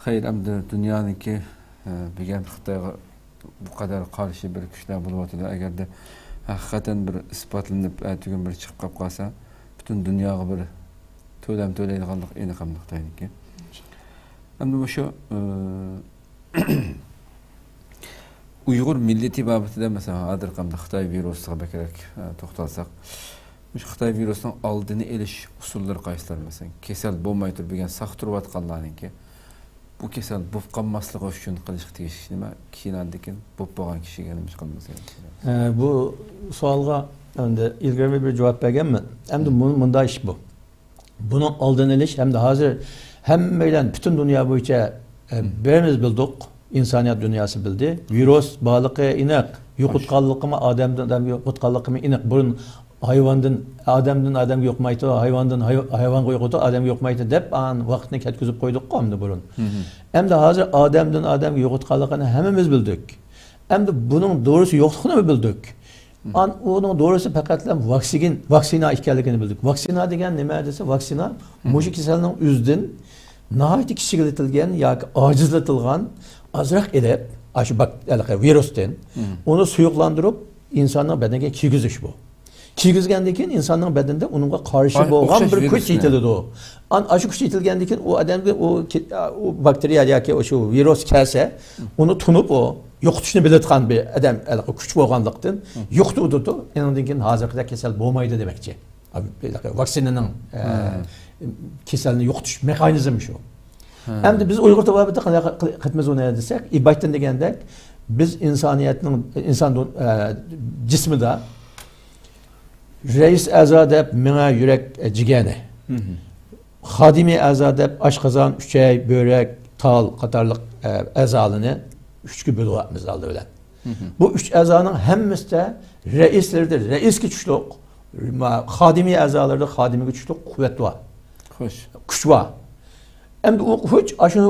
خەير، ئەمدى دۇنيانىڭكى، ئە، بۈگۈن خىتايغا بۇ قەدەر قارشى بىر كۈچلەر بولۇۋاتىدۇ. ئەگەردە ھەقىقەتەن بىر ئىسپاتلىنىپ، ئەتىگۈن بىر چىقىپ قېلىپ قالسا، پۈتۈن دۇنياغا بىر تۆلەم تۆلەيدىغانلىق ئېنىق ئەمدى خىتاينىڭكى. ئەمدى مۇشۇ، ئە، ئۇيغۇر مىللىتى بابىتىدە، مەسىلەن، ھازىرقى خىتاي ۋىرۇسىغا بەكرەك، ئە، توختالساق، مۇشۇ خىتاي ۋىرۇسىنىڭ ئالدىنى ئېلىش ئۇسۇللىرى قايسىلار؟ مەسىلەن، كېسەل بولماي تۇرۇپ بۈگۈن ساقىتىۋاتقانلارنىڭكى بۇ كېسەل بولۇپ قالماسلىقى ئۈچۈن قىلىشقا تېگىشلىك نېمە؟ كېيىن ئاندىن كېيىن بولۇپ بولغان كىشىگە نېمە قىلىمىز؟ ئە، بۇ سوئالغا ئەمدى ئىلگىرى بىر جاۋاب بەرگەنمەن. ئەمدى مۇ-، مۇنداق ئىش بۇ. بۇنىڭ ئالدىنى ئېلىش ھەمدە ھازىر ھەممەيلەن پۈتۈن دۇنيا بويىچە، ئە، بىرىمىز بىلدۇق، ئىنسانىيەت دۇنياسى بىلدى. ۋىرۇس بارلىقى ئېنىق، يوقىتقانلىقىمۇ، ئادەمدىن ئادەمگە يوقۇتقانلىقىمۇ ئېنىق. بۇرۇن ھايۋاندىن، ئادەمدىن ئادەمگە يۇقمايدۇ، ھايۋاندىن ھاي-، ھايۋانغا يۇقىدۇ، ئادەمگە يۇقمايدۇ دەپ، ئان ۋاقىتنى كەتكۈزۈپ قويدۇققۇ ئەمدى بۇرۇن. ئەمدى ھازىر ئادەمدىن ئادەمگە يۇقۇتقانلىقىنى ھەممىمىز بىلدۇق. ئەمدى بۇنىڭ دورىسى يوقلۇقىنىمۇ بىلدۇق. ئان-، ئۇنىڭ دورىسى پەقەتلا ۋاكسىن، ۋاكسىنا ئىكەنلىكىنى بىلدۇق. ۋاكسىنا دېگەن نېمە دېسە، ۋاكسىنا مۇشۇ كېسەلنىڭ ئۆزىدىن ناھايىتى كىچىكلىتىلگەن ياكى ئاجىزلىتىلغان، ئازراق ئېلىپ، ئاشۇ باك-، ھېلىقى ۋىرۇستىن، ئۇنى سۇيۇقلاندۇرۇپ، ئىنساننىڭ بەدىنىگە كىيگۈزۈش بۇ. كىيگۈزگەندىن كېيىن ئىنساننىڭ بەدىنىدە ئۇنىڭغا قارشى بولغان بىر كۈچ يېتىلىدۇ. ئان-، ئاشۇ كۈچ يېتىلگەندىن كېيىن ئۇ ئادەمگە ئۇ كې-، ئۇ باكتېرىيە ياكى ئاشۇ ۋىرۇس كەلسە، ئۇنى تونۇپ ئۇ يوقىتىشنى بىلىدىغان بىر ئادەم، ھېلىقى كۈچ بولغانلىقتىن يوقىتىۋېتىدۇ. ئۇنىڭدىن كېيىن ھازىرقىدەك كېسەل بولمايدۇ دېمەكچى. ۋاكسىنىنىڭ، ئە، كېسەلنى يوقىتىش مېخانىزمى شۇ. ئەمدى بىز ئۇيغۇر تېبابىتىدە قانداق قىل-، قىلىپمىز ئۇنى دېسەك، ئىبايتتىن دېگەندەك، بىز ئىنسانىيەتنىڭ، ئىنسان دۇ-، ئە، جىسمىدا رەئىس ئەزا دەپ مېڭە، يۈرەك، ئە، جىگەرنى، خادىمىي ئەزا دەپ ئاشقازان، ئۈچەي، بۆرەك، تال قاتارلىق، ئە، ئەزالىرىنى ئۈچكە بۆلۈۋاتىمىز ئالدى بىلەن. بۇ ئۈچ ئەزانىڭ ھەممىسىدە رەئىسلىرىدە رەئىسكە چۈشلۈك، ما-، خادىمىي ئەزالىرىدا خادىمىگە چۈشلۈك قۇۋۋەت بار. كۈچ بار. ئەمدى ئۇ كۈچ ئاشۇ،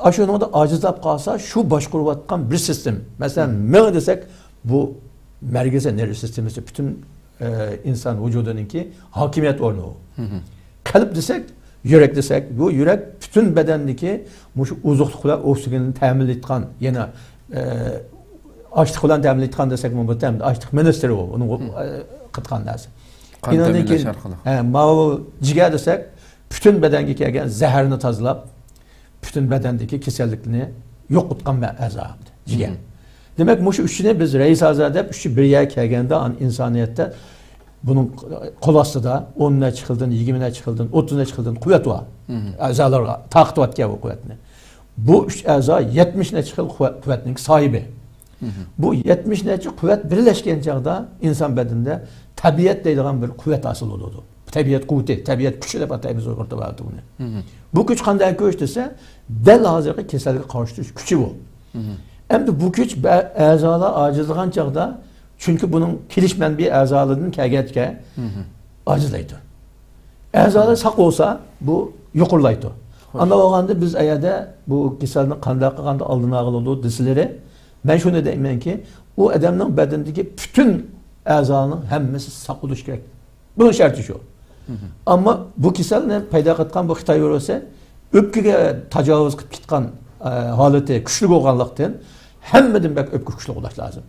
ئاشۇنىڭدا ئاجىزلاپ قالسا، شۇ باشقۇرۇۋاتقان بىر سىستېما. مەسىلەن، مېڭە دېسەك، بۇ مەركىزىي نېرۋا سىستېمىسى پۈتۈن، ئە، ئىنسان ۋۇجۇدىنىڭكى ھاكىمىيەت ئورنى ئۇ. قەلب دېسەك، يۈرەك دېسەك، بۇ يۈرەك پۈتۈن بەدەندىكى مۇشۇ ئوزۇقلۇق بىلەن ئوكسىگېننى تەمىنلەيدىغان، يەنە، ئە، ئاشلىق بىلەن تەمىنلەيدىغان دېسەكمۇ بولىدۇ، ئاشلىق مىنىستىرى ئۇ، ئۇنىڭ، ئە، قىلىدىغان نەرسە. قان تەمىنلەش ئارقىلىق. ھە، ماۋۇ جىگەر دېسەك، پۈتۈن بەدەنگە كەلگەن زەھەرنى تازىلاپ، پۈتۈن بەدەندىكى كېسەللىكنى يوقىتقان بە-، ئەزا جىگەر. دېمەك، مۇشۇ ئۈچىنى بىز رەئىس ئەزا دەپ، ئۈچى بىر يەرگە كەلگەندە، ئان-، ئىنسانىيەتتە بۇنىڭ قول ئاستىدا ئون نەچچە خىلدىن، يىگىرمە نەچچە خىلدىن، ئوتتۇز نەچچە خىلدىن قۇۋۋەت بار. ئەزالارغا تارقىتىۋەتكەن بۇ قۇۋۋەتنى. بۇ ئۈچ ئەزا يەتمىش نەچچە خىل قۇۋۋەت-، قۇۋۋەتنىڭ ساھىبى. بۇ يەتمىش نەچچە قۇۋۋەت بىرلەشكەن چاغدا ئىنسان بەدىنىدە تەبىئەت دەيدىغان بىر قۇۋۋەت ھاسىل بولىدۇ. تەبىئەت قۇۋۋىتى، تەبىئەت كۈچى دەپ ئاتايمىز ئۇيغۇر تېبابىتىدە بۇنى. بۇ كۈچ قانداق كۈچ دېسە، دەل ھازىرقى كېسەلگە قارشى تۇرۇش كۈچى بۇ. ئەمدى بۇ كۈچ بە-، ئەزالار ئاجىزلىغان چاغدا، چۈنكى بۇنىڭ كېلىش مەنبىيى ئەزالاردىن كەلگەچكە ئاجىزلايدۇ. ئەزالار ساق بولسا، بۇ يۇقىرىلايدۇ. ئانداق بولغاندا بىز ئەگەردە بۇ كېسەلنى قانداق قىلغاندا ئالدىنى ئالغىلى بولىدۇ دېسىلىرى، مەن شۇنى دەيمەنكى، ئۇ ئادەمنىڭ بەدىنىدىكى پۈتۈن ئەزانىڭ ھەممىسى ساق بولۇشى كېرەك. بۇنىڭ شەرتى شۇ. ئەمما بۇ كېسەلنى پەيدا قىلىدىغان بۇ خىتاي ۋىرۇسى ئۆپكىگە تاجاۋۇز قىلىپ كەتكەن، ئە، ھالىتى كۈچلۈك بولغانلىقتىن، ھەممىدىن بەك ئۆپكە كۈچلۈك بولۇش لازىم.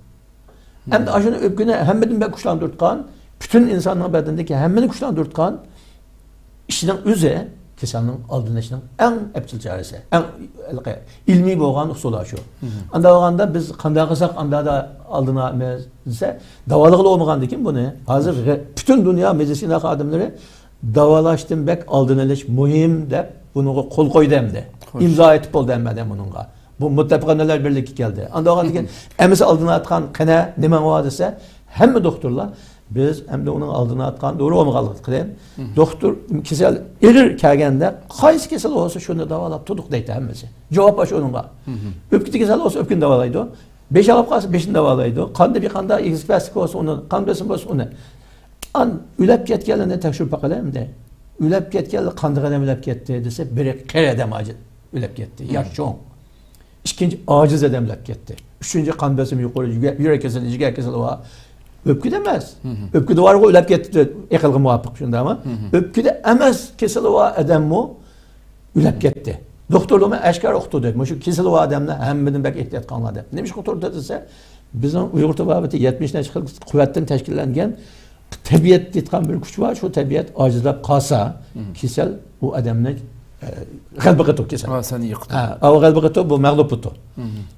ئەمدى ئاشۇنى ئۆپكىنى ھەممىدىن بەك كۈچلەندۈرۈۋاتقان، پۈتۈن ئىنساننىڭ بەدىنىدىكى ھەممىنى كۈچلەندۈرۈۋاتقان ئىشنىڭ ئۆزى كېسەلنىڭ ئالدىنى ئېلىشنىڭ ئەڭ ئەپچىل چارىسى، ئەڭ ھېلىقى ئىلمىي بولغان ئۇسۇلى شۇ. ئانداق بولغاندا بىز قانداق قىلساق ئانداقتا ئالدىنى ئالىمىز دېسە، داۋالىغىلى بولمىغاندىكىن بۇنى ھازىر غە-، پۈتۈن دۇنيا مېدىتسىنا خادىملىرى داۋالاشتىن بەك ئالدىنى ئېلىش مۇھىم دەپ بۇنىڭغا قول قويدى ئەمدى. خوش. ئىمزا ئېتىپ بولدى ھەممە ئادەم بۇنىڭغا. بۇ مۇتتەپىقانەلەر بىرلىككە كەلدى. ئانداق بولغاندىكىن ئەمىسە ئالدىنى ئاتقان قېنى نېمەڭ بار دېسە، ھەممە دوختۇرلار بىز ئەمدى ئۇنىڭ ئالدىنى ئاتقان دورا بولمىغانلىقتىن، دوختۇر كېسەل ئېغىر كەلگەندە قايسى كېسەل بولسا شۇنى داۋالاپ تۇردۇق دەيدۇ ھەممىسى. جاۋاب ئاشۇ ئۇنىڭغا. ئۆپكىدە كېسەل بولسا ئۆپكىنى داۋالايدۇ. بېشى ئاغرىپ قالسا بېشىنى داۋالايدۇ. قاندا بىر قانداق ئېگىز پەسلىك بولسا ئۇنى، قان بېسىمى بولسا ئۇنى. ئان ئۆلۈپ كەتكەنلەرنى تەكشۈرۈپ باقىلى ئەمدى. ئۆلۈپ كەتكەنلەر قانداق ئادەم ئۆلۈپ كەتتى دېسە، بىرى قېرى ئادەم ئاجىز ئۆلۈپ كەتتى، ياش چوڭ. ئىككىنچى ئاجىز ئادەم ئۆلۈپ كەتتى. ئۈچىنچى قان بېسىمى يۇقىرى، يۈگە-، يۈرەك كېسىلى، جىگەر كېسىلى بار. ئۆپكىدە ئەمەس. ئۆپكىدە بارغۇ ئۆلۈپ كەتتى، ئەقىلگە مۇۋاپىق، شۇنداقمۇ؟ ئۆپكىدە ئەمەس كېسىلى بار ئادەممۇ ئۆلۈپ كەتتى. دوختۇرلارمۇ ئاشكارا ئۇقتۇردى. مۇشۇ كېسىلى بار ئادەملەر ھەممىدىن بەك ئېھتىيات قىلىڭلار دەپ. نېمىشقا ئۇقتۇردى دېسە، بىزنىڭ ئۇيغۇر تېبابىتى يەتمىش نەچچە خىل قۇۋۋەتتىن تەشكىللەنگەن، تەبىئەت دەيدىغان بىر كۈچ بار، شۇ تەبىئەت ئاجىزلاپ قالسا، كېسەل ئۇ ئادەمنى، ئە، غەلىبە قىلىدۇ كېسەل. ھا، سەن يىقىدۇ. ھا، ئۇ غەلىبە قىلىدۇ، بۇ مەغلۇپ بولىدۇ.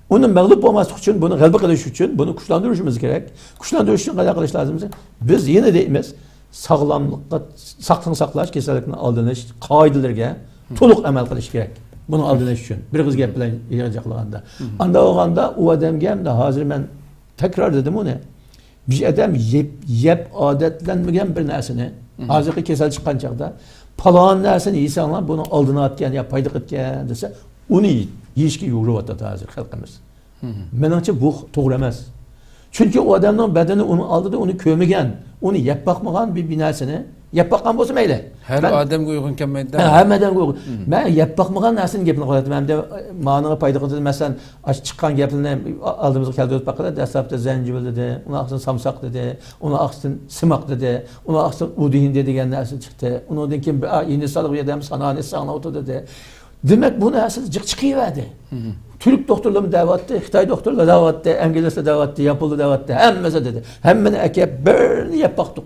ئۇنى مەغلۇپ بولماسلىق ئۈچۈن، بۇنى غەلىبە قىلىش ئۈچۈن، بۇنى كۈچلەندۈرۈشىمىز كېرەك. كۈچلەندۈرۈش ئۈچۈن قانداق قىلىش لازىم دېسە، بىز يەنە دەيمىز، ساغلاملىققا، ساقنى ساقلاش، كېسەللىكنى ئالدىنى ئېلىش قائىدىلىرىگە تولۇق ئەمەل قىلىش كېرەك. بۇنى ئالدىنى ئېلىش ئۈچۈن. بىر ئېغىز گەپ بىلەن يىغىنچاقلىغاندا. ئانداق بولغاندا ئۇ ئادەمگە ئەمدى ھازىر مەن تەكرار دېدىم ئۇنى. بىر ئادەم يەپ، يەپ ئادەتلەنمىگەن بىر نەرسىنى، ھازىرقى كېسەل چىققان چاغدا، پالان نەرسىنى يېسەڭلار، بۇنىڭ ئالدىنى ئاتكەن يا پايدا قىلىدىكەن دېسە، ئۇنى يېيىشكە يۈگۈرۈۋاتىدۇ ھازىر خەلقىمىز. مېنىڭچە بۇ توغرا ئەمەس. چۈنكى ئۇ ئادەمنىڭ بەدىنى ئۇنىڭ ئالدىدا ئۇنى كۆرمىگەن، ئۇنى يەپ باقمىغان بىر، بىر نەرسىنى، يەپ باققان بولسا مەيلى. ھەر مەن ئادەمگە ئۇيغۇن كەلمەيدۇ. ھە، ھەممە ئادەمگە ئۇيغۇن. مەن يەپ باقمىغان نەرسىنى گېپىنى قىلىۋاتىمەن. ئەمدى مانىڭغا پايدا قىلدى. مەسىلەن، ئاشۇ چىققان گەپلەرنى ئالدىمىزغا كەلتۈرۈپ باققىلى. دەسلەپتە زەنجىۋىل دېدى، ئۇنىڭ ئارقىسىدىن سامساق دېدى، ئۇنىڭ ئارقىسىدىن سىماق دېدى، ئۇنىڭ ئارقىسىدىن ئۇدۇ ھىندى دېگەن نەرسە چىقتى. ئۇنىڭدىن كېيىن بىر، ئا، ھىندىستانلىق بىر ئادەم سانانى ساڭلاۋاتىدۇ دېدى. دېمەك، بۇ نەرسە جىق چىقىۋەردى. تۈرك دوختۇرلىرىمۇ دەۋاتتى، خىتاي دوختۇرلىرى دەۋاتتى، ئىنگلىزلار دەۋاتتى، ياپونلار دەۋاتتى، ھەممىسى دېدى. ھەممىنى ئەكەپ، بىرنى يەپ باقتۇق.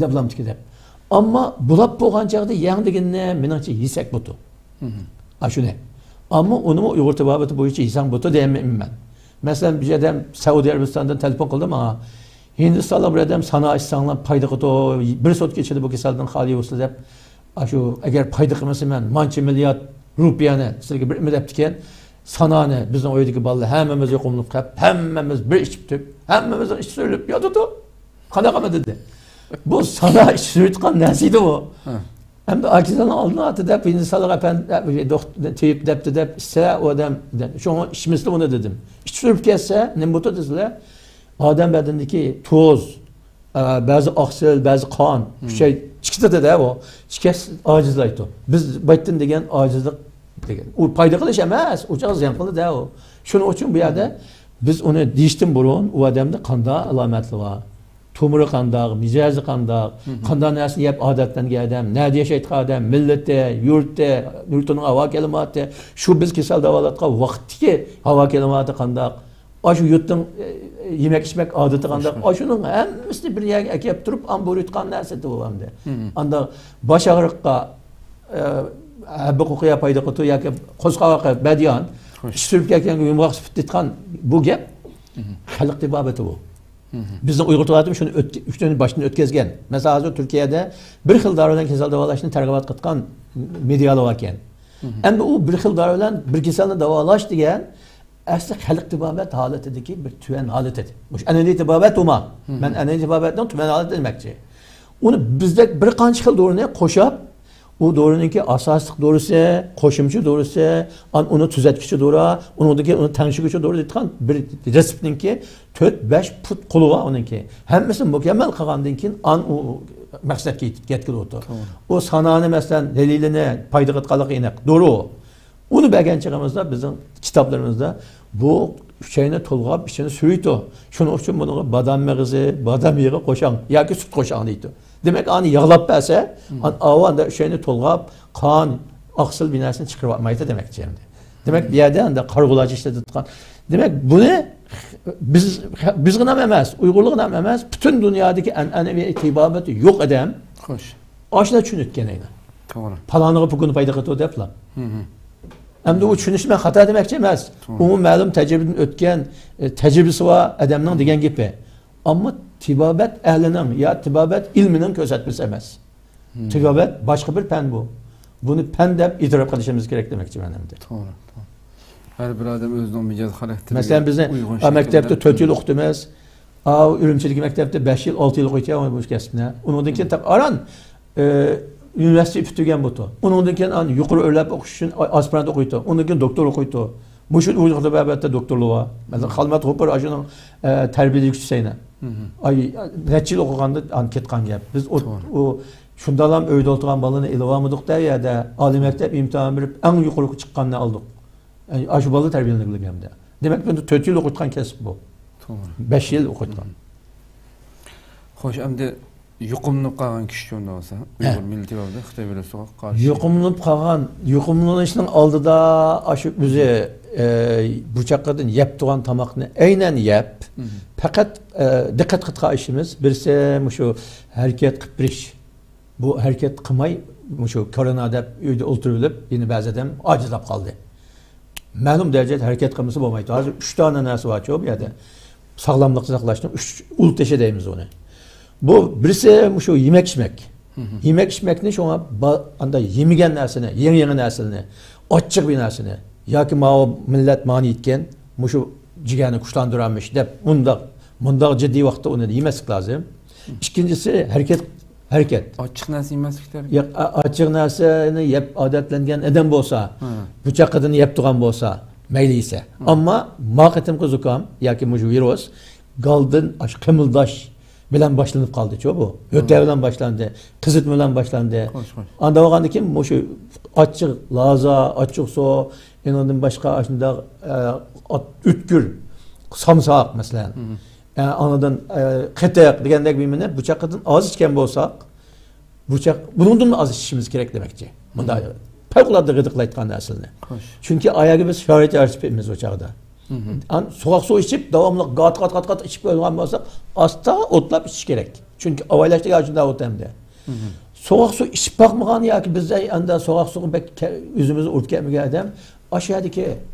دەپلامدىكى دەپ. ئەمما بۇلاپ بولغان چاغدا يەڭ دېگىنىنى مېنىڭچە يېسەك بولىدۇ. ئاشۇنى. ئەمما ئۇنىمۇ ئۇيغۇر تېبابىتى بويىچە يېسەڭ بولىدۇ دېيەلمەيمەن مەن. مەسىلەن، بىر ئادەم سەئۇدى ئەرەبىستاندىن تېلېفون قىلدى ماڭا. ھىندىستانلىق بىر ئادەم سانا ئىچسەڭلار پايدا قىلىدۇ، بىر سوتكا ئىچىدە بۇ كېسەلدىن خالىي بولسىلا دەپ، ئاشۇ ئەگەر پايدا قىلمىسا مەن مانچە مىليارد رۇپىيەنى سىلەرگە بېرىمەن دەپتىكەن. سانانى بىزنىڭ ئۆيدىكى بالىلار ھەممىمىز يۇقۇملۇق قاپ، ھەممىمىز بىر ئىچىپ تۈپ، ھەممىمىزنىڭ ئىچى سۈرۈلۈپ ياتىدۇ. قانداق قىلىدۇ دېدى. بۇ سانا ئىچى سۈرۈۋېتىتقان نەرسە ئىدى بۇ. ئەمدى ئاكىزاننىڭ ئالدىنى ئاتتى دەپ، ھىندىستانلىق ئەپەندى، دوخت-، تېۋىپ دەپتۇ دەپ، ئىچسە ئۇ ئادەم، شۇڭا ئىچمىسىلا ئۇنى دېدىم. ئىچى سۈرۈپ كەتسە، نېمە بولىدۇ دېسىلە، ئادەم بەدىنىدىكى تۇز، ئە، بەزى ئاقسىل، بەزى قان، ئۈچەي چىقىدۇ-دە ئۇ. چىكەس ئاجىزلايدۇ. بىز بايتتىن دېگەن ئاجىزلىق دېگەن. ئۇ پايدا قىلىش ئەمەس، ئۇ چاغ زىيان قىلىدۇ-دە ئۇ. شۇنىڭ ئۈچۈن بۇ يەردە بىز ئۇنى دېيىشتىن بۇرۇن ئۇ ئادەمدە قانداق ئالامەتلىرى بار؟ تومۇرى قانداق، مىجەزى قانداق، قانداق نەرسىنى يەپ ئادەتلەنگەن ئادەم، نەدە ياشايدىغان ئادەم، مىللىتى، يۇرتى، يۇرتىنىڭ ھاۋا كىلىماتى، شۇ بىز كېسەل داۋالايدىغان ۋاقىتتىكى ھاۋا كىلىماتى قانداق، ئاشۇ يۇرتنىڭ، ئە، يېمەك ئىچمەك ئادىتى قانداق، ئاشۇنىڭ ھەممىسىنى بىر يەرگە ئەكەپ تۇرۇپ، ئامبۇرۇتقان نەرسە ئىدى ئۇ ئەمدى. ئانداق باش ئاغرىققا، ئە، ھەببە قوقۇيا پايدا قىلىدۇ ياكى قوزغاۋاققا بەدىيان، ئىچى سۈرۈپ كەتكەنگە يۇمغاق سۈپۈت دەيدىغان بۇ گەپ خەلق تېبابىتى بۇ. بىزنىڭ ئۇيغۇر تېبابىتىمۇز شۇنى ئۆتكە-، شۇنى باشتىن ئۆتكۈزگەن. مەسىلەن، ھازىر تۈركىيەدە بىر خىل دارى بىلەن كېسەل داۋالاشنى تەرغىبات قىلىدىغان مېدىيالار باركەن. ئەمدى ئۇ بىر خىل دارى بىلەن بىر كېسەلنى داۋالاش دېگەن ئەسلى خەلق تېبابەت ھالىتىدىكى بىر تۆۋەن ھالىتى. مۇشۇ ئەنئەنىۋى تېبابەت ئۇما. مەن ئەنئەنىۋى تېبابەتنىڭ تۆۋەن ھالىتى دېمەكچى. ئۇنى بىزدەك بىر قانچە خىل دورىنى قوشاپ، ئۇ دورىنىڭكى ئاساسلىق دورىسى، قوشۇمچە دورىسى، ئان-، ئۇنى تۈزەتكۈچى دورا، ئۇنىڭدىكى ئۇنى تەڭشىگۈچى دورا دەيدىغان بىر رېتسېپنىڭكى تۆت، بەش پۇت قولى بار ئۇنىڭكى. ھەممىسىنى مۇكەممەل قىلغاندىن كېيىن، ئان-، ئۇ مەقسەتكە يېتىپ، يەتكىلى ئولتۇر. توغرا. ئۇ سانانى، مەسىلەن، ھېلىلىنى پايدا قىلىدىغانلىقى ئېنىق. دورا ئۇ. ئۇنى بەرگەن چېغىمىزدا بىزنىڭ كىتابلىرىمىزدا بۇ ئۈچەينى تولغاپ، ئىچىنى سۈرىدۇ. شۇنىڭ ئۈچۈن بۇنىڭغا بادام مېغىزى، بادام يېغى قوشاڭ ياكى سۈت قوشاڭ دەيدۇ. دېمەك، ئانى ياغلاپ بەرسە، ئان-، ئاۋۇ ئانداق ئۈچەينى تولغاپ، قان، ئاقسىل بىر نەرسىنى چىقىرىۋالمايدۇ دېمەكچى ئەمدى. دېمەك، بۇ يەردە ئەمدى قارىغۇلارچە ئىشلىتىدىغان. دېمەك، بۇنى بىز، بىزغىنام ئەمەس، ئۇيغۇرلۇقىنام ئەمەس، پۈتۈن دۇنيادىكى ئەنئەنىۋى تېبابىتى يوق ئادەم خوش. ئاشۇنداق چۈشىنىدىكەن ئەينەن. توغرا. پالانىغا بۇ كۈنى پايدا قىلىدۇ دەپلا. مم. ئەمدى ئۇ چۈشىنىشنى مەن خاتا دېمەكچى ئەمەس. توغرا. ئۇمۇ مەلۇم تەجرىبىدىن ئۆتكەن، ئە، تەجرىبىسى بار ئادەمنىڭ دېگەن گېپى. ئەمما تېبابەت ئەھلىنىڭ يا تېبابەت ئىلمىنىڭ كۆرسەتمىسى ئەمەس. مم. تېبابەت باشقا بىر پەن بۇ. بۇنى پەن دەپ ئېتىراپ قىلىشىمىز كېرەك دېمەكچىمەن ئەمدى. توغرا، توغرا. ھەر بىر ئادەم ئۆزىنىڭ مىجەز خاراكتېرىگە مەسىلەن، بىزنى ئۇيغۇن ھا، شەكىلدە مەكتەپتە تۆت يىل ئوقۇتىمىز. ئا، ئۈرۈمچىدىكى مەكتەپتە بەش يىل، ئالتە يىل ئوقۇيتتى بۇ كەسىپنى. ئۇنىڭدىن كېيىن تاق ئاران، ئە، ئۇنىۋېرسىتېت پۈتتۈرگەن بۇتۇ. ئۇنىڭدىن كېيىن ئان يۇقىرى ئۆرلەپ ئوقۇش ئۈچۈن ئا-، ئاسپىرانت ئوقۇيتتى. ئۇنىڭدىن كېيىن دوكتور ئوقۇيتتى. مۇشۇ ئۇيغۇردا بەلبەتتە دوكتورلار بار. مەسىلەن، خالمەت غوپۇر ئاشۇنىڭ، ئە، تەربىيەلىگۈچىسى ئەينەن. مم. ئاي، نەچچە يىل ئوقۇغاندا ئان كەتكەن گەپ. بىز ئوت-، توغرا. ئۇ شۇنداقلام ئۆيدە ئولتۇرغان بالىنى ئېلىۋالمىدۇق-دە، ئۇ يەردە ئالىي مەكتەپ ئىمتىھان بېرىپ، ئەڭ يۇقىرىغا چىققاننى ئالدۇق. ئاشۇ بالا تەربىيەلىنىدىكەن ئەمدى. دېمەك، بۇ تۆت يىل ئوقۇتقان كەسىپ بۇ. توغرا. بەش يىل ئوقۇتقان. خوش، ئەمدى يۇقۇملىنىپ قالغان كىشى شۇنداق بولسا، ھە. ئۇيغۇر مىللىتى بار، خىتاي ۋىرۇسىغا قارشى. يۇقۇملىنىپ قالغان، يۇقۇملىنىشنىڭ ئالدىدا ئاشۇ ئۆزى، ئە، بۇ چاققىدىن يەپ تۇرغان تاماقنى ئەينەن يەپ، مم. پەقەت، ئە، دىققەت قىلىدىغان ئىشىمىز، بىرسى مۇشۇ ھەرىكەت قىلىپ بېرىش. بۇ ھەرىكەت قىلماي، مۇشۇ كورونا دەپ ئۆيدە ئولتۇرۇۋېلىپ، يەنە بەزى ئادەم ئاجىزلاپ قالدى. مەلۇم دەرىجىدە ھەرىكەت قىلمىسا بولمايدۇ. ھازىر ئۈچ دانە نەرسە بارچۇ بۇ يەردە. ساغلاملىقنى ساقلاشنىڭ ئۈچ ئۇل تېشى دەيمىز ئۇنى. بۇ بىرسى مۇشۇ يېمەك ئىچمەك. مم. يېمەك ئىچمەكنى شۇڭا با-، ئاندا يېمىگەن نەرسىنى، يېڭى يېڭى نەرسىنى، ئاچچىق بىر نەرسىنى ياكى ماۋۇ مىللەت مانى يېتكەن، مۇشۇ جىگەرنى كۇشلاندۇرامىش دەپ مۇنداق، مۇنداق جىددىي ۋاقىتتا ئۇنى يېمەسلىك لازىم. ئىككىنچىسى، ھەرىكەت، ھەرىكەت. ئاچچىق نەرسە يېمەسلىك كېرەك. ياق، ئا-، ئاچچىق نەرسىنى يەپ ئادەتلەنگەن ئادەم بولسا، ھە. بۇ چاققىدىن يەپ تۇرغان بولسا، مەيلى يېسە. ھە. ئەمما ما قېتىمقى زۇكام ياكى مۇشۇ ۋىرۇس گالدىن ئاشۇ قىمىلداش بىلەن باشلىنىپ قالدىچۇ بۇ. ھۆتە ھە. بىلەن باشلاندى، قىزىتما بىلەن باشلاندى. خوش، خوش. ئانداق بولغاندىن كېيىن مۇشۇ ئاچچىق لازا، ئاچچىق سۇ، ئېنىڭدىن باشقا ئاشۇنداق، ئە، ئات-، ئۆتكۈر، سامساق مەسىلەن. ھە. ئە، ئاندىن، ئە، قېتىق دېگەندەك بىر نېمىنى بۇ چاققىدىن ئاز ئىچكەن بولساق، بۇ چاق-، بۇنىڭدىنمۇ ئاز ئىچىشىمىز كېرەك دېمەكچى. مۇنداق مم. پەۋقۇلئاددە غىدىقلايدىغان نەرسىلەرنى. خوش. چۈنكى ئاياغى بىز شارائىت يارىتىپ بېرىمىز ئۇ چاغدا. مم. ئان-، سوغۇق سۇ ئىچىپ، داۋاملىق گات، گات، گات، گات ئىچىپ قويغان بولساق، ئاستا ئوتلاپ ئىچىش كېرەك. چۈنكى ئاۋايلاشتىكى ئاشۇنداق ئوت ئەمدى. مم. سوغۇق سۇ ئىچىپ باقمىغان ياكى بىز ئەي ئاندا سوغۇق سۇغا بەك كە-، ئۆزىمىز ئۇرۇپ كەتمىگەن ئادەم، ئاشۇ يەردىكى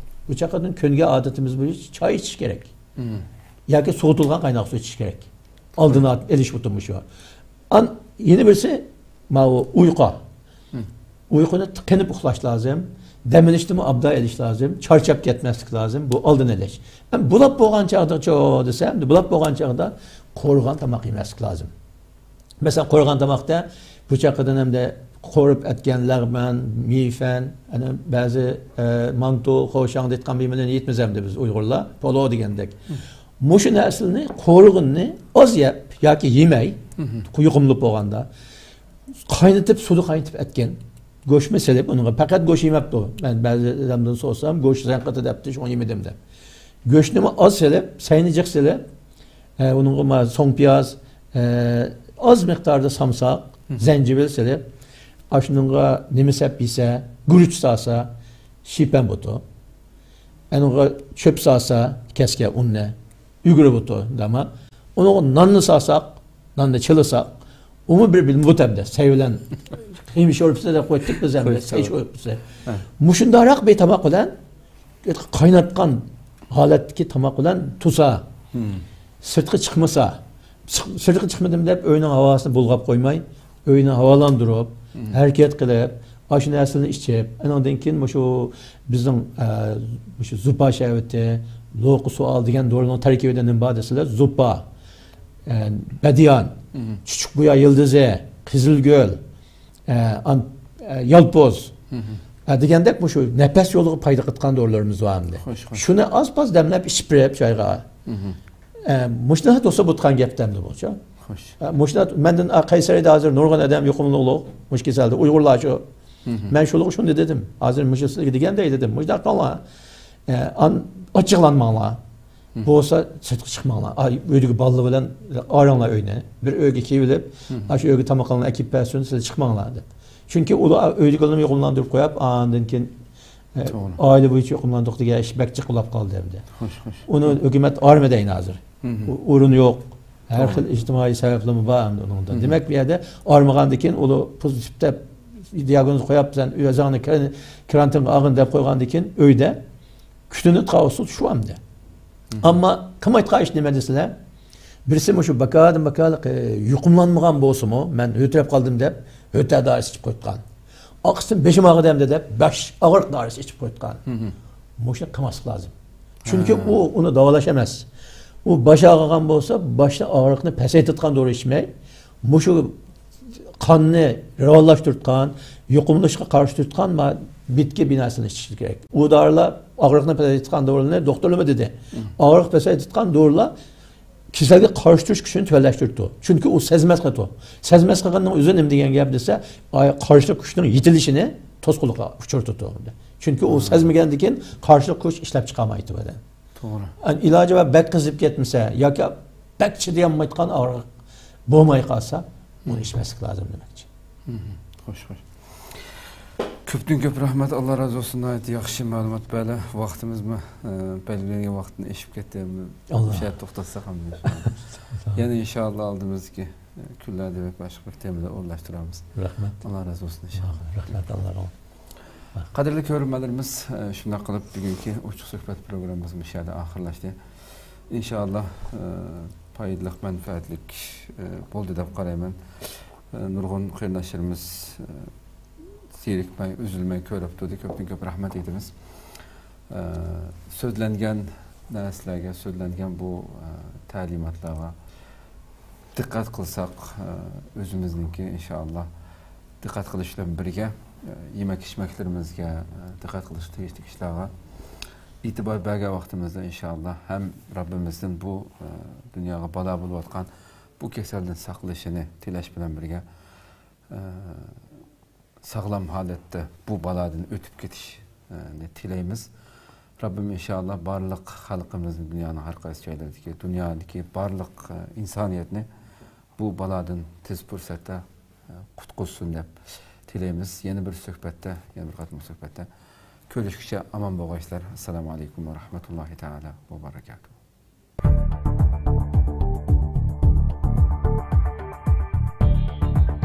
بۇ چاققىدىن كۆنگەن ئادىتىمىز بويىچە چاي ئىچىش كېرەك. مم. ياكى سوۋۇتۇلغان قايناق سۇ ئىچىش كېرەك. ئالدىنى ئېلىش بۇتۇمۇ شۇ. ئان-، يەنە بىرسى، ماۋۇ ئۇيقۇ. مم. ئۇيقۇنى قېنىپ ئۇخلاش لازىم. دەم ئېلىشنىمۇ ئابدان ئېلىش لازىم. چارچاپ كەتمەسلىك لازىم. بۇ ئالدىنى ئېلىش. ئەمما بۇلاپ بولغان چاغدىچۇ دېسە، ئەمدى بۇلاپ بولغان چاغدا قورۇغان تاماق يېمەسلىك لازىم. مەسىلەن، قورۇغان تاماقتا بۇ چاققىدىن ئەمدى قورۇپ ئەتكەن لەغمەن، مىفەن، ئەنە بەزى، ئە، مانتۇ، خوشاڭ دەيدىغان بىر نېمىلەرنى يەيمىز ئەمدى بىز ئۇيغۇرلار، پولۇ دېگەندەك. مم. مۇشۇ نەرسىلەرنى، قورۇغىنىنى ئاز يەپ ياكى يېمەي، مم. يۇقۇملىنىپ بولغاندا، قاينىتىپ، سۇدا قاينىتىپ ئەتكەن گۆشمۇ سېلىپ، ئۇنىڭغا پەقەت گۆش يېمەپتۇ. مەن بەزى ئادەمدىن سورىسام، گۆش زەن قىلدى دەپتۇ، شۇڭا يېمىدىم دەپ. گۆشنىمۇ ئاز سېلىپ، سەينى جىق سېلىپ، ئە، ئۇنىڭغا ما-، سوڭ پىياز، ئە، ئاز مىقداردا سامساق، مم. زەنجىۋىل سېلىپ، ئاشۇنىڭغا نېمە سەپ يېسە، گۈرۈچ سالسا، شىپەن بوتۇ. ئەنىڭغا چۆپ سالسا، كەسكەن ئۇننى، ئۈگرە بوتۇ، دەما. ئۇنىڭغا ناننى سالساق، ناننى چىلىساق، ئۇمۇ بىر بىلىم بوتەمدە، سەي بىلەن قىيما شورپىسى دەپ قويدۇق بىز ئەمدى، قويدۇق. سەي شورپىسى. ھە. مۇشۇنداقراق بىر تاماق بىلەن قايناتقان ھالەتتىكى تاماق بىلەن تۇرسا، مم. سىرتقا چىقمىسا، چىق-، سىرتقا چىقمىدىم دەپ ئۆينىڭ ھاۋاسىنى بۇلغاپ قويماي، ئۆينى ھاۋالاندۇرۇپ، مم. ھەرىكەت قىلىپ، ئاشۇ نەرسىلەرنى ئىچىپ، ئانىڭدىن كېيىن مۇشۇ بىزنىڭ، ئە، مۇشۇ زۇپا شەربىتى، لوقا سوئال دېگەن دورىنىڭ تەركىبىدە نېمە بار دېسىلەر، زۇپا، ئە، بەدىيان، مم. چۈچۈك بۇيا يىلدىزى، قىزىلگۈل، ئە، ئان-، ئە، يالپۇز. مم. ئە، دېگەندەك مۇشۇ نەپەس يولىغا پايدا قىلىدىغان دورىلىرىمىز بار ئەمدى. خوش، خوش. شۇنى ئاز-پاز دەملەپ ئىچىپ بېرىپ جايغا. مم. ئە، مۇشۇنداق تۇرسا بولىدىغان گەپتە ئەمدى بۇ. خوش. ئە، مۇشۇنداق مەندىن، ئا، قەيسەرىدە ھازىر نۇرغۇن ئادەم يۇقۇملۇق مۇشۇ كېسەلدە، ئۇيغۇرلار شۇ. مم. مەن شۇلارغا شۇنى دېدىم. ھازىر مۇشۇ سىلەرگە دېگەندەك دېدىم. مۇشۇنداق قىلىڭلار. ئە، ئان-، ئاچچىقلانماڭلار. مم. بولسا سىرتقا چىقماڭلار. ئا، ئۆيدىكى بالىلار بىلەن ئايرىڭلار ئۆينى. بىر ئۆيگە كىرىۋېلىپ، مم. ئاشۇ ئۆيگە تامىقىڭلارنى ئەكىپ بەرسۇن، سىلەر چىقماڭلار دەپ. چۈنكى ئۇلار ئۆيدىكىلەرنى يۇقۇملاندۇرۇپ قويۇپ، ئاندىن كېيىن ئائىلە بويىچە يۇقۇملاندۇق دېگەن ئىش بەك جىق بولاپ قالدى ئەمدى. خوش، خوش. ئۇنى ھۆكۈمەت ئارمىدەينى ھازىر. ئورۇن يوق. ھەر خىل ئىجتىمائىي سەۋەبلىرىمۇ بار ئەمدى ئۇنىڭدا. دېمەك، بۇ يەردە ئارمىغاندىن كېيىن ئۇلار پوزىتىپ دەپ دىياگنوز قويۇپ، سەن ئۆزۈڭنى كارانتىنغا ئالغىن دەپ قويغاندىن كېيىن ئۆيدە كۈتۈنۈپ قالغان ئۇسۇل شۇ ئەمدى. ئەمما قىلمايدىغان ئىش نېمە دېسىلە، بىرسى مۇشۇ بەكاردىن بەكارلىق، ئە، يۇقۇملانمىغان بولسىمۇ، مەن ھۆتۈرەپ قالدىم دەپ، ھۆتەر دارىسى ئىچىپ قويۇتقان. ئارقىسىدىن بېشىم ئاغرىدى ئەمدى دەپ، باش ئاغرىق دارىسى ئىچىپ قويۇتقان. مۇشۇنى قىلماسلىق لازىم. چۈنكى ئۇ ئۇنى داۋالاش ئەمەس. ئۇ باش ئاغرىغان بولسا، باشنى ئاغرىقنى پەسەيتىدىغان دورا ئىچمەي، مۇشۇ قاننى راۋانلاشتۇرۇۋاتقان، يۇقۇملىنىشقا قارشى تۇرىدىغان ما-، بىتكە بىناسىنى ئىچىش كېرەك. ئۇ دورىلار، ئاغرىقنى پەسەيتىدىغان دورىلارنى دوختۇرلىرىمۇ دېدى. ئاغرىق پەسەيتىدىغان دورىلار كېسەلگە قارشى تۇرۇش كۈچىنى تۆۋەنلەشتۈرىدۇ. چۈنكى ئۇ سەزمەس قىلىدۇ. سەزمەس قىلغاننىڭ ئۆزى نېمە دېگەن گەپ دېسە، ئاي، قارشىلىق كۈچىنىڭ يېتىلىشىنى توسقۇنلۇققا ئۇچرىتىدۇ. چۈنكى ئۇ سەزمىگەندىن كېيىن قارشىلىق كۈچ ئىشلەپ چىقالمايدۇ بەدەن. توغرا. ئەن ئىلاجى بار بەك قىزىپ كەتمىسە ياكى بەك چىدىيالمايدىغان ئاغرىق بولماي قالسا، ئۇنى ئىچمەسلىك لازىم دېمەكچى. خوش، خوش. كۆپتىن كۆپ رەھمەت، ئاللا رازى بولسۇن. ناھايىتى ياخشى مەلۇمات بەردى. ۋاقتىمىزمۇ، ئە، بەلگىلەنگەن ۋاقىتتىن ئېشىپ كەتتى. مۇشۇ يەردە توختاتساق ئەمدى ئىنشائاللا. يەنە ئىنشائاللا ئالدىمىزدىكى، ئە، كۈنلەردە بەك باشقا بىر تېمىدا ئورۇنلاشتۇرارمىز. رەھمەت. ئاللا رازى بولسۇن ئىنشائاللا. رەھمەت، ئاللا رازى بولسۇن. قەدىرلىك كۆرۈرمەنلىرىمىز، ئە، شۇنداق قىلىپ بۈگۈنكى ئوچۇق سۆھبەت پروگراممىمىز مۇشۇ يەردە ئاخىرلاشتى. ئىنشائاللا، ئە، پايدىلىق، مەنپەئەتلىك، ئە، بولدى دەپ قارايمەن. ئە، نۇرغۇن قېرىنداشلىرىمىز، ئە، زېرىكمەي، ئۈزۈلمەي كۆرۈپ تۇردى. كۆپتىن كۆپ رەھمەت ئېيتىمىز. ئە، سۆزلەنگەن نەرسىلەرگە، سۆزلەنگەن بۇ، ئە، تەلىماتلارغا دىققەت قىلساق، ئە، ئۆزىمىزنىڭكى ئىنشائاللا دىققەت قىلىش بىلەن بىرگە، ئە، يېمەك-ئىچمەكلىرىمىزگە، ئە، دىققەت قىلىشقا تېگىشلىك ئىشلارغا ئېتىبار بەرگەن ۋاقتىمىزدا ئىنشائاللا ھەم رەببىمىزدىن بۇ، ئە، دۇنياغا بالا بولۇۋاتقان بۇ كېسەلدىن ساقلىشىنى تىلەش بىلەن بىرگە، ئە، ساغلام ھالەتتە بۇ بالادىن ئۆتۈپ كېتىشنى تىلەيمىز. رەببىم ئىنشائاللا بارلىق خەلقىمىزنى، دۇنيانىڭ ھەر قايسى جايلىرىدىكى، دۇنيادىكى بارلىق، ئە، ئىنسانىيەتنى بۇ بالادىن تېز پۇرسەتتە، ئە، قۇتقۇزسۇن دەپ تىلەيمىز. يەنە بىر سۆھبەتتە، يەنە بىر قېتىم سۆھبەتتە كۆرۈشكىچە ئامان بولغايسىلەر. ئەسسالامۇ ئەلەيكۇم ۋە رەھمەتۇللاھى تەئالا ۋە بەرەكاتۇھ.